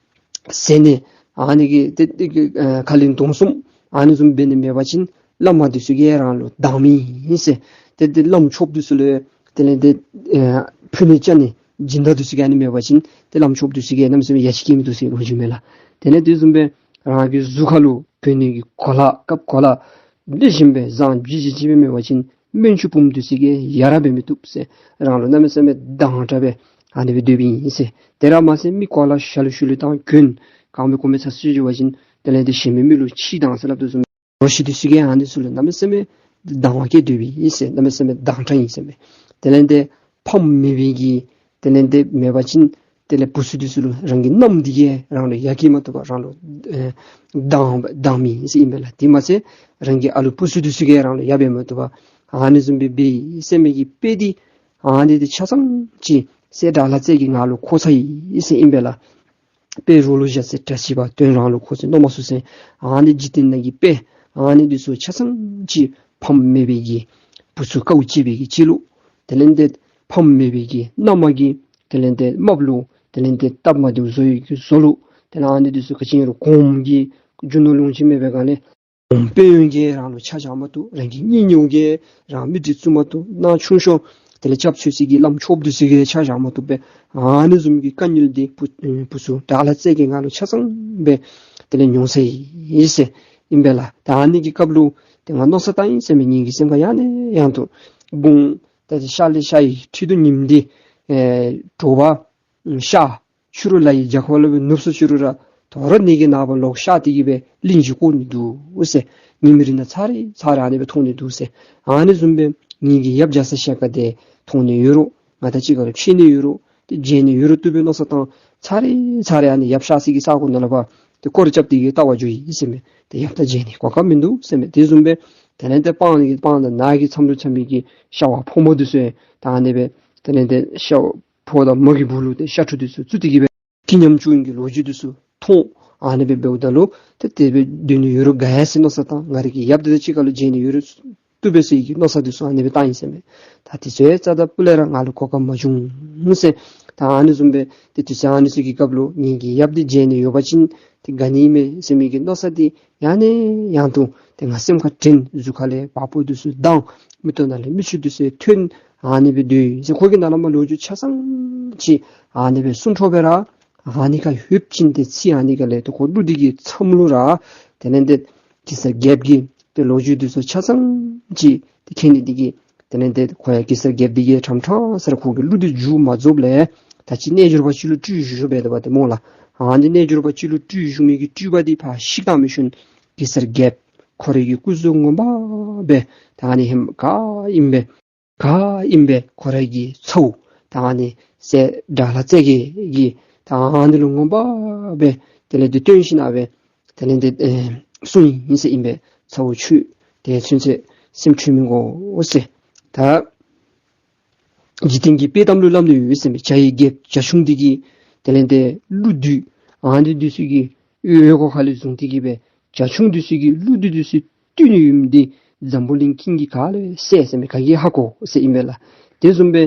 ཟེར་ནི་ཨ་ནི་གི་ཏེ་ཏེ་གི་ཨ་ཁ་ལན་སྡོམ་གསུམ་ཨ་ནི་བཟུམ་འབད་ནི་མེད་པ་ཅིན་བླ་མ་འདི་ཚུ་གིས་རང་ལུ་སྡང་མི་ཨིན་ཟེར། ཏེ་ཏེ་བླམ་ཆོསཔ་འདི་ཚུ་ལུ་དེ་ལས་ཏེ་ཨེ་ཕུལ་ནི་བཅའ་ནི་སྦྱིན་བདག་འདི་ཚུ་གིས་ཨ་ནི་མེད་པ་ཅིན་ཏེ་བླམ་ཆོསཔ་འདི་ཚུ་གིས་གནམ་མེད་ས་མེད་ཡ་ཅིག་སྐྱེ་མི་བཏུབ་ཟེར་ལོ་རྒྱུས་མས་ལགས། དེ་ལས་དེ་བཟུམ་སྦེ་རང་གི་གཟུགས་ཁ་ལུ་གྱོན་ནི་གི་གོ་ལ་སྐབས་གོ་ལ་ལེགས་ཤོམ་སྦེ་བཟང་བྱིན་བྱིན་ཅིག་སྦེ་མེད་པ་ཅིན་སྨན་ཆུང་བུམོ་འདི་ཚུ་གིས་ཡ་རབས་སྦེ་མི་བཏུབ་ཟེར། རང་ལུ་གནམ་མེད་ས་མེད་སྡང་དྲགས་སྦེ་ཨ་ནི་སྦེ་སྡོདཔ་ཨིན་ཟེར། དེ་ར་མ་ཚད་མི་གོ་ལ་ཞ་ལུ་ཞུ་ལུ་བཏང་གྱོན་གང་སྦེ་གོ་མི་ཚ་སུ་ཅིག་འབད་བ་ཅིན་དེ་ལས་ཏེ་གཞན་མི་མི་ལུ་ཕྱི་བཏང་ཟེར་སླབ་དོ་བཟུམ་ལོ་ཤི་འདི་ཚུ་གིས་ཨ་ནི་ཚུ་ལུ་གནམ་མེད་ས་མེད་སྡང་བ་སྐྱེས་སྡོདཔ་ཨིན་ཟེར། གནམ་མེད་ས་མེད་སྡང་དྲགས་ཨིན་ཟེར་མས། དེ་ལས་ཏེ་ཕམ་མེད་པའི་གི་དེ་ལས་ཏེ་མེད་པ་ཅིན་དེ་ལས་བུ་ཚུ་འདི་ཚུ་ལུ་རང་གི་མནའམ་འདི་གིས་རང་ལུ་ཡ་སྐྱེ་མ་བཏུབ་པར་རང་ལུ་ཨེ་སྡང་སྡང་མི་ཨིན་ཟེར་ཨིན་པས་ལགས། དེ་མ་ཚད་རང་གི་ཨ་ལུ་བུ་ཚུ་འདི་ཚུ་གིས་རང་ལུ་ཡ་འབད་མ་བཏུབ་པར་ཨ་ནི་བཟུམ་སྦེ་འབད་ཡི་ཟེར་མི་གི་དཔེ་འདི་ཨ་ནི་འདི་ཆ་ཚང་ཅིག་སྲས་དགྲ་ལྷ་རྩེ་རྒྱལ་གྱིས་ང་ལུ་གོ་ཚར་ཡི་ཟེར་ཨིན་པས་ལགས། དཔེ་རོགས་ལུ་བཞག་ཚེ་གྲྭ་ཆས་པ་དོན་རང་ལུ་གོ་ཚེ་མནོ་མ་ཚུགས་ཟེར། ཨ་ནི་འཇིག་རྟེན་ནང་གི་དཔེ་ཨ་ནི་འདི་ཚུ་ཆ་ཚང་ཅིག་ཕམ་མེད་པའི་གི་བུ་ཚུ་དཀའཝ་སྤྱད་པའི་གི་སྤྱད་ལུགས། དེ་ལས་ཏེ་ཕམ་མེད་པའི་གི་མནའམ་གིས་དེ་ལས་ཏེ་རྨགཔ་ལུ་དེ་ལས་ཏེ་སྟབས་མ་བདེཝ་བཟོ་བའི་གི་བཟོ་ལུགས། དེ་ལས་ཨ་ནི་འདི་ཚུ་ག་ཅི་ཨིན་རུང་གོངམ་གི་རྒྱུ་ནོར་ལོངས་སྤྱོད་མེད་པའི་སྒང་ལས་གོངམ་དཔོན་གྱིས་རང་ལུ་ཆ་བཞག་མ་བཏུབ། རང་གི་གཉེན་ཉེཝ་གིས་རང་མི་དྲིན་བཙུགས་མ་བཏུབ། ནང་ཆུང་ཤོས་དེ་ལས་སྐྱབས་འཚོལ་ས་གི་བླམ་ཆོསཔ་འདི་ཚུ་གིས་ཆ་བཞག་མ་བཏུབ་པས། ཨ་ནི་བཟུམ་གྱི་དཀའ་ངལ་འདི་བུ་བུ་ཚུ་དགྲ་ལྷ་རྩེ་རྒྱལ་གྱིས་ང་ལུ་ཆ་ཚང་སྦེ་དེ་ལས་མྱོང་ཚར་ཡི་ཟེར་ཨིན་པས་ལགས། ད་ཨ་ནི་གི་སྐབས་ལུ་ཏེ་ང་མནོ་བསམ་བཏང་ཡི་ཟེར་མས། ངེ་གི་སེམས་ཁར་ཡང་ནས་ཡང་དུ་དགུང་ད་ཤར་ལས་ཤར་བའི་ཁྲི་གདུགས་ཉིམ་འདི་ཨེ་དྲོ་པ་ཤར་ཕྱི་རུ་ལ་ཡི་རྒྱ་ཁ་ལུ་སྦེ་ནུབ་སུ་ཅིག་རུང་ར་དོ་རུང་ནི་གི་ནངས་པ་ལོག་ཤར་ཏེ་གི་སྦེ་གླིང་བཞི་བསྐོར་ནི་འདུག་ཟེར། ཉིནམ་རེ་ནང་ཚར་རེ་ཚར་རེ་ཨ་ནི་སྦེ་མཐོང་ནི་འདུག་ཟེར། ཨ་ནི་བཟུམ་སྦེ་ངེ་གི་ཡབ་རྒྱ་ཚ་ཞལ་དཀར་འདི་མཐོང་ནི་ཡོད་རུང་ང་དང་གཅིག་ཁར་ལུ་ཕྱད་ནི་ཡོད་རུང་ཏེ་མཇལ་ནི་ཡོད་རུང་བཏུབ་པའི་མནོ་བསམ་བཏང་ཚར་རེ་ཚར་རེ་ཨ་ནི་ཡབ་ཤར་ས་གི་ས་གོ་ནང་ལུ་འབད་དེ་སྐོར་ར་རྐྱབ་སྟེ་གི་བལྟ་བར་འགྱོ་ཡི་ཟེར་མས། ཏེ་ཡབ་དང་མཇལ་ནི་གོ་སྐབས་མིན་འདུག་ཟེར་མས། དེ་བཟུམ་སྦེ་དེ་ལས་ཏེ་སྤང་ནི་གི་སྤང་དང་ནགས་ཀྱི་མཚམས་ལུ་འཁྱམས་པའི་གི་ཤ་བ་ཕོ་མོ་འདི་ཚུ་ད་ཨ་ནི་སྦེ་དེ་ལས་ཏེ་ཤ་ཕོ་དང་མོ་གི་སྦུག་ལུ་ཏེ་ཤ་ཕྲུག་འདི་ཚུ་བཙུགས་ཏེ་གི་སྦེ་སྐྱིད་ཉམས་བཅུག་ནི་གི་ལོ་རྒྱུས་འདི་ཚུ་མཐོང་། ཨ་ནི་སྦེ་འབདཝ་ད་ལུ་ཏེ་དེ་སྦེ་སྡོད་ནི་ཡོད་རུང་དགའ་ཡི་ཟེར་མནོ་བསམ་བཏང་། ང་རའི་གི་ཡབ་འདི་དང་གཅིག་ཁར་ལུ་མཇལ་ནི་ཡོད་རུང་བཏུབ་པས་ཟེར་གྱི་མནོ་བསམ་འདི་ཚུ་ཨ་ནི་སྦེ་བཏང་ཡི་ཟེར་མས། ད་དེ་ཚུ་རྩ་དང་སྤུ་ལས་ར་ང་ལུ་གོ་སྐབས་མ་བྱུང་ཟེར། ད་ཨ་ནི་བཟུམ་སྦེ་ཏེ་དུས་ཚོད་ཨ་ནི་ཚུ་གི་སྐབས་ལུ་ངེ་གི་ཡབ་འདི་མཇལ་ནི་ཡོད་པ་ཅིན་ཏེ་དགའ་ནི་མས་ཟེར་མི་གི་མནོ་བསམ་འདི་ཡང་ནས་ཡང་དུ་ཏེ་ང་སེམས་ཁར་དྲན། གཟུགས་ཁ་ལས་བ་སྤུ་འདི་ཚུ་ལྡང་། མིག་ཏོ་ནང་ལས་མིག་ཆུ་འདི་ཚུ་ཐོན། ཨ་ནི་སྦེ་སྡོད་ཡི་ཟེར། ཁོ་གིས་ནཱ་ལས་མར་ལོ་རྒྱུས་ཆ་ཚང་ཅིག་ཨ་ནི་སྦེ་གསུང་འཕྲོ་སྦེ་ར་ཨ་ནི་ཁར་ལྷོདཔ་ཅིག་ཏེ་ཚིག་ཨ་ནི་ཁ་ལས་ཏེ་ཁོ་གླུ་འདི་གི་མཚམས་ལུ་ར་དེ་ལས་ཏེ་གེ་སར་རྒྱལཔོ་གི་ཏེ་ལོ་རྒྱུས་འདི་ཚུ་ཆ་ཚང་ཅིག་ཏེ་མཁྱེན་ནི་འདི་གིས་དེ་ལས་ཏེ་ཁོ་ཡང་གེ་སར་རྒྱལཔོ་འདི་གིས་ཁྲམ་ཁྲམ་ཟེར་ཁོ་གི་གླུ་འདི་མཇུག་མ་རྫོགསཔ་ལས་ད་ཅི་རྣལ་འབྱོར་པ་ཅིག་ལུ་སྤྲུལ་བཞུགས་བཞུགས་འབད་དོ་བ་ཏེ་སྨོ་ལགས། ཨ་ནི་རྣལ་འབྱོར་པ་ཅིག་ལུ་སྤྲུལ་བཞུགས་མི་གི་སྤྲུལ་པ་འདི་ཕར་ཤི་ཁ་མི་ཤུན་གེ་སར་རྒྱལཔོ་ཁོ་རའི་གི་སྐུ་གཟུགས་ངོ་མ་སྦེ་ད་ཨ་ནི་ཧེ་མ་ག་ཨིནམ་སྦེ་ག་ཨིནམ་སྦེ་ཁོ་རའི་གི་ཚ་བོ་ད་ཨ་ནི་སྲས་དགྲ་ལྷ་རྩེ་རྒྱལ་གྱི་ད་ཨ་ནི་ལུ་ངོ་མ་སྦེ་དེ་ལས་ཏེ་སྟོན་ཞིནམ་སྦེ་དེ་ལས་ཏེ་ཨེ་གསུངས་ཡི་ཟེར་ཨིན་པས། ཚ་བོ་ཁྱོད་དེ་ཚུན་ཚོད་སེམས་འཁྲུལ་མི་དགོ་ཟེར། ད་འཇིག་རྟེན་གྱི་དཔེ་གཏམ་ལུ་སླབ་ནི་ཡོད་ཟེར་མས། བྱ་ཡི་རྒྱལཔོ་བྱ་ཁྱུང་འདི་གིས་དེ་ལས་ཏེ་ཀླུ་བདུད་ཨ་ནི་འདི་ཚུ་གི་འོག་ཁ་ལས་བཟུང་སྟེ་གི་སྦེ་བྱ་ཁྱུང་འདི་ཚུ་གི་ཀླུ་བདུད་འདི་ཚུ་བཏུལ་ནི་ཡོདཔ་འདི་འཛམ་བུ་གླིང་ཀུན་གྱིས་ག་ལུ་གསལ་ཟེར་མས། ག་གིས་ཧ་གོ་ཟེར་ཨིན་པས་ལགས། དེ་བཟུམ་སྦེ་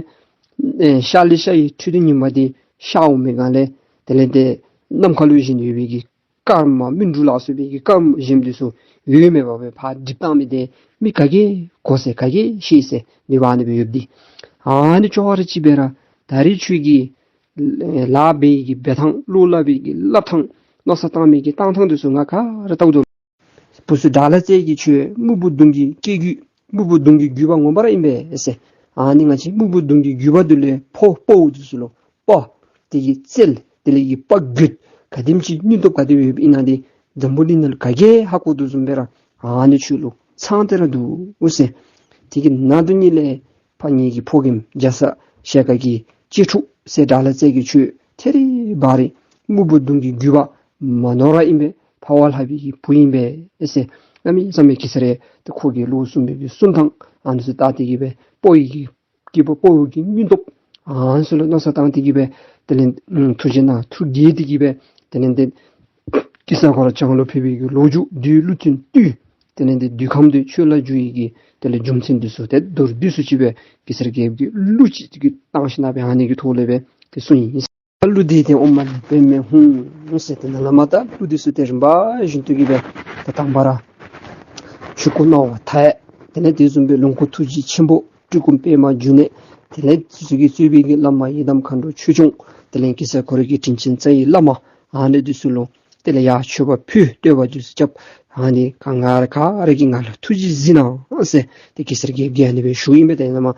ཨེ་ཤར་ལས་ཤར་བའི་ཁྲི་གདུགས་ཉི་མ་འདི་ཤར་འོང་མི་སྒང་ལས་དེ་ལས་ཏེ་ནམ་མཁའ་ལུ་བཞེངས་ཡོད་པའི་གི་སྐརམ་སྨིན་དྲུག་ལ་སོགས་པའི་གི་སྐརམ་བཞེངསམ་འདི་ཚུ་ཡོད་མེད་པ་སྦེ་ཕར་སྒྲིབ་བཏང་མི་འདི་མི་ག་གིས་གོ་ཟེར་ག་གིས་ཤེས་ཟེར་ནུས་པ་ཨ་ནི་སྦེ་ཡོདཔ་འདི། ཨ་ནི་ཅོག་ར་གཅིག་སྦེ་ར་ད་རེས་ཁྱོད་ཀྱིས་ལཱ་འབད་བའི་གི་འབད་ཐངས་བློ་སླབ་པའི་གི་སླབ་ཐངས་མནོ་བསམ་བཏང་མི་གི་བཏང་ཐངས་འདི་ཚུ་ང་ག་ར་བལྟཝ་ད་བུ་ཚུ་དགྲ་ལྷ་རྩེ་རྒྱལ་ཁྱོད་སྨུག་པོ་གདོང་གི་སྐྱེ་རྒྱུད་སྨུག་པོ་གདོང་གི་རྒྱུད་པ་ངོ་མ་ར་ཨིན་པས་ཟེར། ཨ་ནི་ང་བཅས་སྨུག་པོ་གདོང་གི་རྒྱུད་པ་འདི་ལས་ཕོ་དཔའ་བོ་འདི་ཚུ་ལུ་དཔའ་དེ་གི་རྩལ་དེ་ལས་ཀྱི་དཔའ་རྒོད་ག་དེམ་ཅིག་སྙིང་སྟོབས་ག་དེ་ཡོདཔ་ཨིན་ན་འདི་འཛམ་བུ་གླིང་ནང་ལུ་ག་གིས་ཧ་གོ་དོ་བཟུམ་སྦེ་ར་ཨ་ནི་ཁྱོད་ལུ་ཚང་སྟེ་ར་འདུག་ཟེར། དེ་གི་ནང་དོན་ཉིད་ལས་ཕར་ངེ་གི་ཕོ་རྒནམ་རྒྱ་ཚ་ཞལ་དཀར་གྱི་གཅེས་ཕྲུག་སྲས་དགྲ་ལྷ་རྩེ་རྒྱལ་ཁྱོད་ཐད་རི་བ་རི་སྨུག་པོ་གདོང་གི་རྒྱུད་པ་མ་ནོར་བ་ཨིན་པས། འཕགས་པ་ལྷ་པའི་གི་བུ་ཨིན་པས་ཟེར། གནམ་མེད་ས་མེད་གེ་སར་ར་ཏེ་ཁོ་གིས་བློ་གསུངས་པའི་གི་གསུང་ཐངས་ཨ་ནི་ཚུ་བལྟ་སྟེ་གི་སྦེ་དཔའ་བོའི་གི་སྐྱེས་བུ་དཔའ་བོའི་གི་སྙིང་སྟོབས་ཨ་ནི་ཚུ་ལུ་མནོ་བསམ་བཏང་སྟེ་གི་སྦེ་དེ་ལས་ཐུགས་རྗེ་གནང་ཐུགས་དགྱེས་ཏེ་གི་སྦེ་ དེ་ལས་ཏེ་གེ་སར་ཁོ་ར་བྱང་ལུ་ཕེབས་པའི་གི་ལོ་རྒྱུས་བདུད་ཀླུ་བཙན་བཏུལ། དེ་ལས་ཏེ་བདུད་ཁམས་འདི་ཆོས་ལ་བསྒྱུར་བའི་གི་དེ་ལས་རྒྱུ་མཚན་འདི་ཚུ་ཏེ་མདོར་བསྡུས་སུ་ཅིག་སྦེ་གེ་སར་རྒྱལཔོ་གིས་གླུ་ཅིག་གི་བཏང་ཞིནམ་ལས་ཨ་ནི་གི་ཐོག་ལས་སྦེ་ཏེ་གསུངས་ཡི། གླུ་འདི་ཏེ་ཨོཾ་མ་ཎི་པདྨེ་ཧཱུྃ་ཟེར་ཏེ་ནཱ་ལས་མར་ད་གླུ་འདི་ཚུ་ཏེ་རིམ་པ་བཞིན་དུ་གི་སྦེ་ད་དང་པ་ར་ཆོས་སྐུ་སྣང་བ་མཐའ་ཡས། དེ་ལས་དེ་བཟུམ་སྦེ་ལོངས་སྐུ་ཐུགས་རྗེ་ཆེན་པོ། སྤྲུལ་སྐུ་པདྨ་འབྱུང་གནས། དེ་ལས་དེ་ཚུ་གིས་གཙོས་པའི་གི་བླ་མ་ཡི་དམ་མཁའ་འགྲོ་ཆོས་སྐྱོང་། དེ་ལས་གེ་སར་ཁོ་རའི་གི་དྲིན་ཅན་རྩ་བའི་བླ་མ། ཨ་ནི་འདི་ཚུ་ལུ་དེ་ལས་ཡར་མཆོད་པ་ཕུལ། བསྟོད་པ་འདི་ཚུ་རྐྱབ། ཨ་ནི་ག་ང་ར་ག་ར་གིས་ང་ལུ་ཐུགས་རྗེས་གཟིགས་གནང་ཟེར་ཏེ་གེ་སར་རྒྱལཔོ་གིས་ཨ་ནི་སྦེ་ཞུཝ་ཨིན་པས། ཏེ་ནཱ་མར་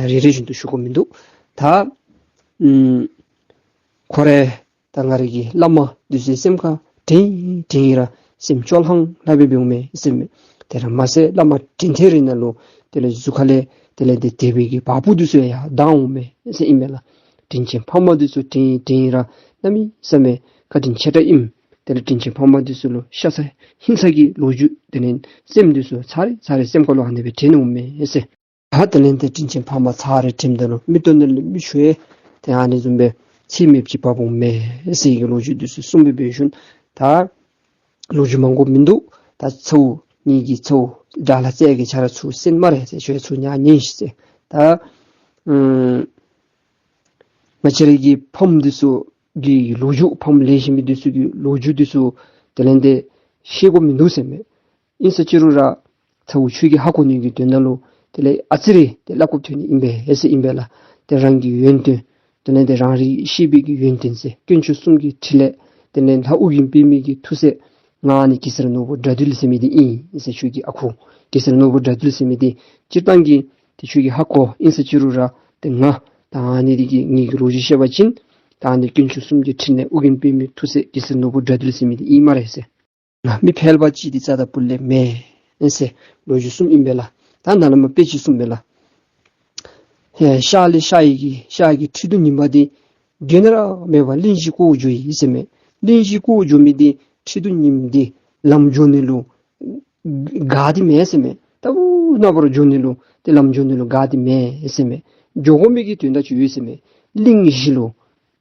རེ་རེ་བཞིན་དུ་ཞུ་དགོཔ་མིན་འདུག། ད་ཨམ་ཁོ་ར་ད་ང་རའི་གི་བླ་མ་འདི་ཚུ་སེམས་ཁར་དྲན་དྲན་ཡི་ར་སེམས་སྐྱོ་ལྷང་ལྷང་སྦེ་འབདཝ་མས་ཟེར་མས། དེ་ར་མ་ཚད་བླ་མ་དྲན་ཐེངས་རེ་ནང་ལུ་དེ་ལས་གཟུགས་ཁ་ལས་དེ་ལས་ཏེ་དད་པའི་གི་བ་སྤུ་འདི་ཚུ་ཡང་ལྡང་འོང་མས་ཟེར་ཨིན་མས་ལགས། དྲིན་ཅན་ཕ་མ་འདི་ཚུ་དྲན་དྲན་ཡི་ར་གནམ་མེད་ས་མེད་བཀའ་དྲིན་ཆེ་དྲགས་ཨིནམ། དེ་ལས་དྲིན་ཅན་ཕ་མ་འདི་ཚུ་ལུ་ཤ་ཚ་ཧིང་ཚ་གི་ལོ་རྒྱུས་དེ་ལས་སེམས་འདི་ཚུ་ཚར་རེ་ཚར་རེ་སེམས་ཁ་ལུ་ཨ་ནི་སྦེ་དྲན་འོང་མས་ཟེར། ད་དེ་ལས་ཏེ་དྲིན་ཅན་ཕ་མ་ཚར་རེ་དྲནམ་ད་ལུ་མིག་ཏོ་ནང་ལས་མིག་ཆུ་ཡང་ཏེ་ཨ་ནི་བཟུམ་སྦེ་ཚད་མེདཔ་ཅིག་བབས་འོང་མས་ཟེར་གི་ལོ་རྒྱུས་འདི་ཚུ་གསུངས་པའི་སྦེ་ཞུ་ནི། ད་ལོ་རྒྱུས་མང་དགོཔ་མིན་འདུག། ད་ཚ་བོ་ངེ་གི་ཚ་བོ་དགྲ་ལྷ་རྩེ་རྒྱལ་ཁྱོད་ར་ཚུར་གསན་སྨ་རེ་ཟེར། ཁྱོད་ཚུར་ཉན་ཉན་ཤིག་ཟེར། ད་ཨམ་ང་བཅས་རའི་གི་ཕམ་འདི་ཚུ་གི་ལོ་རྒྱུས་ཕམ་ལེགས་ཤོམ་མི་འདི་ཚུ་གི་ལོ་རྒྱུས་འདི་ཚུ་དེ་ལས་ཏེ་ཤེས་དགོཔ་མིན་འདུག་ཟེར་མས། ཨིན་ཟེར་ཅི་རུང་ར་ཚ་བོ་ཁྱོད་ཀྱིས་ཧ་གོ་ནི་གི་དོན་དག་ལུ་དེ་ལས་ཨ་ཙི་རེ་ཏེ་སླབ་དགོཔ་ཐོན་ནི་ཨིན་པས་ཟེར་ཨིན་པས་ལགས། ཏེ་རང་གི་ཡོན་ཏན་དེ་ལས་ཏེ་རང་རིག་ཤེས་པའི་གི་ཡོན་ཏན་ཟེར་དཀོན་མཆོག་གསུམ་གྱི་ཕྲིན་ལས་དེ་ལས་ལྷ་ཨོ་རྒྱན་པདྨའི་གི་མཐུ་རྩལ། ང་ནི་གེ་སར་ནོར་བུ་དགྲ་འདུལ་ཟེར་མི་འདི་ཨིན་ཟེར། ཁྱོད་ཀྱི་ཨ་ཁུ་གེ་སར་ནོར་བུ་དགྲ་འདུལ་ཟེར་མི་འདི་སྤྱིར་བཏང་གི་ཏེ་ཁྱོད་ཀྱིས་ཧ་གོ། ཨིན་ཟེར་ཅི་རུང་ར་ཏེ་ང་ད་ཨ་ནི་འདི་གི་ངེ་གི་ལོ་རྒྱུས་བཤད་པ་ཅིན་ད་ཨ་ནི་དཀོན་མཆོག་གསུམ་གྱི་ཕྲིན་ལས་ཨོ་རྒྱན་པདྨའི་མཐུ་རྩལ་གེ་སར་ནོར་བུ་དགྲ་འདུལ་ཟེར་མི་འདི་ཨིན་སྨ་རེ་ཟེར། ང་མི་ཕལ་པ་ཅིག་འདི་རྩ་དང་སྤུ་ལས་མེན་ཟེར་ལོ་རྒྱུས་གསུངམ་ཨིན་པས་ལགས། ད་ནཱ་ལས་མར་དཔེ་ཅིག་གསུངམ་མས་ལགས། ཧེ་ཤར་ལས་ཤར་ཡི་གི་ཤར་གྱི་ཁྲི་གདུགས་ཉི་མ་འདི་ག་ནི་ར་མེད་པར་གླིང་བཞི་བསྐོར་འགྱོ་ཡི་ཟེར་མས། གླིང་བཞི་བསྐོར་འགྱོ་མི་འདི་ཁྲི་གདུགས་ཉི་མ་འདི་ལམ་འགྱོ་ནི་ལུ་དགའ་སྟེ་མེན་ཟེར་མས། ལྟ་བུ་ན་བར་འགྱོ་ནི་ལུ་ཏེ་ལམ་འགྱོ་ནི་ལུ་དགའ་སྟེ་མེན་ཟེར་མས། འགྱོ་དགོ་མི་གི་དོན་དག་ཅིག་ཡོད་ཟེར་མས། གླིང་བཞི་ལུ་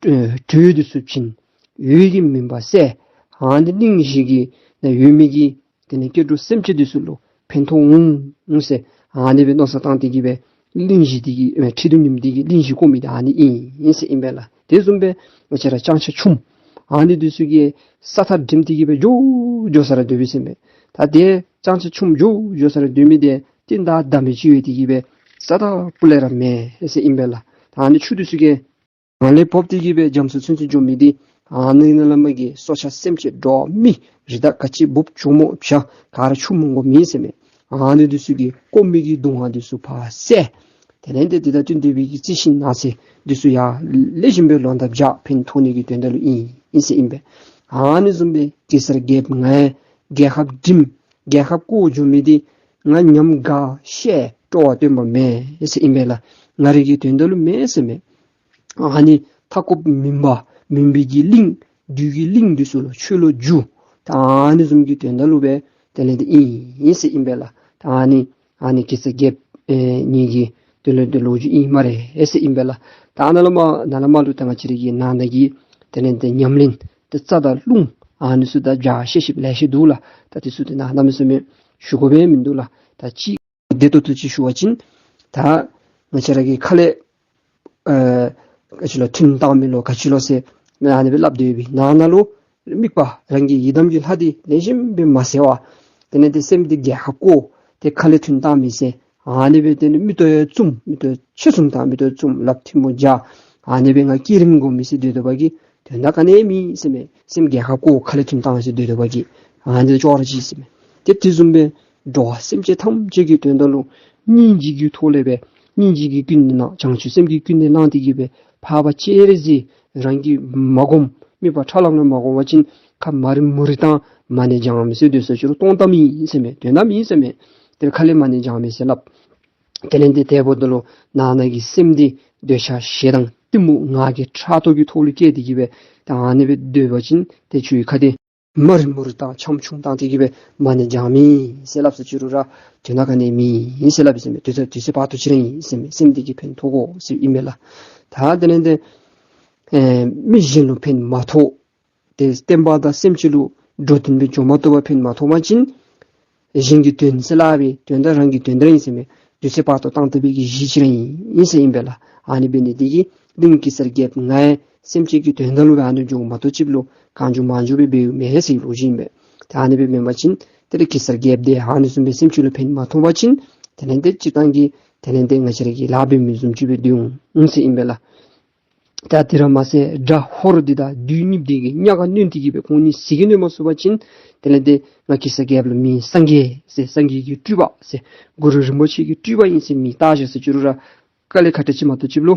ཨེ་དྲོད་འདི་ཚུ་བྱིན། འོད་ཀྱི་མུན་པ་བསལ། ཨ་ནི་གླིང་བཞི་གི་ནང་ཡོད་མི་གི་དེ་ལས་སྐྱེ་འགྲོ་སེམས་ཅན་འདི་ཚུ་ལུ་ཕན་ཐོགས་འོང་ཟེར་ཨ་ནི་སྦེ་མནོ་བསམ་བཏང་སྟེ་གི་སྦེ་གླིང་བཞི་འདི་གི་ཨེ་ཁྲི་གདུགས་ཉི་མ་འདི་གིས་གླིང་བཞི་བསྐོར་མི་འདི་ཨ་ནི་ཨིན་ཨིན་ཟེར་ཨིན་པས་ལགས། དེ་བཟུམ་སྦེ་ང་བཅས་ར་སྤྱང་ཚང་ཆུང་ཨ་ནི་འདི་ཚུ་གིས་ས་མཐའ་འགྲིམ་སྟེ་གི་སྦེ་འགྱོ་འགྱོ་ས་ར་སྡོད་པས་ཟེར་མས། ད་དེ་སྤྱང་ཚང་ཆུང་འགྱོ་འགྱོ་ས་ར་སྡོད་མི་འདི་རྟིང་བདའ་མི་ཅིག་ཡོད་དེ་གི་སྦེ་རྩ་དང་སྤུ་ལས་ར་མེན་ཟེར་ཨིན་པས་ལགས། ད་ཨ་ནི་ཆུ་འདི་ཚུ་གིས་ང་ལས་བབས་ཏེ་གི་སྦེ་རྒྱ་མཚོ་ཚུན་ཚོད་འགྱོ་མི་འདི་ཨ་ནི་ནཱ་ལས་མར་གྱི་སྲོག་ཆགས་སེམས་ཅན་འགྲོ་བ་མི་རི་དྭགས་ག་ཅི་འབུཔ་གྱོག་མོ་བྱ་ག་ར་ཆུ་མི་དགོ་མི་ཟེར་མས། ཨ་ནི་འདི་ཚུ་གིས་བསྐོར་མི་གི་གདུང་བ་འདི་ཚུ་ཕར་བསལ། དེ་ལས་ཏེ་དེ་དང་བསྟུན་ཏེ་སྦེ་གི་རྩི་ཤིང་ནགས་ཚལ་འདི་ཚུ་ཡང་ལེགས་ཤོམ་སྦེ་ལོ་འདབ་རྒྱས་ཕན་ཐོགས་ནི་གི་དོན་དག་ལུ་ཨིན་ཨིན་ཟེར་ཨིན་པས། ཨ་ནི་བཟུམ་སྦེ་གེ་སར་རྒྱལཔོ་ང་རྒྱལ་ཁབ་འགྲིམ་རྒྱལ་ཁབ་བསྐོར་འགྱོ་མི་འདི་ང་ཉམས་དགའ་ཤེས་སྤྲོ་བ་སྟོན་པ་མེན་ཟེར་ཨིན་པས་ལགས། ང་རའི་གི་དོན་དག་ལུ་མེན་ཟེར་མས། ཨ་ནི་མཐའ་འཁོབ་མུན་པ་མུན་པའི་གི་གླིང་བདུད་ཀྱི་གླིང་འདི་ཚུ་ལུ་ཆོས་ལུ་བསྒྱུར། ད་ཨ་ནི་བཟུམ་གྱི་དོན་དག་ལུ་སྦེ་དེ་ལས་ཏེ་ཨིན་ཨིན་ཟེར་ཨིན་པས་ལགས། ད་ཨ་ནི་ཨ་ནི་གེ་སར་རྒྱལཔོ་ཨེ་ངེ་གི་དེ་ལས་ཏེ་ལོ་རྒྱུས་ཨིན་སྨ་རེ་ཟེར་ཨིན་པས་ལགས། ད་ནཱ་ལས་མར་ནཱ་ལས་མར་ལུ་ད་ང་བཅས་རའི་གི་ནང་ན་གི་དེ་ལས་ཏེ་ཉམས་ལེན་ཏེ་རྩ་དང་རླུང་ཨ་ནི་ཚུ་ད་རྒྱ་ཆེ་ཤོས་ལེ་ཤ་འདུག་ལགས། ད་དེ་ཚུ་ཏེ་ནཱ་གནམ་མེད་ས་མེད་ཞུ་དགོ་པས་མིན་འདུག་ལགས། ད་ཅིག་བདེ་ཏོག་ཏོ་ཅིག་ཞུ་བ་ཅིན་ད་ང་བཅས་ར་གི་ཁ་ལས་ཨ་ག་ཅི་ལོ་ཐུན་བཏང་མི་ལོ་ག་ཅི་ལོ་ཟེར་ཨ་ནི་སྦེ་སླབ་སྡོད་པའི་ནང་ན་ལུ་དམིགས་པ་རང་གི་ཡི་དམ་གྱི་ལྷ་འདི་ལེགས་ཤོམ་སྦེ་མ་གསལ་བར་དེ་ལས་ཏེ་སེམས་འདི་རྒྱལ་ཁ་བསྐོར་ཏེ་ཁ་ལས་ཐུན་བཏང་མི་ཟེར་ཨ་ནི་སྦེ་དེ་ལས་མིག་ཏོ་ཡང་བཙུམ་མིག་ཏོ་ཆེ་བཙུམ་དང་མིག་ཏོ་བཙུམ་ལགཔ་ཐལ་མོ་སྦྱར་ཨ་ནི་སྦེ་ང་བསྐྱེད་རིམ་སྒོམ་མི་ཟེར་སྡོད་སྡོད་པ་གིས་དོན་དག་ག་ནི་མེད་ཟེར་མས། སེམས་རྒྱལ་ཁ་བསྐོར་ཁ་ལས་ཐུན་བཏང་ཟེར་སྡོད་སྡོད་པ་གིས་ཨ་ནི་ཅོག་ར་གཅིག་ཟེར་མས། ཏེ་དེ་བཟུམ་སྦེ་འགྲོ་བ་སེམས་ཅན་ཐམས་ཅད་ཀྱི་དོན་དག་ལུ་སྙིང་རྗེ་གི་ཐོག་ལས་སྦེ་སྙིང་རྗེ་གི་ཀུན་ནས་བསླངས་བྱང་ཆུབ་སེམས་ཀྱི་ཀུན་ནས་བསླངས་ཏེ་གི་སྦེ་འཕགས་པ་སྤྱན་རས་གཟིགས་རང་གིས་མ་བསྒོམ་དམིགས་པ་ཁྲ་ལམ་ལམ་མ་བསྒོམ་པ་ཅིན་ཁ་མ་རི་མུ་རི་བཏང་མ་ཎི་བགྱང་མི་ཟེར་སྡོད་ས་ཅིག་རུང་སྟོང་བཏང་མི་ཨིན་ཟེར་མས། དོན་དག་མེད་ཟེར་མས། དེ་ཁ་ལས་མ་ཎི་བགྱང་མི་ཟེར་སླབ། དེ་ལས་ཏེ་དེ་འབདཝ་ད་ལུ་ནང་ན་གི་སེམས་འདི་འདོད་ཆགས་ཞེ་སྡང་གཏི་མུག་ང་རྒྱལ་ཕྲག་དོག་གི་ཐོག་ལུ་སྐྱེས་ཏེ་གི་སྦེ་ད་ཨ་ནི་སྦེ་སྡོད་པ་ཅིན་ཏེ་ཁྱོད་ཁ་འདི་མ་རི་མུ་རི་བཏང་ཆམ་ཆུང་བཏང་སྟེ་གི་སྦེ་མ་ཎི་བགྱང་མི་ཟེར་སླབ་ས་ཅིག་རུང་ར་དོན་དག་ག་ནི་མེད་ཟེར་སླབ་ཟེར་མས། དུས་ཚོད་དུས་ཚོད་བར་དུ་ཅིག་ར་ཨིན་ཟེར་མས། སེམས་འདི་གིས་ཕན་ཐོགས་དགོ་ཟེར་ཨིན་མས་ལགས། ད་དེ་ལས་ཏེ་ཨེ་མི་གཞན་ལུ་ཕན་མ་ཐོགས། ཏེ་བསྟན་པ་དང་སེམས་ཅན་ལུ་འགྲོ་དོན་སྦེ་འགྱོ་མ་བཏུབ་པར་ཕན་མ་ཐོགས་པ་ཅིན་གཞན་གྱི་དོན་ཟེར་སླབ་པའི་དོན་དག་རང་གི་དོན་དག་ར་ཨིན་ཟེར་མས། དུས་ཚོད་བར་དོ་བཏང་བཏང་བའི་གི་གཞི་ཅིག་ར་ཨིན་ཟེར་ཨིན་པས་ལགས། ཨ་ནི་འབད་ནི་འདི་གིས་གླིང་གེ་སར་རྒྱལཔོ་ང་ཡང་སེམས་ཅན་གྱི་དོན་དག་ལུ་སྦེ་ཨ་ནི་འགྱོཝ་མ་གཏོགས་ཅིག་ལུ་གང་འགྱོ་མང་འགྱོ་སྦེ་འབདཝ་མེན་ཟེར་ལོ་རྒྱུས་ཨིན་པས། ཏེ་ཨ་ནི་སྦེ་མེན་པ་ཅིན་ཏེ་གེ་སར་རྒྱལཔོ་དེ་ཨ་ནི་བཟུམ་སྦེ་སེམས་ཅན་ལུ་ཕན་མ་ཐོགས་པ་ཅིན་དེ་ལས་ཏེ་སྤྱིར་བཏང་གི་དེ་ལས་ཏེ་ང་བཅས་ར་གི་ལཱ་འབད་མི་བཟུམ་ཅིག་སྦེ་སྡོད་འོང་ཟེར་ཨིན་པས་ལགས། ད་དེ་ར་མ་ཚད་དགྲ་ཧོར་འདི་དང་བདུད་གཉིས་འདི་གིས་གཉའ་ག་གནོན་ཏེ་གི་སྦེ་ཁོང་གཉིས་ཟིལ་གྱིས་གནོན་མ་ཚུགས་པ་ཅིན་དེ་ལས་ཏེ་ང་གེ་སར་རྒྱལཔོ་ལུ་མི་སངས་རྒྱས་ཟེར་སངས་རྒྱས་ཀྱི་སྤྲུལ་པ་ཟེར་གུ་རུ་རིན་པོ་ཆེ་གི་སྤྲུལ་པ་ཨིན་ཟེར་མིང་བཏགས་བཞག་ཟེར་བཅུག་རུང་ར་དཀའ་ལས་ཁག་ཏ་ཅིག་མ་གཏོགས་ཅིག་ལུ་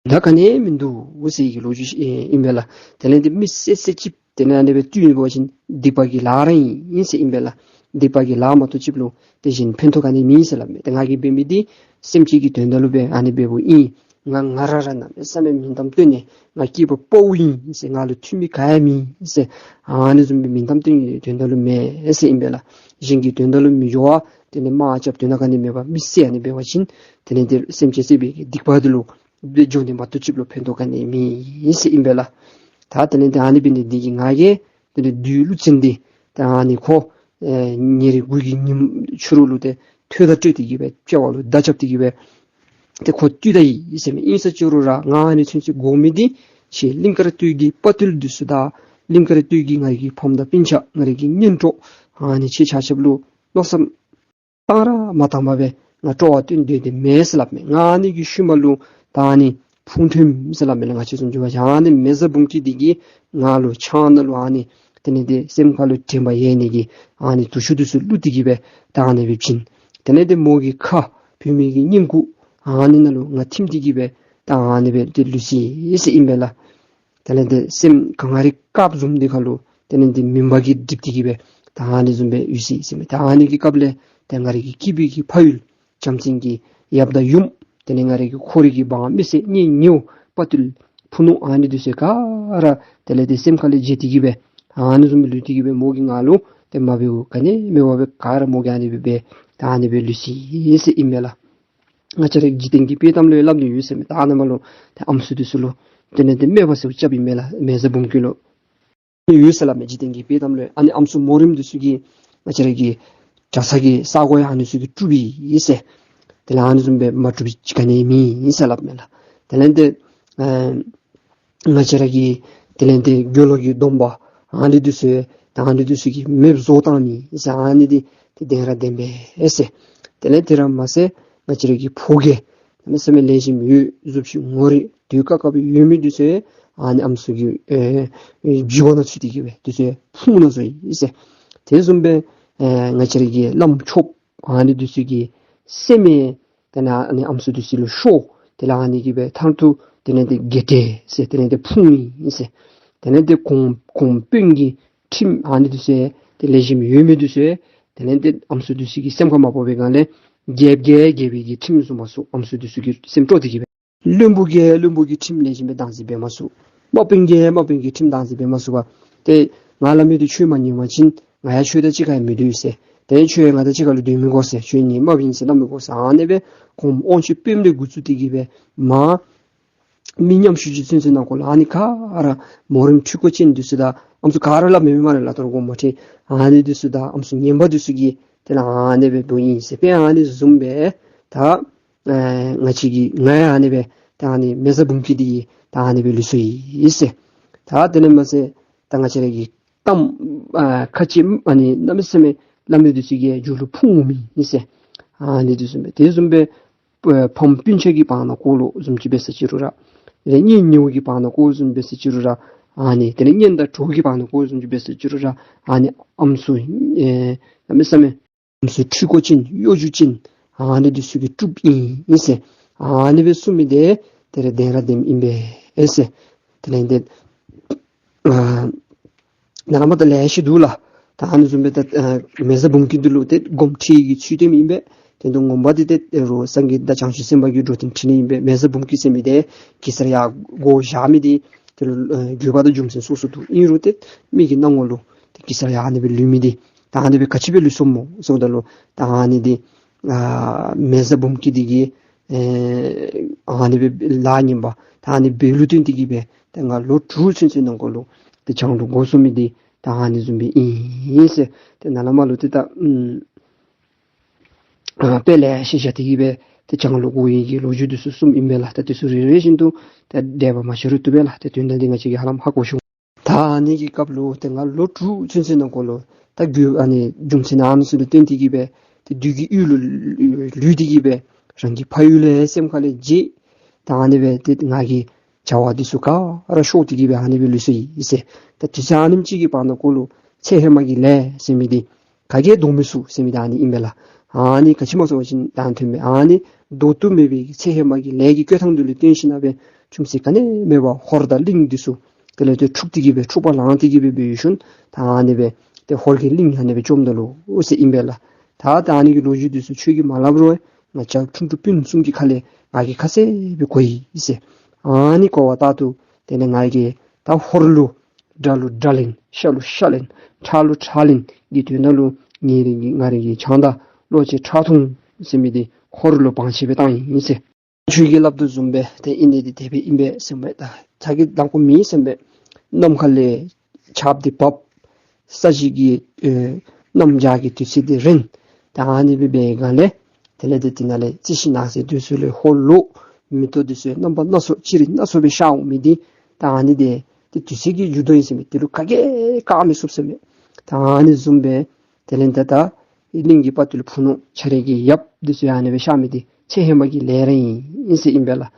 ད་ག་ནི་མིན་འདུག་ཟེར་གྱི་ལོ་རྒྱུས་ཨིན་པས་ལགས། དེ་ལས་ཏེ་མི་བསད་བསད་ཅིག་དེ་ལས་ཨ་ནི་སྦེ་བཏུལ་ནི་འབད་བ་ཅིན་སྡིག་པ་གི་ལཱ་ར་ཨིན་ཟེར་ཨིན་པས་ལགས། སྡིག་པ་གི་ལཱ་མ་གཏོགས་ཅིག་ལུ་དེ་བཞིན་ཕན་ཐོགས་ག་ནི་མེད་ཟེར་སླབ་མས། ཏེ་ང་གིས་འབད་མི་འདི་སེམས་ཅན་གྱི་དོན་དག་ལུ་སྦེ་ཨ་ནི་འབདཝ་ཨིན། ང་ང་ར་ར་གནམ་མེད་ས་མེད་མིང་གཏམ་བཏོན་ནི་ང་སྐྱེས་པ་དཔའ་བོ་ཨིན་ཟེར་ང་ལུ་ཐུབ་མི་ག་ཡང་མེད་ཟེར་ཨ་ནི་བཟུམ་སྦེ་མིང་གཏམ་བཏོན་ནི་དོན་དག་ལུ་མེན་ཟེར་ཨིན་པས་ལགས། གཞན་གྱི་དོན་དག་ལུ་མི་འགྱོ་བར་དེ་ལས་དམག་རྐྱབ་དོན་དག་ག་ནི་མེད་པར་མི་བསད་ཨ་ནི་འབད་བ་ཅིན་དེ་ལས་ཏེ་སེམས་ཅན་བསད་པའི་གི་སྡིག་པ་འདི་ལུ་འདི་འགྱོ་ནི་མ་གཏོགས་ཅིག་ལུ་ཕན་ཐོགས་ག་ནི་མེད་ཟེར་ཨིན་པས་ལགས། ད་དེ་ལས་ཏེ་ཨ་ནི་འབད་ནི་འདི་གིས་ང་གིས་དེ་ལས་བདུད་ཀླུ་བཙན་འདི་ད་ཨ་ནི་ཁོ་ཨེ་ཉེར་དགུ་གི་ཉིནམ་ཕྱི་རུ་ལུ་ཏེ་ཐོད་ཐག་སྤྲོད་དེ་གི་སྦེ་དཔྱལ་བ་ལུ་མདའ་རྐྱབ་སྟེ་གི་སྦེ་ཏེ་ཁོ་བཏུལ་ད་ཡི་ཟེར་མི་ཨིན་ཟེར་བཅུག་རུང་ར་ང་ཨ་ནི་ཚུན་ཚོད་དགོ་མི་འདི་ཁྱེད་གླིང་དཀར་སྟོད་ཀྱི་དཔའ་བརྟུལ་འདི་ཚུ་དང་གླིང་དཀར་སྟོད་ཀྱི་ང་རའི་གི་ཕམ་དང་སྤུན་ཆ་ང་རའི་གི་གཉེན་གྲོགས་ཨ་ནི་ཁྱེད་ཆ་ཁྱབ་ལུ་མནོ་བསམ་བཏང་ར་མ་བཏང་པར་སྦེ་ང་སྤྲོ་བ་བཏོན་སྡོད་དེ་མེན་ཟེར་སླབ་མས། ང་ཨ་ནི་གི་ཤུལ་མ་ལུ་ད་ཨ་ནི་ཕུང་ཁྲོལ་ཟེར་སླབ་མས་ལགས། ང་བཅས་བཟུམ་ཅིག་འབད་བ་ཅིན་ཨ་ནི་མེ་བཟའ་འབུམ་སྐྱིད་འདི་གིས་ང་ལུ་ཕྱག་ནང་ལུ་ཨ་ནི་དེ་ལས་ཏེ་སེམས་ཁ་ལུ་དྲན་པ་ཡལ་ནི་གི་ཨ་ནི་དུག་ཤུགས་འདི་ཚུ་བླུགས་ཏེ་གི་སྦེ་ད་ཨ་ནི་སྦེ་བྱིན། དེ་ལས་ཏེ་མོ་གི་ཁ་བུད་མེད་ཀྱི་སྙིང་ཁུ་ཨ་ནི་ནང་ལུ་ང་ཐིམ་སྟེ་གི་སྦེ་ད་ཨ་ནི་སྦེ་ཏེ་ལུས་ཅི་ཟེར་ཨིན་པས་ལགས། དེ་ལས་ཏེ་སེམས་གངས་རི་དཀརཔོ་བཟུམ་འདི་ཁ་ལུ་དེ་ལས་ཏེ་མུན་པ་གིས་བསྒྲིབས་ཏེ་གི་སྦེ་ད་ཨ་ནི་བཟུམ་སྦེ་ཡོད་ཅི་ཟེར་མས། ད་ཨ་ནི་གི་སྐབས་ལས་ཏེ་ང་རའི་གི་སྐྱེས་པའི་གི་ཕ་ཡུལ་བྱམས་ཆེན་གྱི་ཡབ་དང་ཡུམ་དེ་ལས་ང་རའི་གི་ཁོ་རའི་གི་འབངས་མི་སེར་གཉེན་ཉེཝ་དཔའ་བརྟུལ་ཕུ་ནུ་ཨ་ནི་འདི་ཚུ་ག་ར་དེ་ལས་ཏེ་སེམས་ཁ་ལས་བརྗེད་དེ་གི་སྦེ་ཨ་ནི་བཟུམ་སྦེ་ལུས་ཏེ་གི་སྦེ་མོ་གིས་ང་ལུ་ཏེ་མ་འབདཝ་ག་ནི་མེད་པར་སྦེ་ག་ར་མོ་གིས་ཨ་ནི་སྦེ་འབད་ད་ཨ་ནི་སྦེ་ལུས་ཅི་ཟེར་ཨིན་མས་ལགས། ང་བཅས་ར་འཇིག་རྟེན་གྱི་དཔྱེ་གཏམ་ལུ་ཡང་སླབ་ནི་ཡོད་ཟེར་མས། ད་ཨ་ནི་མ་ལུ་ཏེ་ཨམ་སྲུ་འདི་ཚུ་ལུ་དེ་ལས་ཏེ་སྨད་པ་ཟེར་རྐྱབ་ཨིན་མས་ལགས། མེ་བཟའ་འབུམ་སྐྱིད་ལུ་ཡོད་ཟེར་སླབ་མས། འཇིག་རྟེན་གྱི་དཔྱེ་གཏམ་ལུ་ཡང་ཨ་ནི་ཨམ་སྲུ་མོ་རེངམ་འདི་ཚུ་གིས་ང་བཅས་ར་གི་གྲྭ་ཚང་གི་ས་གོ་ཡང་ཨ་ནི་ཚུ་གིས་དཀྲུགས་པས་ཟེར། དེ་ལས་ཨ་ནི་བཟུམ་སྦེ་མ་དཀྲུགས་པའི་ཅིག་ག་ནི་མེད་ཟེར་སླབ་མས་ལགས། དེ་ལས་ཏེ་ཨེ་ང་བཅས་ར་གི་དེ་ལས་ཏེ་དགེ་སློང་གི་སྡོམ་པ་ཨ་ནི་འདི་ཚུ་ད་ཨ་ནི་འདི་ཚུ་གིས་མེདཔ་བཟོ་བཏང་ནི་ཟེར་ཨ་ནི་འདི་ཏེ་བདེན་ར་བདེན་པས་ཟེར། དེ་ལས་དེ་ར་མ་ཚད་ང་བཅས་ར་གི་ཕོ་རྒྱས་གནམ་མེད་ས་མེད་ལེགས་ཤོམ་ཡོད་གཟུགས་བྱད་ངོ་རིས་དུས་སྐབས་སྐབས་ཡོད་མི་འདི་ཚུ་ཨ་ནི་ཨམ་སྲུ་གི་ཨེ་ཨེ་རྒྱུ་བ་ནང་ཚུད་དེ་གི་སྦེ་འདི་ཚུ་ཕུང་ནང་བཟོ་ཡི་ཟེར། དེ་བཟུམ་སྦེ་ཨེ་ང་བཅས་ར་གི་བླམ་ཆོསཔ་ཨ་ནི་འདི་ཚུ་གི་སེམས་ཨེ་དེ་ལས་ཨ་ནི་ཨམ་སྲུ་འདི་ཚུ་ལུ་ཤོར། དེ་ལས་ཨ་ནི་གི་སྦེ་མཐར་ཐུག་དེ་ལས་ཏེ་བརྒྱལ་ཏེ་ཟེར་དེ་ལས་ཏེ་ཕུང་ཡི་ཟེར། དེ་ལས་ཏེ་གོང་གོང་དཔོན་གྱི་ཁྲིམས་ཨ་ནི་འདི་ཚུ་ཏེ་ལེགས་ཤོམ་ཡོད་མི་འདི་ཚུ་དེ་ལས་ཏེ་ཨམ་སྲུ་འདི་ཚུ་གི་སེམས་ཁར་མ་ཕོག་པའི་སྒང་ལས་རྒྱལཔོ་གིས་རྒྱལཔོ་གི་ཁྲིམས་བཟུང་མ་ཚུགས། ཨམ་སྲུ་འདི་ཚུ་གི་སེམས་དཀྲོགས་ཏེ་གི་སྦེ་བློན་པོ་གིས་བློན་པོ་གི་ཁྲིམས་ལེགས་ཤོམ་སྦེ་བདག་འཛིན་འབད་མ་ཚུགས། དམག་དཔོན་གྱིས་དམག་དཔོན་གྱི་ཁྲིམས་བདག་འཛིན་འབད་མ་ཚུགས་པར་ཏེ་ང་སླབ་མི་འདི་ཁྱོད་མ་ཉན་པ་ཅིན་ང་ཡང་ཁྱོད་དང་གཅིག་ཁར་མི་སྡོད་ཟེར། ཏེ་ཁྱོད་ཡང་ང་དང་གཅིག་ཁར་ལུ་སྡོད་མི་དགོ་ཟེར། ཁྱོད་ངེའི་དམག་དཔོན་ཨིན་ཟེར་སླབ་མི་དགོ་ཟེར། ཨ་ནི་སྦེ་གོངམ་དབང་ཕྱུག་དཔོནམ་ལས་འགོ་བཙུགས་ཏེ་གི་སྦེ་མ་མི་ཉམ་ཆུང་ཅིག་ཚུན་ཚོད་ནང་འཁོད་ལུ་ཨ་ནི་ག་ར་མོ་རེངམ་འཁྲུལ་འཁོར་ཅན་འདི་ཚུ་དང་ཨམ་སྲུ་ག་ར་སླབ་མི་མེན་སྨ་རེ་ལགས། ད་རུང་གོ་མ་ཁྲེལ། ཨ་ནི་འདི་ཚུ་དང་ཨམ་སྲུ་ངན་པ་འདི་ཚུ་གིས་དེ་ལས་ཨ་ནི་སྦེ་འབདཝ་ཨིན་ཟེར། དཔེ་ཨ་ནི་བཟུམ་སྦེ་ད་ཨེ་ང་བཅས་ཀྱི་ང་ཡང་ཨ་ནི་སྦེ་ད་ཨ་ནི་མེ་བཟའ་འབུམ་སྐྱིད་འདི་གིས་ད་ཨ་ནི་སྦེ་ལུས་སོ་ཡི་ཟེར། ད་དེ་ལས་མ་ཚད་ད་ང་བཅས་ར་གི་གཏམ་ཨ་ཁ་ཅིག་ཨ་ནི་གནམ་མེད་ས་མེད་སླབ་མི་འདི་ཚུ་གིས་མཇུག་ལུ་ཕུང་འོང་མི་ཨིན་ཟེར། ཨ་ནི་འདི་བཟུམ་སྦེ་དེ་བཟུམ་སྦེ་ཨེ་ཕམ་སྤུན་ཆ་གི་བར་ན་འཁོད་ལུ་བཟུམ་ཅིག་འབད་ས་ཅིག་རུང་ར་དེ་ལས་གཉེན་ཉེཝ་གི་བར་ན་འཁོད་བཟུམ་འབད་ས་ཅིག་རུང་ར་ཨ་ནི་དེ་ལས་གཉེན་དང་གྲོགས་ཀྱི་བར་ན་འཁོད་བཟུམ་ཅིག་འབད་ས་ཅིག་རུང་ར་ཨ་ནི་ཨམ་སྲུ་ཨེ་གནམ་མེད་ས་མེད་ཨམ་སྲུ་འཁྲུལ་འཁོར་ཅན་གཡོ་སྒྱུ་ཅན་ཨ་ནི་འདི་ཚུ་གིས་དཀྲུགསཔ་ཨིན་ཨིན་ཟེར། ཨ་ནི་སྦེ་གསུངས་མི་འདི་དེ་ར་བདེན་ར་བདེནམ་ཨིན་པས་ཟེར། དེ་ལས་ཏེ་ཨ་ནཱ་ལས་མར་ད་ལེ་ཤ་འདུག་ལགས། ད་ཨ་ནི་བཟུམ་སྦེ་ད་ཨ་མེ་བཟའ་འབུམ་སྐྱིད་འདི་ལུ་ཏེ་སྒོམ་ཁྲིད་ཀྱི་ཚུལ་སྟོནམ་ཨིན་པས། དེ་དུས་ངོ་མ་འདི་ཏེ་རོགས་སངས་རྒྱས་དང་བྱང་ཆུབ་སེམས་དཔའ་གི་འགྲོ་དོན་ཁྲིད་ནི་ཨིན་པས། མེ་བཟའ་འབུམ་སྐྱིད་ཟེར་མི་འདི་གེ་སར་ཡར་སྒོ་བཞག་མི་འདི་དེ་ལུ་ཨ་དགོས་པ་དང་རྒྱུ་མཚན་སོ་སོ་འདུག། ཨིན་རུང་ཏེ་མི་གི་སྣང་ངོ་ལུ་ཏེ་གེ་སར་ཡར་ཨ་ནི་སྦེ་ལུས་མི་འདི་ད་ཨ་ནི་སྦེ་ག་ཅི་སྦེ་ལུས་སོངམ་སྨོ་ཟེརཝ་ད་ལུ་ད་ཨ་ནི་འདི་ཨ་མེ་བཟའ་འབུམ་སྐྱིད་འདི་གིས་ཨེ་ཨ་ནི་སྦེ་ལཱ་ངན་པ་ད་ཨ་ནི་འབད་ལུགས་སྟོན་ཏེ་གི་སྦེ་ད་ང་ལོ་དྲུག་ཚུན་ཚོད་ནང་འཁོད་ལུ་ ཏེ་བྱང་ལུ་འགོར་སོང་མི་འདི་ད་ཨ་ནི་བཟུམ་སྦེ་ཨིན་ཟེར། ཏེ་ནཱ་ལས་མར་ལུ་ཏེ་ད་ཨམ་ཨ་དཔེ་ལེ་ཤ་བཞག་སྟེ་གི་སྦེ་ཏེ་བྱང་ལུ་འགོར་ནི་གི་ལོ་རྒྱུས་འདི་ཚུ་གསུངམ་ཨིན་པས་ལགས། ད་འདི་ཚུ་རེ་རེ་བཞིན་དུ་ད་འགྲེལ་པ་མ་བཤད་རུང་བཏུབ་པས་ལགས། ད་དོན་དག་འདི་ང་བཅས་ཀྱིས་ཧ་ལམ་ཧ་གོ་ཤོང་། ད་ཨ་ནི་གི་སྐབས་ལུ་ཏེ་ང་ལོ་དྲུག་ཚུན་ཚོད་ནང་འཁོད་ལུ་ད་རྒྱུ་ཨ་ནི་རྒྱུ་མཚན་ཨ་ནི་ཚུ་ལུ་བརྟེན་ཏེ་གི་སྦེ་ཏེ་བདུད་ཀྱི་ཡུལ་ལུ་ལུས་ཏེ་གི་སྦེ་རང་གི་ཕ་ཡུལ་ལས་སེམས་ཁ་ལས་བརྗེད། ད་ཨ་ནི་སྦེ་ཏེ་ང་གིས་བྱ་བ་འདི་ཚུ་ག་ར་ཤོར་ཏེ་གི་སྦེ་ཨ་ནི་སྦེ་ལུས་སོ་ཡི་ཟེར། ད་དུས་ཚོད་ཨ་ནེམ་ཅིག་གི་བར་ན་འཁོད་ལུ་ཚེ་ཧེ་མ་གི་ལས་ཟེར་མི་འདི་ག་གིས་བཟློག་མི་ཚུགས་ཟེར་མི་འདི་ཨ་ནི་ཨིན་པས་ལགས། ཨ་ནི་ག་ཅི་སྨོ་ཟེར་བ་ཅིན་ད་ཐོན་མི་ཨ་ནི་བཟློག་ཏུ་མེད་པའི་ཚེ་ཧེ་མ་གི་ལས་ཀྱི་བསྐོས་ཐང་འདི་ལུ་བརྟེན་ཞིན་ན་སྦེ་ཁྱིམ་མཚེས་ག་ནི་མེད་པར་ཧོར་དང་གླིང་འདི་ཚུ་དེ་ལས་ཏེ་འཁྲུགས་ཏེ་གི་སྦེ་འཁྲུག་པ་ལངས་ཏེ་གི་སྦེ་འབད་ཞིནམ་ད་ཨ་ནི་སྦེ་ཏེ་ཧོར་གྱི་གླིང་ཨ་ནི་སྦེ་བཅོམ་ད་ལོ་ཟེར་ཨིན་པས་ལགས། ད་ད་ཨ་ནི་གི་ལོ་རྒྱུས་འདི་ཚུ་ཁྱོད་ཀྱིས་མ་སླབ་རུང་ང་བྱ་ཁྲུང་ཁྲུང་སྤུན་གསུམ་གྱི་ཁ་ལས་ང་གིས་ཁ་གསལ་སྦེ་གོ་ཡི་ཟེར། ཨ་ནི་གོ་བ་ལྟར་དུ་དེ་ལས་ང་གིས་ད་ཧོར་ལུ་དགྲ་ལུ་དགྲ་ལན་ཤ་ལུ་ཤ་ལན་ཁྲག་ལུ་ཁྲག་ལན་གྱི་དོན་དག་ལུ་ངེ་རང་གི་ང་རང་གི་ཆང་དང་གློ་ཆེ་ཁྲག་འཐུང་ཟེར་མི་འདི་ཧོར་ལུ་བང་ཆེན་སྦེ་བཏང་ཡི་ཟེར། ཁྱོད་ཀྱིས་སླབ་དོ་བཟུམ་སྦེ་ཏེ་ཨིན་ནི་འདི་དེ་སྦེ་ཨིན་པས་ཟེར་མས། ད་ཚ་གྱང་ལང་ཁོམ་མེད་ཟེར་མས། ནམ་མཁའ་ལས་ཆརཔ་འདི་བབས། ས་གཞི་གི་ཨེ་གནམ་བྱཱར་གྱི་དུས་ཚོད་འདི་རན། ད་ཨ་ནི་སྦེ་འབད་སྒང་ལས་དེ་ལས་ཏེ་དེ་ནང་ལས་རྩི་ཤིང་ནགས་ཚལ་འདི་ཚུ་ལས་ཧོར་ལུ་མེ་ཏོག་འདི་ཚུ་རྣམ་པ་སྣ་ཚོགས་ཅི་རིགས་སྣ་ཚོགས་སྦེ་ཤར་འོང་མི་འདི་ད་ཨ་ནི་འདི་ཏེ་དུས་ཚོད་ཀྱི་འགྱུར་ལྡོག་ཨིན་ཟེར་མས། དེ་ལུ་ག་གིས་བཀག་མི་ཚུགས་ཟེར་མས། ད་ཨ་ནི་བཟུམ་སྦེ་དེ་ལས་ད་ད་གླིང་གི་དཔའ་བརྟུལ་ཕུ་ནུ་ཁྱོད་རའི་གི་ཡབ་འདི་ཚུ་ཡང་ཨ་ནི་སྦེ་ཤར་མི་འདི་ཚེ་ཧེ་མ་གི་ལས་ར་ཨིན་ཟེར་ཨིན་པས་ལགས།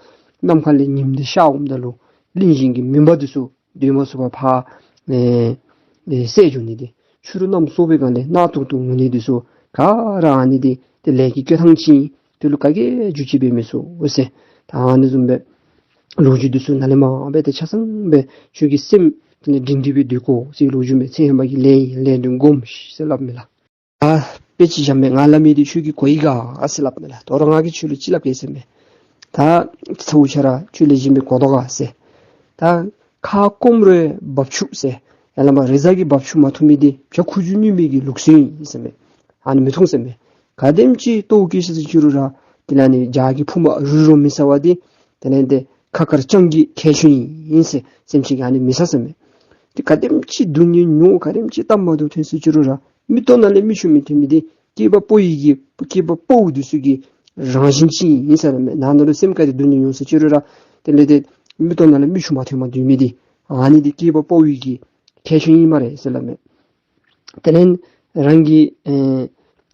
ནམ་མཁའ་ལས་ཉིམ་འདི་ཤར་འོངམ་ད་ལུ་གླིང་བཞི་གི་མུན་པ་འདི་ཚུ་སྡོད་མ་ཚུགས་པར་ཕར་ཨེ་ཨེ་བསལ་འགྱོ་ནི་འདི། ཕྱི་རུ་གནམ་སྲོ་བའི་སྒང་ལས་གནག་དུང་དུང་འོང་ནི་འདི་ཚུ་ག་ར་ཨ་ནི་འདི་ཏེ་ལས་ཀྱི་བསྐོས་ཐང་ཅིག་ཨིན། དེ་ལུ་ག་གིས་བསྒྱུར་བཅོས་འབད་མི་ཚུགས་ཟེར། ད་ཨ་ནི་བཟུམ་སྦེ་ལོ་རྒྱུས་འདི་ཚུ་ནཱ་ལས་མར་སྦེ་ཏེ་ཆ་ཚང་སྦེ་ཁྱོད་ཀྱི་སེམས་དེ་ལས་སྒྲིང་སྒྲིང་སྦེ་སྡོད་དགོ་ཟེར་ལོ་རྒྱུས་མས། ཚེ་ཧེ་མ་གི་ལས་ཨིན། ལས་འདི་སྒོམ་ཤིག་ཟེར་སླབ་མས་ལགས། ཨ་དཔེ་ཅིག་བཞག་མས། ང་སླབ་མི་འདི་ཁྱོད་ཀྱིས་གོ་ཡི་ག་ཟེར་སླབ་མས་ལགས། དོ་རུང་ང་གིས་ཁྱོད་ལུ་ཅིག་སླབ་གེ་ཟེར་མས། ད་ཚ་བོ་ཁྱོད་ར་ཁྱོད་ལེགས་ཤོམ་སྦེ་གོ་དོ་ག་ཟེར། ད་ཁ་སྐོམ་རུང་འབབ་ཆུ་ཟེར། ཡར་ལས་མར་རི་གཟར་གྱིས་འབབ་ཆུ་མ་འཐུང་མི་འདི་བྱ་ཁུ་བྱུག་སྨྱོན་མི་གི་ལུགས་སྲོལ་ཨིན་ཟེར་མས། ཨ་ནི་མི་འཐུང་ཟེར་མས། ག་དེམ་ཅིག་ལྟོཝ་བཀྱེས་ཟེར་ཅི་རུང་ར་དེ་ལས་ཨ་ནི་བྱ་གི་ཕུང་པོ་རུལ་རུང་མི་ཟ་བ་འདི་དེ་ལས་ཏེ་ཁ་དཀར་སྤྱང་ཀི་མཁལ་ཆུང་ཨིན་ཟེར། སེམས་ཅན་གྱིས་ཨ་ནི་མི་ཟ་ཟེར་མས། ཏེ་ག་དེམ་ཅིག་སྡུག་བསྔལ་མྱོང་ག་དེམ་ཅིག་སྟབས་མ་བདེཝ་ཐོན་ཟེར་ཅི་རུང་ར་མིག་ཏོ་ནང་ལས་མིག་ཆུ་མི་ཐོན་མི་འདི་སྐྱེས་པ་ཕོ་ཡི་གི་སྐྱེས་པ་ཕོ་འདི་ཚུ་གི་རང་བཞིན་ཅིག་ཨིན་ཟེར་མས། ནང་ན་ལུ་སེམས་དཀར་ཏེ་སྡུག་བསྔལ་མྱོང་ཟེར་ཅི་རུང་ར་དེ་ལས་ཏེ་མིག་ཏོ་ནང་ལས་མིག་ཆུ་མ་ཐོན་པར་སྡོད་མི་འདི་ཨ་ནི་འདི་སྐྱེས་པ་ཕོ་ཡི་གི་མཁལ་ཆུང་ཨིན་སྨ་རེ་ཟེར་སླབ་མས། དེ་ལས་རང་གི་ཨེ་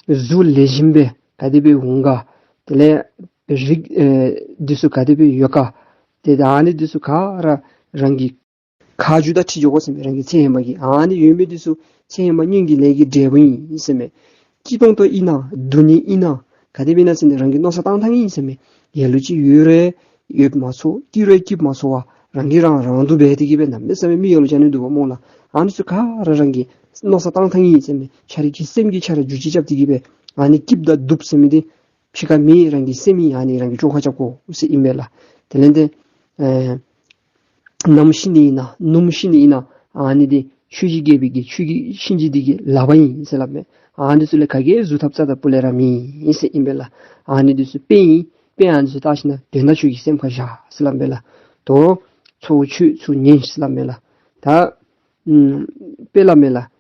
གཟུགས་ལེགས་ཤོམ་སྦེ་ག་དེ་སྦེ་འོང་ག། དེ་ལས་རིགས་ཨེ་འདི་ཚུ་ག་དེ་སྦེ་ཡོད་ག། ཏེ་ད་ཨ་ནི་འདི་ཚུ་ག་ར་རང་གི་ཁ་རྒྱུད་དང་འཁྲིལ་འགྱོ་དགོ་ཟེར་མས། རང་གི་ཚེ་ཧེ་མ་གི་ཨ་ནི་ཡོད་མི་འདི་ཚུ་ཚེ་ཧེ་མ་སྔོན་གྱི་ལས་ཀྱི་འབྲས་བུ་ཨིན་ཟེར་མས། སྐྱིད་ཏོང་ཏོ་ཨིན་ན་སྡུག་བསྔལ་ཨིན་ན་ག་དེ་སྦེ་ཨིན་ན་ཟེར་ན་རང་གི་མནོ་བསམ་བཏང་ཐངས་ཨིན་ཟེར་མས། ལ་ལུ་ཅིག་ཡོད་རུང་ཡོད་མ་ཚུགས། སྐྱིད་རུང་སྐྱིད་མ་ཚུགས་པར་རང་གིས་རང་རང་སྡུག་འབད་དེ་གི་སྦེ་གནམ་མེད་ས་མེད་མི་ཡ་ལུ་ཅིག་ཨ་ནི་འདུག་པ་སྨོ་ལགས། ཨ་ནི་ཚུ་ག་ར་རང་གི་མནོ་བསམ་བཏང་ཐངས་ཨིན་ཟེར་མས། ཁྱོད་རའི་གི་སེམས་ཀྱིས་ཁྱོད་ར་འགྱུར་བཅོས་རྐྱབ་སྟེ་གི་སྦེ་ཨ་ནི་སྐྱིདཔ་དང་སྡུགཔ་ཟེར་མི་འདི་ཕྱི་ཁ་མེད། རང་གི་སེམས་ཨིན། ཨ་ནི་རང་གིས་བཅོ་ཁ་རྐྱབ་དགོ་ཟེར་ཨིན་པས་ལགས། དེ་ལས་ཏེ་ཨེ་ནམ་ཤི་ནི་ཨིན་ན་ནུབ་མོ་ཤི་ནི་ཨིན་ན་ཨ་ནི་འདི་ཆོས་ཀྱི་རྒྱལ་པོའི་གི་ཆོས་ཀྱི་གཤིན་རྗེ་འདི་གི་ལག་པར་ཨིན་ཟེར་སླབ་མས། ཨ་ནི་ཚུ་ལས་ག་གིས་བཟོ་ཐབས་རྩ་དང་སྤུ་ལས་ར་མེད་ཟེར་ཨིན་པས་ལགས། ཨ་ནི་འདི་ཚུ་དཔེ་ཨིན། དཔེ་ཨ་ནི་ཚུ་བལྟ་ཞིན་ན་དོན་དག་ཁྱོད་ཀྱི་སེམས་ཁར་བཞག་ཟེར་སླབ་མས་ལགས། དོ་ཚ་བོ་ཁྱོད་ཚུར་ཉན་ཟེར་སླབ་མས་ལགས། ད་ཨམ་དཔེ་སླབ་མས་ལགས།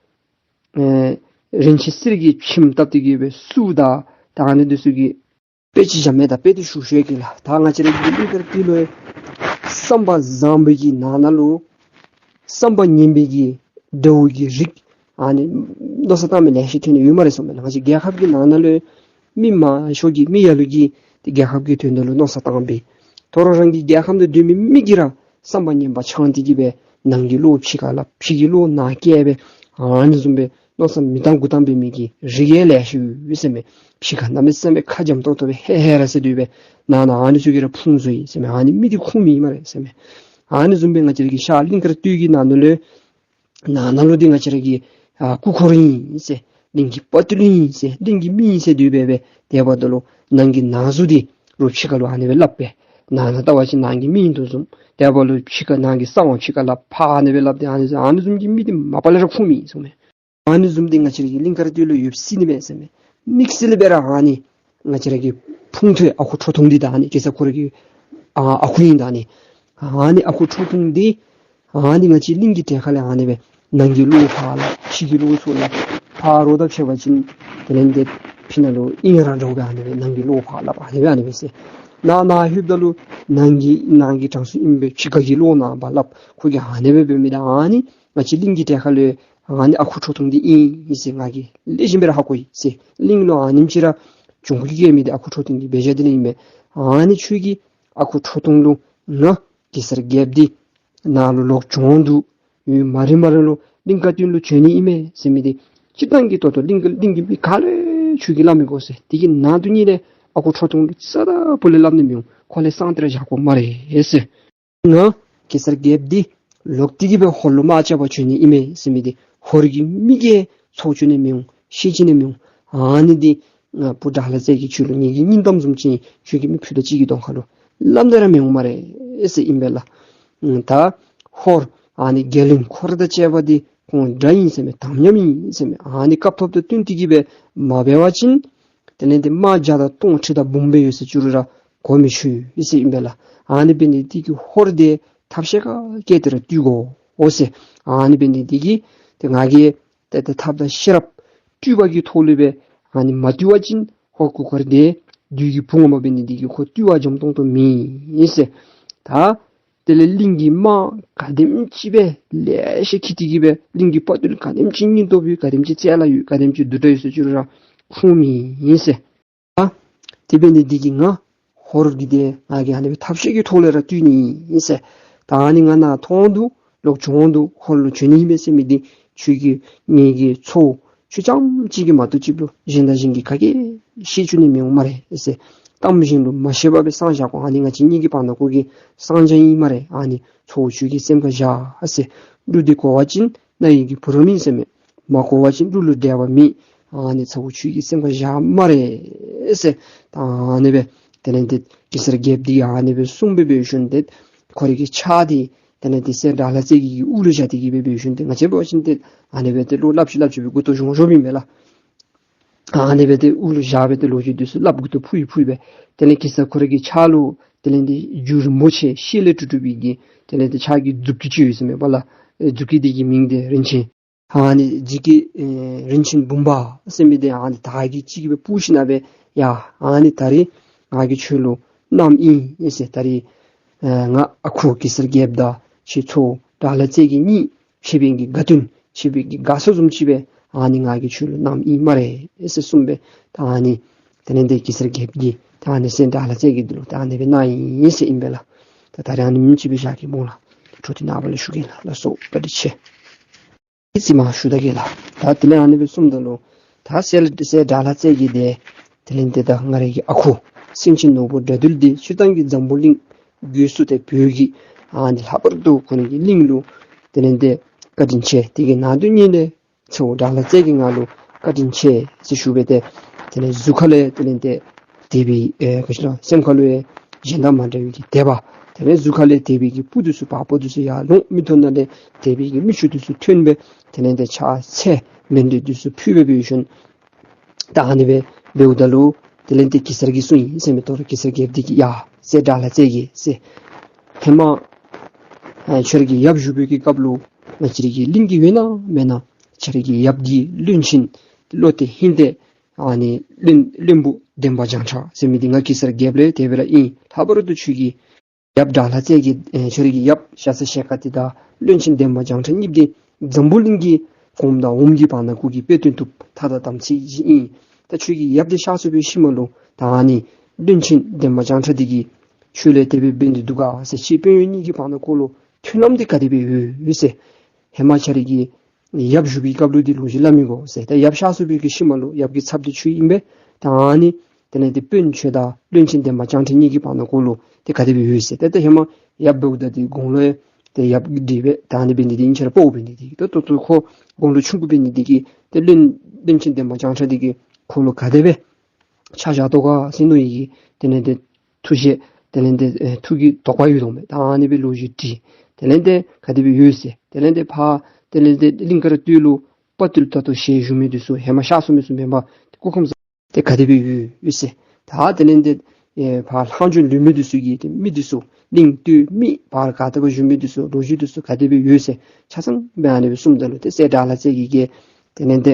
ཨེ་རིན་ཆེན་གསེར་གྱི་ཁྱིམ་བཏབ་སྟེ་གི་སྦེ་བསུ་ད་ད་ཨ་ནི་འདི་ཚུ་གི་དཔེ་ཅིག་བཞག་མས། ད་དཔེ་འདི་ཞུ་ཞུ་གེ་ལགས། ད་ང་བཅས་ར་གི་གླིང་དཀར་སྟོད་ལུ་བསམ་པ་བཟང་པོའི་གི་ནང་ན་ལུ་བསམ་པ་ངན་པའི་གི་དགྲ་བོ་གི་རིགས་ཨ་ནི་མནོ་བསམ་བཏང་མི་ལེ་ཤ་ཐོན་ནི་ཡོད་སྨ་རེ་ཟེར་མས་ལགས། ང་བཅས་རྒྱལ་ཁབ་ཀྱི་ནང་ན་ལུ་མི་མང་ཤོས་ཀྱིས་མི་ཡ་ལུ་གིས་ཏེ་རྒྱལ་ཁབ་ཀྱི་དོན་དག་ལུ་མནོ་བསམ་བཏང་པས། དོ་རུང་རང་གི་རྒྱལ་ཁམས་ནང་སྡོད་མི་མི་གིས་ར་བསམ་པ་ངན་པ་འཆང་སྟེ་གི་སྦེ་ནང་གི་བློ་ཕྱི་ཁར་སླབ། ཕྱི་གི་བློ་ནང་བསྐྱལ་སྦེ་ཨ་ནི་བཟུམ་སྦེ་མནོ་བསམ་མི་བཏང་དགུ་བཏང་འབད་མི་གི་རིགས་ཡང་ལེ་ཤ་ཡོད་ཟེར་མས། ཕྱི་ཁར་གནམ་མེད་ས་མེད་ཁ་འཇམ་ཏོང་ཏོ་སྦེ་ཧེ་ཧེ་ར་ཟེར་སྡོད་པའི་ནང་ན་ཨ་ནི་ཚུ་གིས་ར་ཕུང་བཟོ་ཡི་ཟེར་མས། ཨ་ནི་མི་འདི་ཁུངས་མེད་སྨ་རེ་ཟེར་མས། ཨ་ནི་བཟུམ་སྦེ་ང་བཅས་ར་གི་ཤར་གླིང་དཀར་སྟོད་ཀྱི་ནང་ན་ལུ་ནང་ན་ལུ་འདི་ང་བཅས་ར་གི་ཨ་སྐུ་འཁོར་ཨིན་ཟེར་གླིང་གི་དཔའ་བརྟུལ་ཨིན་ཟེར་གླིང་གི་མི་ཨིན་ཟེར་སྡོད་པའི་སྦེ་དེ་འབདཝ་ད་ལུ་ནང་གི་ནང་གཟུགས་འདི་རོགས་ཕྱི་ཁ་ལུ་ཨ་ནི་སྦེ་སླབ་པས། ནང་ན་བལྟ་བ་ཅིན་ནང་གི་མི་ཨིན་དོ་བཟུམ། དེ་འབདཝ་ལུ་ཕྱི་ཁ་ནང་གི་གསང་བ་ཕྱི་ཁ་སླབ། ཕར་ཨ་ནི་སྦེ་སླབ་སྟེ་ཨ་ནི་ཨ་ནི་བཟུམ་གྱི་མི་འདི་མ་པ་ལས་ར་ཁུངས་མེད་ཟེར་མས། ཨ་ནི་བཟུམ་འདི་ང་བཅས་ར་གི་གླིང་དཀར་སྟོད་ལུ་ཡོད་སྲིད་ནི་མས་ཟེར་མས། དམིགས་བསལ་སྦེ་ར་ཨ་ནི་ང་བཅས་ར་གི་ཕུང་ཐོགས་ཨ་ཁུ་ཁྲོ་ཐུང་འདི་དང་ཨ་ནི་གེ་སར་ཁོ་ར་གི་ཨ་ཨ་ཁུ་ཨིན་ད་ཨ་ནི་ཨ་ནི་ཨ་ཁུ་ཁྲོ་ཐུང་འདི་ ཨ་ནི་ང་བཅས་གླིང་གི་གྲལ་ཁ་ལས་ཨ་ནི་སྦེ་ནང་གི་བློ་ཕར་སླབ་ཕྱི་གི་བློ་ཚུར་སླབ་ཕར་རོགས་དང་ཕྱད་པ་ཅིན་དེ་ལས་འདི་ཕྱི་ནང་ལུ་ཨིན་ར་འདྲཝ་སྦེ་ཨ་ནི་སྦེ་ནང་གི་བློ་ཕར་སླབ་ཨ་ནི་སྦེ་ཨ་ནི་སྦེ་ཟེར། ནཱ་ནཱ་ལྷོདཔ་ད་ལུ་ནང་གི་ནང་གི་གྲངས་སུ་ཨིན་པས། ཕྱི་ཁ་གི་བློ་ནཱ་ཕར་སླབ། ཁོ་གིས་ཨ་ནི་སྦེ་འབད་མི་དང་ཨ་ནི་ང་བཅས་གླིང་གི་གྲལ་ཁ་ལུ་ཨ་ནི་ཨ་ཁུ་ཁྲོ་ཐུང་འདི་ཨིན་ཟེར། ང་གིས་ལེགས་ཤོམ་སྦེ་ར་ཧ་གོ་ཡི་ཟེར། གླིང་ལུ་ཨ་ནེམ་ཅིག་ར་གྱོང་གུད་བཀལ་མི་འདི་ཨ་ཁུ་ཁྲོ་ཐུང་གི་འབད་བཞག་འདི་ལས་ཨིན་པས། ཨ་ནི་ཁྱོད་ཀྱིས་ཨ་ཁུ་ཁྲོ་ཐུང་ལུ་ང་གེ་སར་རྒྱལཔོ་འདི་ནཱ་ལུ་ལོག་བྱོན་འདུག། ཡུན་མ་རིང་མ་རིང་ལུ་གླིང་དཀའ་སྟོན་ལུ་བྱོན་ནི་ཨིན་མས་ཟེར་མི་འདི་སྤྱིར་བཏང་གི་ཏོག་ཏོ་གླིང་གི་གླིང་གི་མི་ག་ལུ་ཁྱོད་ཀྱིས་སླབ་མི་དགོ་ཟེར། དེ་གི་ནང་དོན་ཉིད་ལས་ཨ་ཁུ་ཁྲོ་ཐུང་ལུ་རྩ་དང་སྤུ་ལས་སླབ་ནི་མི་འོང་། ཁོ་ལས་གསང་སྟེ་ར་བཞག་དགོ་སྨ་རེ་ཟེར། ང་གེ་སར་རྒྱལཔོ་འདི་ལོག་སྟེ་གི་སྦེ་ཧོར་ལུ་དམག་རྐྱབ་པར་བྱོན་ནི་ཨིན་མས་ཟེར་མི་འདི་ཧོར་གྱི་མི་གིས་ཚོར་བཅུག་ནི་མི་འོང་། ཤེས་བཅུག་ནི་མི་འོང་། ཨ་ནི་འདི་ང་བུ་དགྲ་ལྷ་རྩེ་རྒྱལ་ཁྱོད་ལུ་ངེ་གི་སྙིང་གཏམ་བཟུམ་ཅིག་ཁྱོད་ཀྱིས་མི་ཕུད་རྡོག་གཅིག་གི་གདོང་ཁ་ལུ་སླབ་ནི་ར་མི་འོང་སྨ་རེ་ཟེར་ཨིན་པས་ལགས། ད་ཧོར་ཨ་ནི་རྒྱལ་བློན་འཁོར་དང་བཅས་པ་འདི་ཁོང་དགྲ་ཨིན་ཟེར་མི་དམ་ཉམས་ཨིན་ཟེར་མི་ཨ་ནི་སྐབས་ཐོབ་དང་བསྟུན་ཏེ་གི་སྦེ་མ་འབད་བ་ཅིན་དེ་ལས་འདི་དམག་བརྒྱ་དང་སྟོང་ཁྲི་དང་འབུམ་སྦེ་ཡོད་ཟེར་བཅུག་རུང་ར་གོ་མི་ཆོད་ཟེར་ཨིན་པས་ལགས། ཨ་ནི་འབད་ནི་འདི་གིས་ཧོར་འདི་ཐབས་ཤེས་ག་བཀལ་ཏེ་ར་བཏུལ་དགོ་འོང་ཟེར། ཨ་ནི་འབད་ནི་འདི་གིས་ཏེ་ང་གིས་ཏེ་ཏེ་ཐབས་དང་ཤེས་རབ་སྤྲུལ་པ་གི་ཐོག་ལས་སྦེ་ཨ་ནི་མ་བཏུལ་བ་ཅིན་ཧོར་གུར་དཀར་འདི་བདུད་ཀྱི་བུ་ངོ་མ་འབད་ནི་འདི་གིས་ཁོ་བཏུལ་བ་འཇམ་ཏོང་ཏོ་མེད་ཟེར། ད་དེ་ལས་གླིང་གི་དམག་ག་དེམ་ཅིག་སྦེ་ལེ་ཤ་འཁྱིད་དེ་གི་སྦེ་གླིང་གི་དཔའ་རྟུལ་ག་དེམ་ཅིག་སྙིང་སྟོབས་ཡོད་ག་དེམ་ཅིག་རྩལ་ཡོད་ག་དེམ་ཅིག་དུད་འགྲོ་ཡོད་ཟེར་བཅུག་རུང་ར་ཁུངས་མེད་ཟེར། ཨ་དེ་འབད་ནི་འདི་གིས་ང་ཧོར་གྱི་འདི་ང་གིས་ཨ་ནི་སྦེ་ཐབས་ཤེས་ཀྱི་ཐོག་ལས་ར་བཏུལ་ནི་ཨིན་ཟེར། ད་ཨ་ནི་ང་ནཱ་ཐོན་འདུག་ལོག་བྱོན་འདུག་ཧོར་ལུ་བྱོན་ནི་ཨིན་མས་ཟེར་མི་འདི་ཁྱོད་ཀྱིས་ངེ་གི་ཚོར་ཁྱོད་རྐྱངམ་གཅིག་གིས་མ་གཏོགས་ཅིག་ལུ་གཞན་དང་གཞན་གྱིས་ག་གིས་ཤེས་བཅུག་ནི་མི་འོང་སྨ་རེ་ཟེར། གཏམ་གཞན་ལུ་མ་བཤད་པར་སྦེ་གསང་བཞག་དགོ། ཨ་ནི་ང་བཅས་གཉིས་ཀྱི་བར་ན་ཁོ་གི་གསང་བྱ་ཨིན་སྨ་རེ། ཨ་ནི་ཚོར་ཁྱོད་ཀྱིས་སེམས་ཁར་བཞག་ཟེར། གླུ་འདི་གོ་བ་ཅིན་རྣ་ཡི་གི་བུ་རམ་ཨིན་ཟེར་མས། མ་གོ་བ་ཅིན་གླུ་ལུ་འགྲེལ་བ་མེད། ཨ་ནི་ཚོར་ཁྱོད་ཀྱིས་སེམས་ཁར་བཞག་སྨ་རེ་ཟེར། ད་ཨ་ནི་སྦེ་དེ་ལས་འདི་གེ་སར་རྒྱལཔོ་འདི་ཨ་ནི་སྦེ་གསུངས་སྦེ་འབད་ཞིནམ་ཏེ་ཁོ་རའི་གི་ཕྱག་འདི་དེ་ལས་འདི་སྲས་དགྲ་ལྷ་རྩེ་རྒྱལ་གྱི་དབུ་ལུ་བཞག་སྟེ་གི་སྦེ་འབད་ཞིནམ་ཏེ་ང་བཅས་འབད་བ་ཅིན་ཏེ་ཨ་ནི་སྦེ་ཏེ་བློ་སླབ་ཅི་སླབ་ཅི་སྦེ་མགུ་ཏོ་གཞོམ་གཞོམ་ཨིན་མས་ལགས། ཨ་ནི་སྦེ་ཏེ་དབུ་ལུ་བཞག་སྦེ་ཏེ་ལོ་རྒྱུས་འདི་ཚུ་སླབ་མགུ་ཏོ་འཕུར་ཡི་འཕུར་ཡི་སྦེ། དེ་ལས་གེ་སར་ཁོ་རའི་གི་ཕྱག་ལུ་དེ་ལས་འདི་རྒྱུ་རིན་པོ་ཆེ་ཤེལ་ལས་གྲུབ་གྲུབ་པའི་གི་དེ་ལས་འདི་ཕྱག་གི་མཛུབ་ཀྱི་ཅིག་ཡོད་ཟེར་མས་པ་ལགས། ཨེ་མཛུབ་ཀྱི་འདི་གི་མིང་འདི་རིན་ཆེན། ཨ་ནི་མཛུབ་ཀྱི་ཨེ་རིན་ཆེན་འབུམ་པ་ཟེར་མི་འདི་ཨ་ནི་དར་གྱི་ཅིག་སྦེ་སྤུབ་ཞིནམ་སྦེ་ཡ་ཨ་ནི་ད་རིས་ང་གིས་ཁྱོད་ལུ་གནངམ་ཨིན་ཟེར། ད་རིས་ཨེ་ང་ཨ་ཁུ་གེ་སར་རྒྱལཔོ་དང་ཁྱོད་ཚོར་དགྲ་ལྷ་རྩེ་རྒྱལ་གཉིས་ཕྱད་པའི་གི་དགའ་སྟོན་ཕྱད་པའི་གི་དགའ་ཚོར་བཟུམ་ཅིག་སྦེ་ཨ་ནི་ང་གིས་ཁྱོད་ལུ་གནངམ་ཨིན་སྨ་རེ་ཟེར་གསུངས་སྦེ། ད་ཨ་ནི་དེ་ལས་འདི་གེ་སར་རྒྱལཔོ་གིས་ད་ཨ་ནི་སྲས་དགྲ་ལྷ་རྩེ་རྒྱལ་འདི་ལུ་ད་ཨ་ནི་སྦེ་གནང་ཡི་ཟེར་ཨིན་པས་ལགས། ད་ད་རིས་ཨ་ནི་ཨིནམ་ཅིག་སྦེ་བཞག་གེ་སྨོ་ལགས། འཕྲོ་འདི་ནངས་པ་ལུ་ཞུ་གེ་ལགས། ལགས་སོ་བཀའ་དྲིན་ཆེ། རྩིས་མ་ཞུ་ད་གེ་ལགས། ད་དེ་ལས་ཨ་ནི་སྦེ་གསུངམ་ད་ལུ་ད་སྲས་སྲས་དགྲ་ལྷ་རྩེ་རྒྱལ་འདི་དེ་ལས་འདི་ད་ང་རའི་གི་ཨ་ཁུ་སེང་ཆེན་ནོར་བུ་དགྲ་འདུལ་འདི་སྤྱིར་བཏང་གི་འཛམ་བུ་གླིང་སྒོས་སུ་ཏེ་བོད་ཀྱི་ཨ་ནི་ལྷག་པར་དུ་ཁོ་རའི་གི་གླིང་ལུ་དེ་ལས་འདི་བཀའ་དྲིན་ཆེ། དེ་གི་ནང་དོན་ཉིད་ལས་ཚེ་འོ་དགྲ་ལྷ་རྩེ་རྒྱལ་ང་ལུ་བཀའ་དྲིན་ཆེ་ཟེར་ཞུ་སྦེ་ཏེ་དེ་ལས་གཟུགས་ཁ་ལས་དེ་ལས་ཏེ་དད་པའི་ཨེ་ག་ཅི་ལོ་སེམས་ཁ་ལུ་ཡང་གཞན་དང་མ་འདྲ་བའི་གི་དད་པ། དེ་ལས་གཟུགས་ཁ་ལས་དད་པའི་གི་སྤུ་འདི་ཚུ་བ་སྤུ་འདི་ཚུ་ཡར་ལོང་། མིག་ཏོ་ནང་ལས་དད་པའི་གི་མིག་ཆུ་འདི་ཚུ་ཐོན་སྦེ་དེ་ལས་ཏེ་ཕྱག་འཚལ་མཎྜལ་འདི་ཚུ་ཕུལ་སྦེ་འབད་ཞིནམ་ད་ཨ་ནི་སྦེ་འབདཝ་ད་ལུ་དེ་ལས་ཏེ་གེ་སར་གྱིས་གསུངས་ཡི་ཟེར་མས། ད་རུང་གེ་སར་རྒྱལཔོ་འདི་གིས་ཡ་སྲས་དགྲ་ལྷ་རྩེ་རྒྱལ་ཟེར། ཧེ་མ་ཨ་ཁྱོད་རའི་གི་ཡབ་བཞུགས་པའི་གི་སྐབས་ལུ་ང་བཅས་རའི་གི་གླིང་གི་ཡོད་ན་མེན་ན་ཁྱོད་རའི་གི་ཡབ་ཀྱི་བློན་ཆེན་བློ་གཏད་ཧིང་གཏད་ཨ་ནི་བློན་བློན་པོ་འདན་མ་བྱང་ཁྲ་ཟེར་མི་འདི་ང་གེ་སར་རྒྱལཔོ་ལས་དེ་སྦེ་ར་ཨིན། ལྷག་པར་དུ་ཁྱོད་ཀྱི་ཡབ་དགྲ་ལྷ་རྩེ་རྒྱལ་ཨེ་ཁྱོད་རའི་གི་ཡབ་ཤ་ཚ་ཞལ་དཀར་འདི་དང་བློན་ཆེན་འདན་མ་བྱང་ཁྲ་གཉིས་འདི་འཛམ་བུ་གླིང་གི་གོངམ་དང་འོགམ་གྱི་བར་ན་ཁོ་གི་དཔེ་སྟོན་ཐུབ་ཐ་དང་དམ་ཚིག་ཅིག་ཨིན། ད་ཁྱོད་ཀྱི་ཡབ་འདི་གཤགས་སོང་པའི་ཤུལ་མ་ལུ་ད་ཨ་ནི་བློན་ཆེན་འདན་མ་བྱང་ཁྲ་འདི་གིས་ཁྱོད་ལས་དེ་སྦེ་འབད་ནི་འདུག་ག་ཟེར། ཁྱེད་དཔོན་གཡོག་གཉིས་ཀྱི་བར་ན་ཁོ་ལུ་མཐུན་ལམ་འདི་ག་དེ་སྦེ་ཡོད་ཟེར། ཧེ་མ་ཁྱོད་རའི་གི་ཡབ་བཞུགས་པའི་སྐབས་ལུ་འདི་ལོ་རྒྱུས་སླབ་མི་དགོ་ཟེར། ད་ཡབ་གཤགས་སོང་པའི་གི་ཤུལ་མ་ལུ་ཡབ་ཀྱི་ཚབ་འདི་ཁྱོད་ཨིན་པས། ད་ཨ་ནི་དེ་ལས་ཏེ་དཔོན་ཁྱོད་དང་བློན་ཆེན་འདན་མ་བྱང་ཁྲ་གཉིས་ཀྱི་བར་ན་ཁོ་ལུ་ཏེ་ག་དེ་སྦེ་ཡོད་ཟེར། ཏེ་ད་ཧེ་མ་ཡབ་འབདཝ་ད་འདི་དགུང་ལོ་ཡང་ཏེ་ཡབ་འདི་སྦེ་ད་ཨ་ནི་འབད་ནི་འདི་ཨིན་ཅི་ར་དཔའ་བོ་འབད་ནི་འདི་གིས་ད་ད་ལྟོ་ཁོ་དགུང་ལོ་ཆུང་ཀུ་འབད་ནི་འདི་གིས་ཏེ་བློན་བློན་ཆེན་འདན་མ་བྱང་ཁྲ་འདི་གིས་ཁོ་ལུ་ག་དེ་སྦེ་ཆ་བཞག་དོ་ག་ཟེར་མནོ་ཡི་གི་དེ་ལས་ཏེ་ཐུགས་བཞེད་དེ་ལས་ཏེ་ཨེ་ཐུགས་ཀྱི་དོགས་པ་ཡོད་དོ་མས། ད་ཨ་ནི་སྦེ་ལོ་རྒྱུས་དྲིས། དེ་ལས་ཏེ་ག་དེ་སྦེ་ཡོད་ཟེར། དེ་ལས་ཏེ་ཕར་དེ་ལས་ཏེ་གླིང་དཀར་སྟོད་ལུ་དཔའ་བརྟུལ་ད་ལྟོ་ཞལ་བཞུགས་མི་འདི་ཚུ་ཧེ་མ་གཤགས་སོང་མི་ཚུ་མེན་པར་སྐུ་ཁམས་བཟང་ཏེ་ག་དེ་སྦེ་ཡོད་ཡོད་ཟེར། ད་དེ་ལས་ཏེ་ ཨེ་ཕར་ལྷག་འཇོམས་ལུས་མི་འདི་ཚུ་གི་ཏེ་མི་འདི་ཚུ་གླིང་སྟོད་སྨད་བར་ག་ཏེ་བ་བཞུགས་མི་འདི་ཚུ་ལོ་རྒྱུས་འདི་ཚུ་ག་དེ་སྦེ་ཡོད་ཟེར་ཆ་ཚང་སྦེ་ཨ་ནི་སྦེ་གསུངམ་ད་ལུ་ཏེ་སྲས་དགྲ་ལྷ་རྩེ་རྒྱལ་གྱིས་དེ་ལས་ཏེ་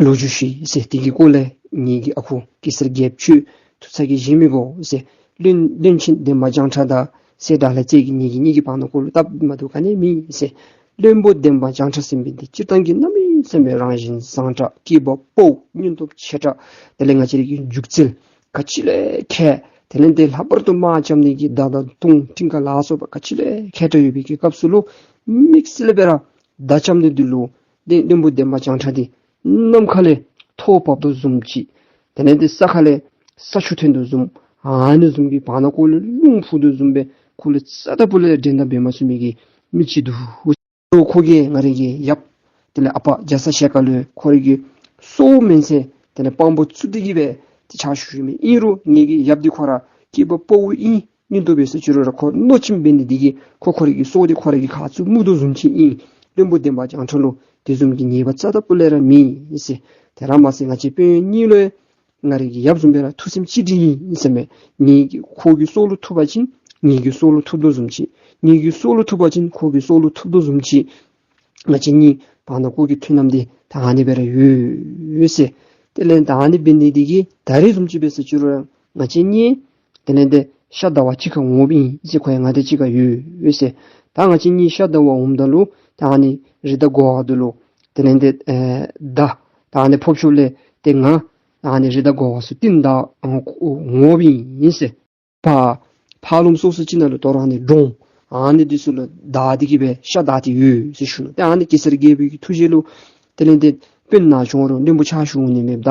ལོ་རྒྱུས་ཞུ་ཡི་ཟེར། དེ་གི་སྐོར་ལས་ངེ་གི་ཨ་ཁུ་གེ་སར་རྒྱལཔོ་ཁྱོད་ཐུགས་ཚ་གྱང་བཞེས་མི་དགོ་ཟེར། བློན་བློན་ཆེན་འདན་མ་བྱང་ཁྲ་དང་སྲས་དགྲ་ལྷ་རྩེ་རྒྱལ་གཉིས་ཀྱི་གཉིས་ཀྱི་བར་ན་འཁོར་ལུ་སྟབས་མ་བདེཝ་ག་ནི་མེད་ཟེར། བློན་པོ་འདན་མ་བྱང་ཁྲ་ཟེར་མི་འདི་སྤྱིར་བཏང་གི་གནམ་མེད་ས་མེད་རང་བཞིན་བཟང་དྲགས་སྐྱེས་པ་དཔའ་བོ་སྙིང་སྟོབས་ཆེ་དྲགས་དེ་ལས་ང་བཅས་རའི་གི་འཇུག་རྩལ་ག་ཅི་ལས་མཁས། དེ་ལས་ཏེ་ལྷག་པར་དུ་དམག་རྐྱབ་ནི་གི་མདའ་དང་མདུང་ཊིང་ཀ་ལ་སོགས་པ་ག་ཅི་ལས་མཁས་དྲགས་ཡོད་པའི་གི་སྐབས་སུ་ལུ་དམིགས་བསལ་སྦེ་ར་མདའ་རྐྱབ་ནི་འདི་ལུ་ཏེ་བློན་པོ་འདན་མ་བྱང་ཁྲ་འདི་གནམ་ཁ་ལས་ཐོག་བབས་དོ་བཟུམ་ཅིག་དེ་ལས་ཏེ་ས་ཁ་ལས་ས་ཆུ་ཐོན་དོ་བཟུམ་ཨ་ནི་བཟུམ་གྱི་བར་ན་འཁོར་ལུ་རླུང་འཕུ་དོ་བཟུམ་སྦེ་འཁོར་ལུ་རྩ་དང་སྤུ་ལས་འགྲན་ཟླ་འབད་མ་ཚུགས་མི་གི་མི་ཅིག་འདུག། ཁོ་གིས་ང་རའི་གི་ཡབ་དེ་ལས་ཨ་པ་རྒྱ་ཚ་ཞལ་དཀར་ལུ་ཁོ་རའི་གི་སྲོག་མེན་ཚེ་དེ་ལས་དཔང་པོ་བཙུགས་ཏེ་གི་སྦེ་ཏེ་ཕྱག་ཞུ་ཡི་མས། ཨིན་རུང་ངེ་གི་ཡབ་འདི་ཁོ་ར་སྐྱེས་པ་དཔའ་བོ་ཨིན། སྙིང་སྟོབས་སྦེ་ཟེར་ཅི་རུང་ར་ཁོ་མནོ་ཁྱིམ་འབད་ནི་འདི་གིས་ཁོ་ཁོ་རའི་གི་སྲོག་འདི་ཁོ་རའི་གི་ཁ་ཐུག་མུ་དོ་བཟུམ་ཅིག་ཨིན། བློན་པོ་འདན་མ་བྱང་ཁྲ་ལུ་དེ་བཟུམ་གྱི་ཉེས་པ་རྩ་དང་སྤུ་ལས་ར་མེད་ཟེར། དེ་ར་མ་ཚད་ང་བཅས་དཔོན་གཉིས་ལུ་ཡང་ང་རའི་གི་ཡབ་བཟུམ་སྦེ་ར་ཐུགས་སེམས་གཅིག་སྒྲིལ་ཨིན་ཟེར་མས། ངེ་གི་ཁོ་གི་སྲོག་ལུ་ཐུག་པ་ཅིན་ངེ་གི་སྲོག་ལུ་ཐུག་དོ་བཟུམ་ཅིག། ངེ་གི་སྲོག་ལུ་ཐུག་པ་ཅིན་ཁོ་གི་སྲོག་ལུ་ཐུག་དོ་བཟུམ་ཅིག། ང་བཅས་གཉིས་བར་ན་འཁོར་གྱི་མཐུན་ལམ་འདི་ད་ཨ་ནི་སྦེ་ར་ཡོད་ཟེར། དེ་ལས་ད་ཨ་ནི་འབད་ནི་འདི་གིས་ད་རེས་བཟུམ་ཅིག་སྦེ་ཟེར་ཅི་རུང་ང་བཅས་གཉིས་དེ་ལས་ཏེ་ཤ་ཟླ་བ་གཅིག་ཁར་འོངམ་ཨིན་ཟེར། ཁོ་ཡང་ང་དང་གཅིག་ཁར་ཡོད་ཟེར། ད་ང་བཅས་གཉིས་ཤ་ཟླ་བ་འོངམ་ད་ལུ་ད་ཨ་ནི་རི་དྭགས་དགོ་བ་འདི་ལུ་དེ་ལས་ཏེ་ཨེ་མདའ་ད་ཨ་ནི་ཕོག་ཤུལ་ལས་ཏེ་ང་ཨ་ནི་རི་དྭགས་དགོ་བ་ཚུ་རྟིང་བདའ་འོང་འོངམ་ཨིན་ཟེར། ཕར་ཕར་ལོགས་སོ་སོ་ཅིག་ནང་ལུ་དོ་རུང་ཨ་ནི་འབྲོང་ཨ་ནི་འདི་ཚུ་ལུ་བདའ་སྟེ་གི་སྦེ་ཤ་བདའ་སྟེ་ཡོད་ཟེར་ཞུ་ནུག། ཏེ་ཨ་ནི་གེ་སར་རྒྱལ་པོའི་གི་ཐུགས་རྗེ་ལུ་དེ་ལས་ཏེ་དཔོན་ནཱ་བྱོན་རུང་བློན་པོ་ཕྱག་ཞུ་འོང་ནི་མེདཔ་ད་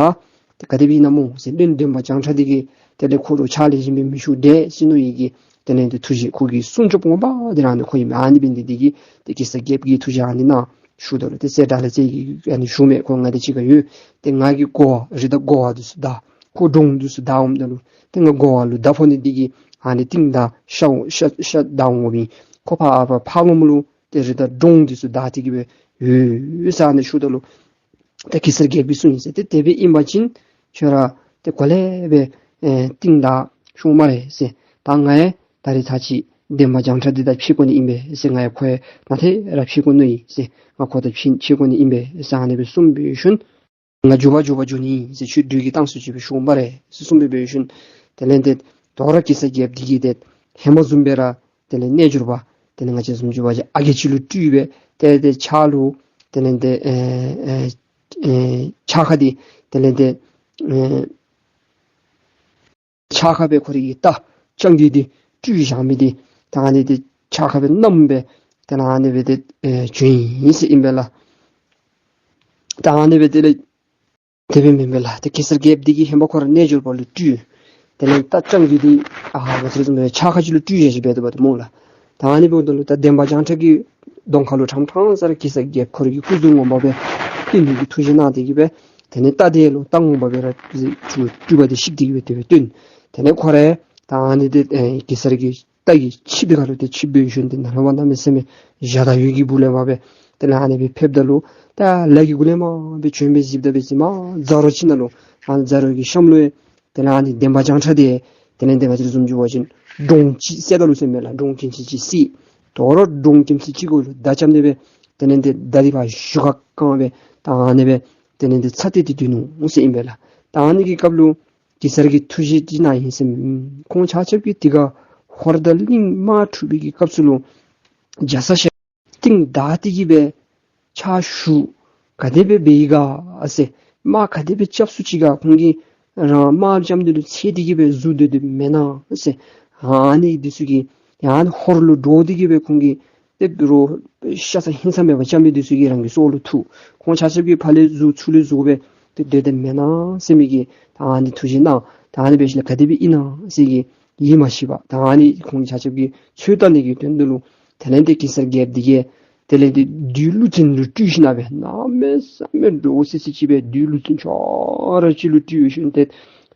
ཏེ་ག་དེ་སྦེ་ཨིན་ན་སྨོ་ཟེར། བློན་འདན་མ་བྱང་ཁྲ་འདི་གིས་དེ་ལས་ཁོ་ལུ་ཕྱག་ལེགས་ཤོམ་སྦེ་མི་ཞུ་དེས་ཟེར་མནོ་ཡི་གི་དེ་ལས་ཏེ་ཐུགས་རྗེ་ཁོ་གི་སྲུང་སྐྱོབ་ངོ་མ་འདི་ར་ཨ་ནི་ཁོ་ཨིན་མས། ཨ་ནི་འབད་ནི་འདི་གིས་ཏེ་གེ་སར་རྒྱལཔོ་གིས་ཐུགས་རྗེ་ཨ་ནི་གནང་ཞུཝ་ད་ལུ་ཏེ་སྲས་དགྲ་ལྷ་རྩེ་རྒྱལ་གིས་ཨ་ནི་ཞུ་མས། ཁོ་ང་དང་གཅིག་ཁར་ཡོད། ཏེ་ང་གིས་དགོ་བ་རི་དྭགས་དགོ་བ་འདི་ཚུ་བདའ་ཁོ་འབྲོང་འདི་ཚུ་བདའ་འོངམ་ད་ལུ་ཏེ་ང་དགོ་བ་ལུ་མདའ་ཕོག་ནི་འདི་གིས་ཨ་ནི་རྟིང་བདའ་ཤ་ཤ་ཤ་བདའ་འོང་འོངམ་ཨིན། ཁོ་ཕར་ཕར་ཕར་ལོགས་ལུ་ཏེ་རི་དྭགས་འབྲོང་འདི་ཚུ་བདའ་སྟེ་གི་སྦེ་ཡོད་ཟེར་ཨ་ནི་ཞུཝ་ད་ལུ་ཏེ་གེ་སར་རྒྱལ་པོའི་གསུང་ཨིན་ཟེར། ཏེ་དེ་སྦེ་ཨིན་པ་ཅིན་ཁྱོད་ར་ཏེ་གོ་ལེ་སྦེ་ཨེ་རྟིང་བདའ་ཤོག་སྨ་རེ་ཟེར། ད་ང་ཡང་ད་རེས་ཚར་གཅིག་འདན་མ་བྱང་ཁྲ་འདི་དང་ཕྱད་དགོ་ནི་ཨིན་པས་ཟེར། ང་ཡང་ཁོ་ཡང་ད་ཐེངས་ར་ཕྱད་དགོ་མནོ་ཡི་ཟེར། ང་ཁོ་དང་ཕྱད་ཕྱད་དགོ་ནི་ཨིན་པས་ཟེར་ཨ་ནི་སྦེ་གསུངས་འབད་ཞིནམ་ང་མགྱོགས་པ་མགྱོགས་པ་འགྱོ་ནི་ཨིན་ཟེར། ཁྱོད་བདུད་ཀྱི་མདངས་སུ་ཅིག་སྦེ་ཤོག་སྨ་རེ་ཟེར་གསུངས་འབད་འབད་ཞིནམ་དེ་ལས་ཏེ་དོ་རུང་གེ་སར་རྒྱལཔོ་འདི་གིས་ཏེ་ཧེ་མ་བཟུམ་སྦེ་ར་དེ་ལས་རྣལ་འབྱོར་པ་དེ་ལས་ང་བཅས་བཟུམ་ཅིག་འབད་བ་ཅིན་ཨ་རྒས་ཅིག་ལུ་སྤྲུལ་སྦེ་ཏེ་ཏེ་ཕྱག་ལུ་དེ་ལས་ཏེ་ཨེ་ཨེ་ཨེ་ཕྱག་ཁ་འདི་དེ་ལས་ཏེ་ཨེ་ཕྱག་ཁ་སྦེ་ཁོ་རའི་གི་རྟ་རྐྱང་རྒོད་འདི་སྤྲུལ་བཞག་མི་འདི་ད་ཨ་ནི་འདི་ཕྱག་ཁ་སྦེ་བསྣམས་སྦེ་ཏེ་ཨ་ནི་སྦེ་ཏེ་ཨེ་བྱོན་ཡི་ཟེར་ཨིན་པས་ལགས། ད་ཨ་ནི་སྦེ་དེ་ལས་དེ་སྦེ་མེན་པས་ལགས། ཏེ་གེ་སར་རྒྱལཔོ་འདི་གིས་ཧེ་མ་ཁོ་ར་རྣལ་འབྱོར་པ་ལུ་སྤྲུལ། དེ་ལས་རྟ་རྐྱང་རྒོད་འདི་ཨ་ང་བཅས་ར་བཟུམ་སྦེ་ཕྱག་ཁ་ཅིག་ལུ་སྤྲུལ་བཞག་ཅི་འབད་དོ་འབད་དོ་སྨོ་ལགས། ད་ཨ་ནི་འབདཝ་ད་ལུ་ད་འདན་མ་བྱང་ཁྲ་གི་གདོང་ཁ་ལུ་ཕྲང་ཕྲང་ས་ར་གེ་སར་རྒྱལཔོ་ཁོ་རའི་གི་སྐུ་གཟུགས་ངོ་མ་སྦེ་སྟོན་ནི་གི་ཐུགས་བཞེད་གནང་སྟེ་གི་སྦེ་དེ་ལས་རྟ་འདི་ལུ་རྟ་ངོ་མ་སྦེ་ར་ཅིག་སྤྲུལ་པ་འདི་བཤིག་སྟེ་གི་སྦེ་དེ་སྦེ་སྟོན། དེ་ལས་ཁོ་ར་ད་ཨ་ནི་འདི་ཨེ་གེ་སར་གྱི་རྟ་གི་ཆིབས་འདི་ཁ་ལུ་ཏེ་ཆིབས་སྦེ་ཞོན་ཏེ་ནཱ་ལས་མར་གནམ་མེད་ས་མེད་འཇའ་དང་འོད་ཀྱི་སྦུག་ལས་མར་སྦེ་དེ་ལས་ཨ་ནི་སྦེ་ཕེབས་ད་ལུ་ད་ལས་ཀྱི་སྒོ་ལས་མར་སྦེ་བྱོན་སྦེ་གཟིགསཔ་ད་འབད་ཅི་མར་རྫ་རོ་ཅིག་ནང་ལུ་ཨ་ནི་རྫ་རོ་གི་གཤམ་ལུ་ཡང་དེ་ལས་ཨ་ནི་འདན་མ་བྱང་ཁྲ་འདི་དེ་ལས་ཏེ་ང་བཅས་ར་བཟུམ་ཅིག་འབད་བ་ཅིན་འབྲོང་ཅིག་བསད་ད་ལུ་ཟེར་མས་ལགས། འབྲོང་ཁྱིམ་ཅིག་ཅིག་བསད། དོ་རུང་འབྲོང་ཁྱིམ་ཅིག་ཅིག་གུ་ལུ་མདའ་རྐྱབ་ནི་སྦེ་དེ་ལས་ཏེ་མདའ་འདི་ཕར་གཞུ་ཁ་བཀང་སྦེ་ད་ཨ་ནི་སྦེ་དེ་ལས་ཏེ་ཚ་ཏེ་ཏེ་སྡོད་ནུག་ཟེར་ཨིན་པས་ལགས། ད་ཨ་ནི་གི་སྐབས་ལུ་གེ་སར་གྱིས་ཐུགས་བཞེད་ཅིག་གནང་ཡི་ཟེར་མས། ཁོང་ཆ་ཁྱབ་ཀྱིས་དེ་ཁར་ཧོར་དང་གླིང་དམག་འཁྲུག་པའི་གི་སྐབས་སུ་ལུ་རྒྱ་ཚ་ཞལ་རྟིང་བདའ་སྟེ་གི་སྦེ་ཕྱག་ཞུ་ག་དེ་སྦེ་འབད་ཡི་ག་ཟེར། དམག་ག་དེ་སྦེ་རྐྱབ་ཚུགས་ཅི་ག། ཁོང་གིས་རང་དམག་རྐྱབ་ནི་ལུ་འཚེར་ཏེ་གི་སྦེ་བཟོ་སྡོད་དེ་མེན་ན་ཟེར། ཨ་ནི་འདི་ཚུ་གིས་ཡང་ཧོར་ལུ་འདྲོག་སྟེ་གི་སྦེ་ཁོང་གིས་ཏེ་འབད་རུང་ཤ་ཚ་ཧིང་ཚ་མེད་པར་རྐྱབ་མི་འདི་ཚུ་གིས་རང་གི་སྲོག་ལུ་ཐུག། ཁོང་ཆ་ཁྱབ་ཀྱིས་ཕར་ལས་བཟོ་ཚུར་ལས་བཟོ་སྦེ་ཏེ་སྡོད་དེ་མེན་ན་ཟེར་མི་གི་ད་ཨ་ནི་ཐུགས་བཞེད་གནང་། ད་ཨ་ནི་འབད་ཞིནམ་ལས་ག་དེ་སྦེ་ཨིན་ན་ཟེར་གྱི་ཡིད་མ་ཆེས་པར་ད་ཨ་ནི་ཁོང་ཆ་ཁྱབ་ཀྱིས་འཚོལ་བལྟ་ནི་གི་དོན་དུ་ལུ་དེ་ལས་ཏེ་གེ་སར་རྒྱལཔོ་འདི་གིས་དེ་ལས་ཏེ་བདུད་ཀླུ་བཙན་ལུ་སྤྲུལ་ཞིནམ་ལས་གནམ་མེད་ས་མེད་འདྲོག་སི་སི་ཅིག་སྦེ་བདུད་ཀླུ་བཙན་ཁྱོ་ར་ཅིག་ལུ་སྤྲུལ་ཞིནམ་ཏེ་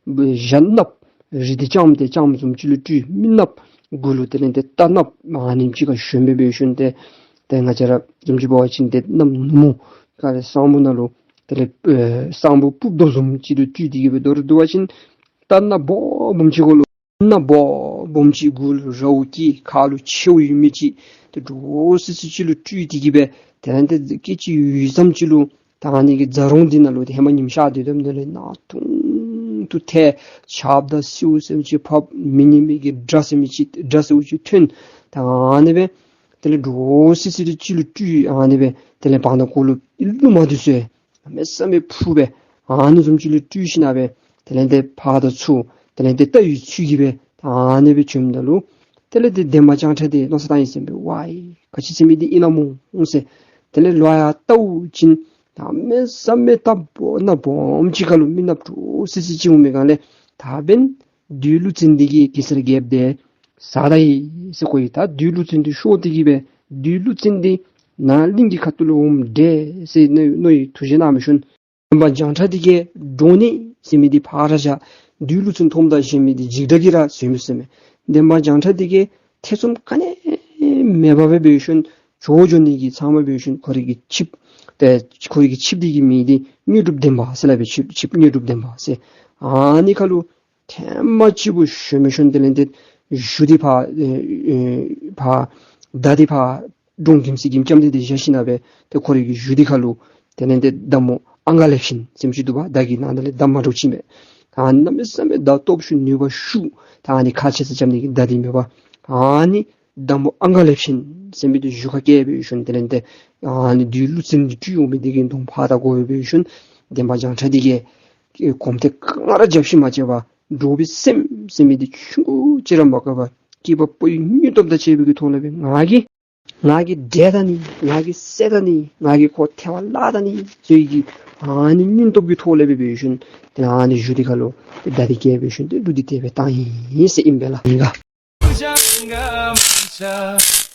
ཞྭ་གནགཔོ་རི་དེ་རྐྱངམ་དེ་རྐྱངམ་བཟུམ་ཅིག་ལུ་སྤྲུལ། མི་གནགཔོ་མགུ་ལུ་དེ་ལས་ཏེ་རྟ་གནགཔོ་ཨ་ནེམ་ཅིག་ཁར་ཞོན་སྦེ་འབད་ཞིནམ་ཏེ་ཏེ་ང་བཅས་ར་བཟུམ་ཅིག་འབད་བ་ཅིན་ཏེ་གནམ་ནུབ་མོ་ག་ར་སྲང་བུ་ནང་ལུ་དེ་ལས་ཨེ་སྲང་བུ་སྤུབ་དོ་བཟུམ་ཅིག་ལུ་སྤྲུལ་ཏེ་གི་སྦེ་མདོར་བསྡུ་བ་ཅིན་ རྟ་སྣ་སྦོམ་སྦོམ་ཅིག་གུ་ལུ་སྣ་སྦོམ་སྦོམ་ཅིག་གུ་ལུ་རཝ་བཀལ་ཁ་ལུ་མཆེཝ་ཡོད་མི་ཅིག་ཏེ་འདྲོག་སི་སི་ཅིག་ལུ་སྤྲུལ་ཏེ་གི་སྦེ་དེ་ལས་ཏེ་སྐད་ཅིག་ཡུད་ཙམ་ཅིག་ལུ་ད་ཨ་ནི་གི་རྫ་རོང་འདི་ནང་ལུ་ཏེ་ཧེ་མ་ཉིམ་ཤར་སྡོད་དོ་མི་འདི་ལས་ནག་ཐུང་ཐུང་ཐལ། ཆརཔ་དང་སེརཝ་ཟེར་མི་ཅིག་ཕབ། མི་སྙན་མི་གི་སྒྲ་ཟེར་མི་ཅིག་སྒྲ་སེརཝ་ཅིག་ཐོན། ད་ཨ་ནི་སྦེ་དེ་ལས་འདྲོག་སི་སི་ཅིག་ལུ་སྤྲུལ། ཨ་ནི་སྦེ་དེ་ལས་བར་ན་ཁོ་ལུ་ཨིན་ལུ་མ་འདི་ཚུ་གནམ་མེད་ས་མེད་འཕུར་སྦེ་ཨ་ནི་བཟུམ་ཅིག་ལུ་སྤྲུལ་ཞིན་ན་སྦེ་དེ་ལས་ཏེ་ཕར་དང་ཚུར་དེ་ལས་ཏེ་ལྟ་བའི་ཚུལ་གྱིས་སྦེ་ཨ་ནི་སྦེ་བྱོནམ་ད་ལུ་དེ་ལས་ཏེ་འདན་མ་བྱང་ཁྲ་འདི་མནོ་བསམ་བཏང་ཡི་ཟེར་སྦེ། ཝའི་ག་ཅི་ཟེར་མི་འདི་ཨིན་ན་སྨོ་ཟེར། དེ་ལས་ལོག་ཡར་བལྟཝ་ཅིག་གནམ་མེད་ས་མེད་རྟ་སྦོམ་སྣ་སྦོམ་ཅིག་ཁར་ལུ་མི་སྣ་འདྲོག་སི་སི་ཅིག་འོང་མི་སྒང་ལས་ད་འབདན་བདུད་ཀླུ་བཙན་འདི་གིས་གེ་སར་རྒྱལཔོ་འདི་བཟའ་ད་ཡི་ཟེར་གོ་ཡི། ད་བདུད་ཀླུ་བཙན་འདི་ཤོར་ཏེ་གི་སྦེ་བདུད་ཀླུ་བཙན་འདི་ནཱ་གླིང་གི་ཁ་ཐུག་ལུ་འོངམ་འདྲས་ཟེར་མནོ་མནོ་ཡི། ཐུགས་བཞེད་གནང་བའི་ཤུལ་འདན་མ་བྱང་ཁྲ་འདི་གིས་འདྲོག་ནི་ཟེར་མི་འདི་ཕར་བཞག། བདུད་ཀླུ་བཙན་མཐོངམ་ད་ཟེར་མི་འདི་འཇིགས་སྐྲག་གིས་ར་བཟོད་མི་ཟོད་མས། འདན་མ་བྱང་ཁྲ་འདི་གིས་ཐེ་ཚོམ་ག་ནི་མེད་པར་སྦེ་འབད་ཤུལ་བྱོག་འགྱོ་ནི་གི་ཚང་མ་འབད་ཤུལ་ཁོ་རའི་གི་ཆིབས་ཏེ་ཁོ་རའི་གི་ཆིབས་འདི་གི་མིང་འདི་དངོས་གྲུབ་ལྡན་པ་ཟེར་སླབ་པའི་ཆིབས་ཆིབས་དངོས་གྲུབ་ལྡན་པ་ཟེར། ཨ་ནི་ཁར་ལུ་ཐེངས་མ་གཅིག་པུ་ཞོན་མི་ཤུལ་དེ་ལས་ཏེ་གཞུ་འདི་ཕར་ཨེ་ཨེ་ཕར་མདའ་འདི་ཕར་འབྲོང་གིམ་སི་གིམ་ལྕམ་དེ་འདི་བཞག་ཞིན་ན་སྦེ་ཏེ་ཁོ་རའི་གི་གཞུ་འདི་ཁར་ལུ་དེ་ལས་ཏེ་མདའ་མོ་ཨང་ག་ལེབ་ཤིང་ཟེར་མི་ཅིག་འདུག་པ། མདའ་གི་ནང་ན་ལས་མདའ་མ་འདྲཝ་ཅིག་མས། ཨ་གནམ་མེད་ས་མེད་མདའ་སྟོབས་ཤུགས་ནུས་པ་ཤུགས་ད་ཨ་ནི་ཁ་ཆེ་ས་ལྕམ་དེ་གི་མདའ་འདི་མས་པ། ཨ་ནི་མདའ་མོ་ཨང་ག་ལེབ་ཤིང་ཟེར་མི་འདི་གཞུ་ཁར་བཀལ་འབད་ཤུལ་དེ་ལས་ཏེ་ཨ་ནི་བདུད་ཀླུ་བཙན་འདི་སྤྲུལ་འོང་མི་འདི་གི་གདོང་ཕར་ད་གོ་སྦེ་འབད་ཤུལ་འདན་མ་བྱང་ཁྲ་འདི་གིས་གོམ་ཐེངས་གང་ར་རྒྱབ་ཤིང་མ་བཅད་པར་འདྲོག་པའི་སེམས་ཟེར་མི་འདི་ཆུང་ཀུ་ཅིག་ར་མ་བཀག་པར་སྐྱེས་པ་ཕོ་ཡི་སྙིང་སྟོབས་དང་བཅས་པའི་གི་ཐོག་ལས་སྦེ་ང་གིས་ང་གིས་བསྒྲལ་ད་ནི་ང་གིས་བསད་ད་ནི་ང་གིས་ཁོ་ཐལ་བར་བརླག་ད་ནི་ཟེར་བའི་གི་ཨ་ནི་སྙིང་སྟོབས་ཀྱི་ཐོག་ལས་སྦེ་འབད་ཤུལ་དེ་ལས་ཨ་ནི་གཞུ་འདི་ཁར་ལུ་མདའ་འདི་བཀལ་འབད་ཤུལ་ཏེ་གླུ་འདི་དེ་སྦེ་བཏང་ཡི་ཟེར་ཨིན་པས་ལགས། ཨིན་ག།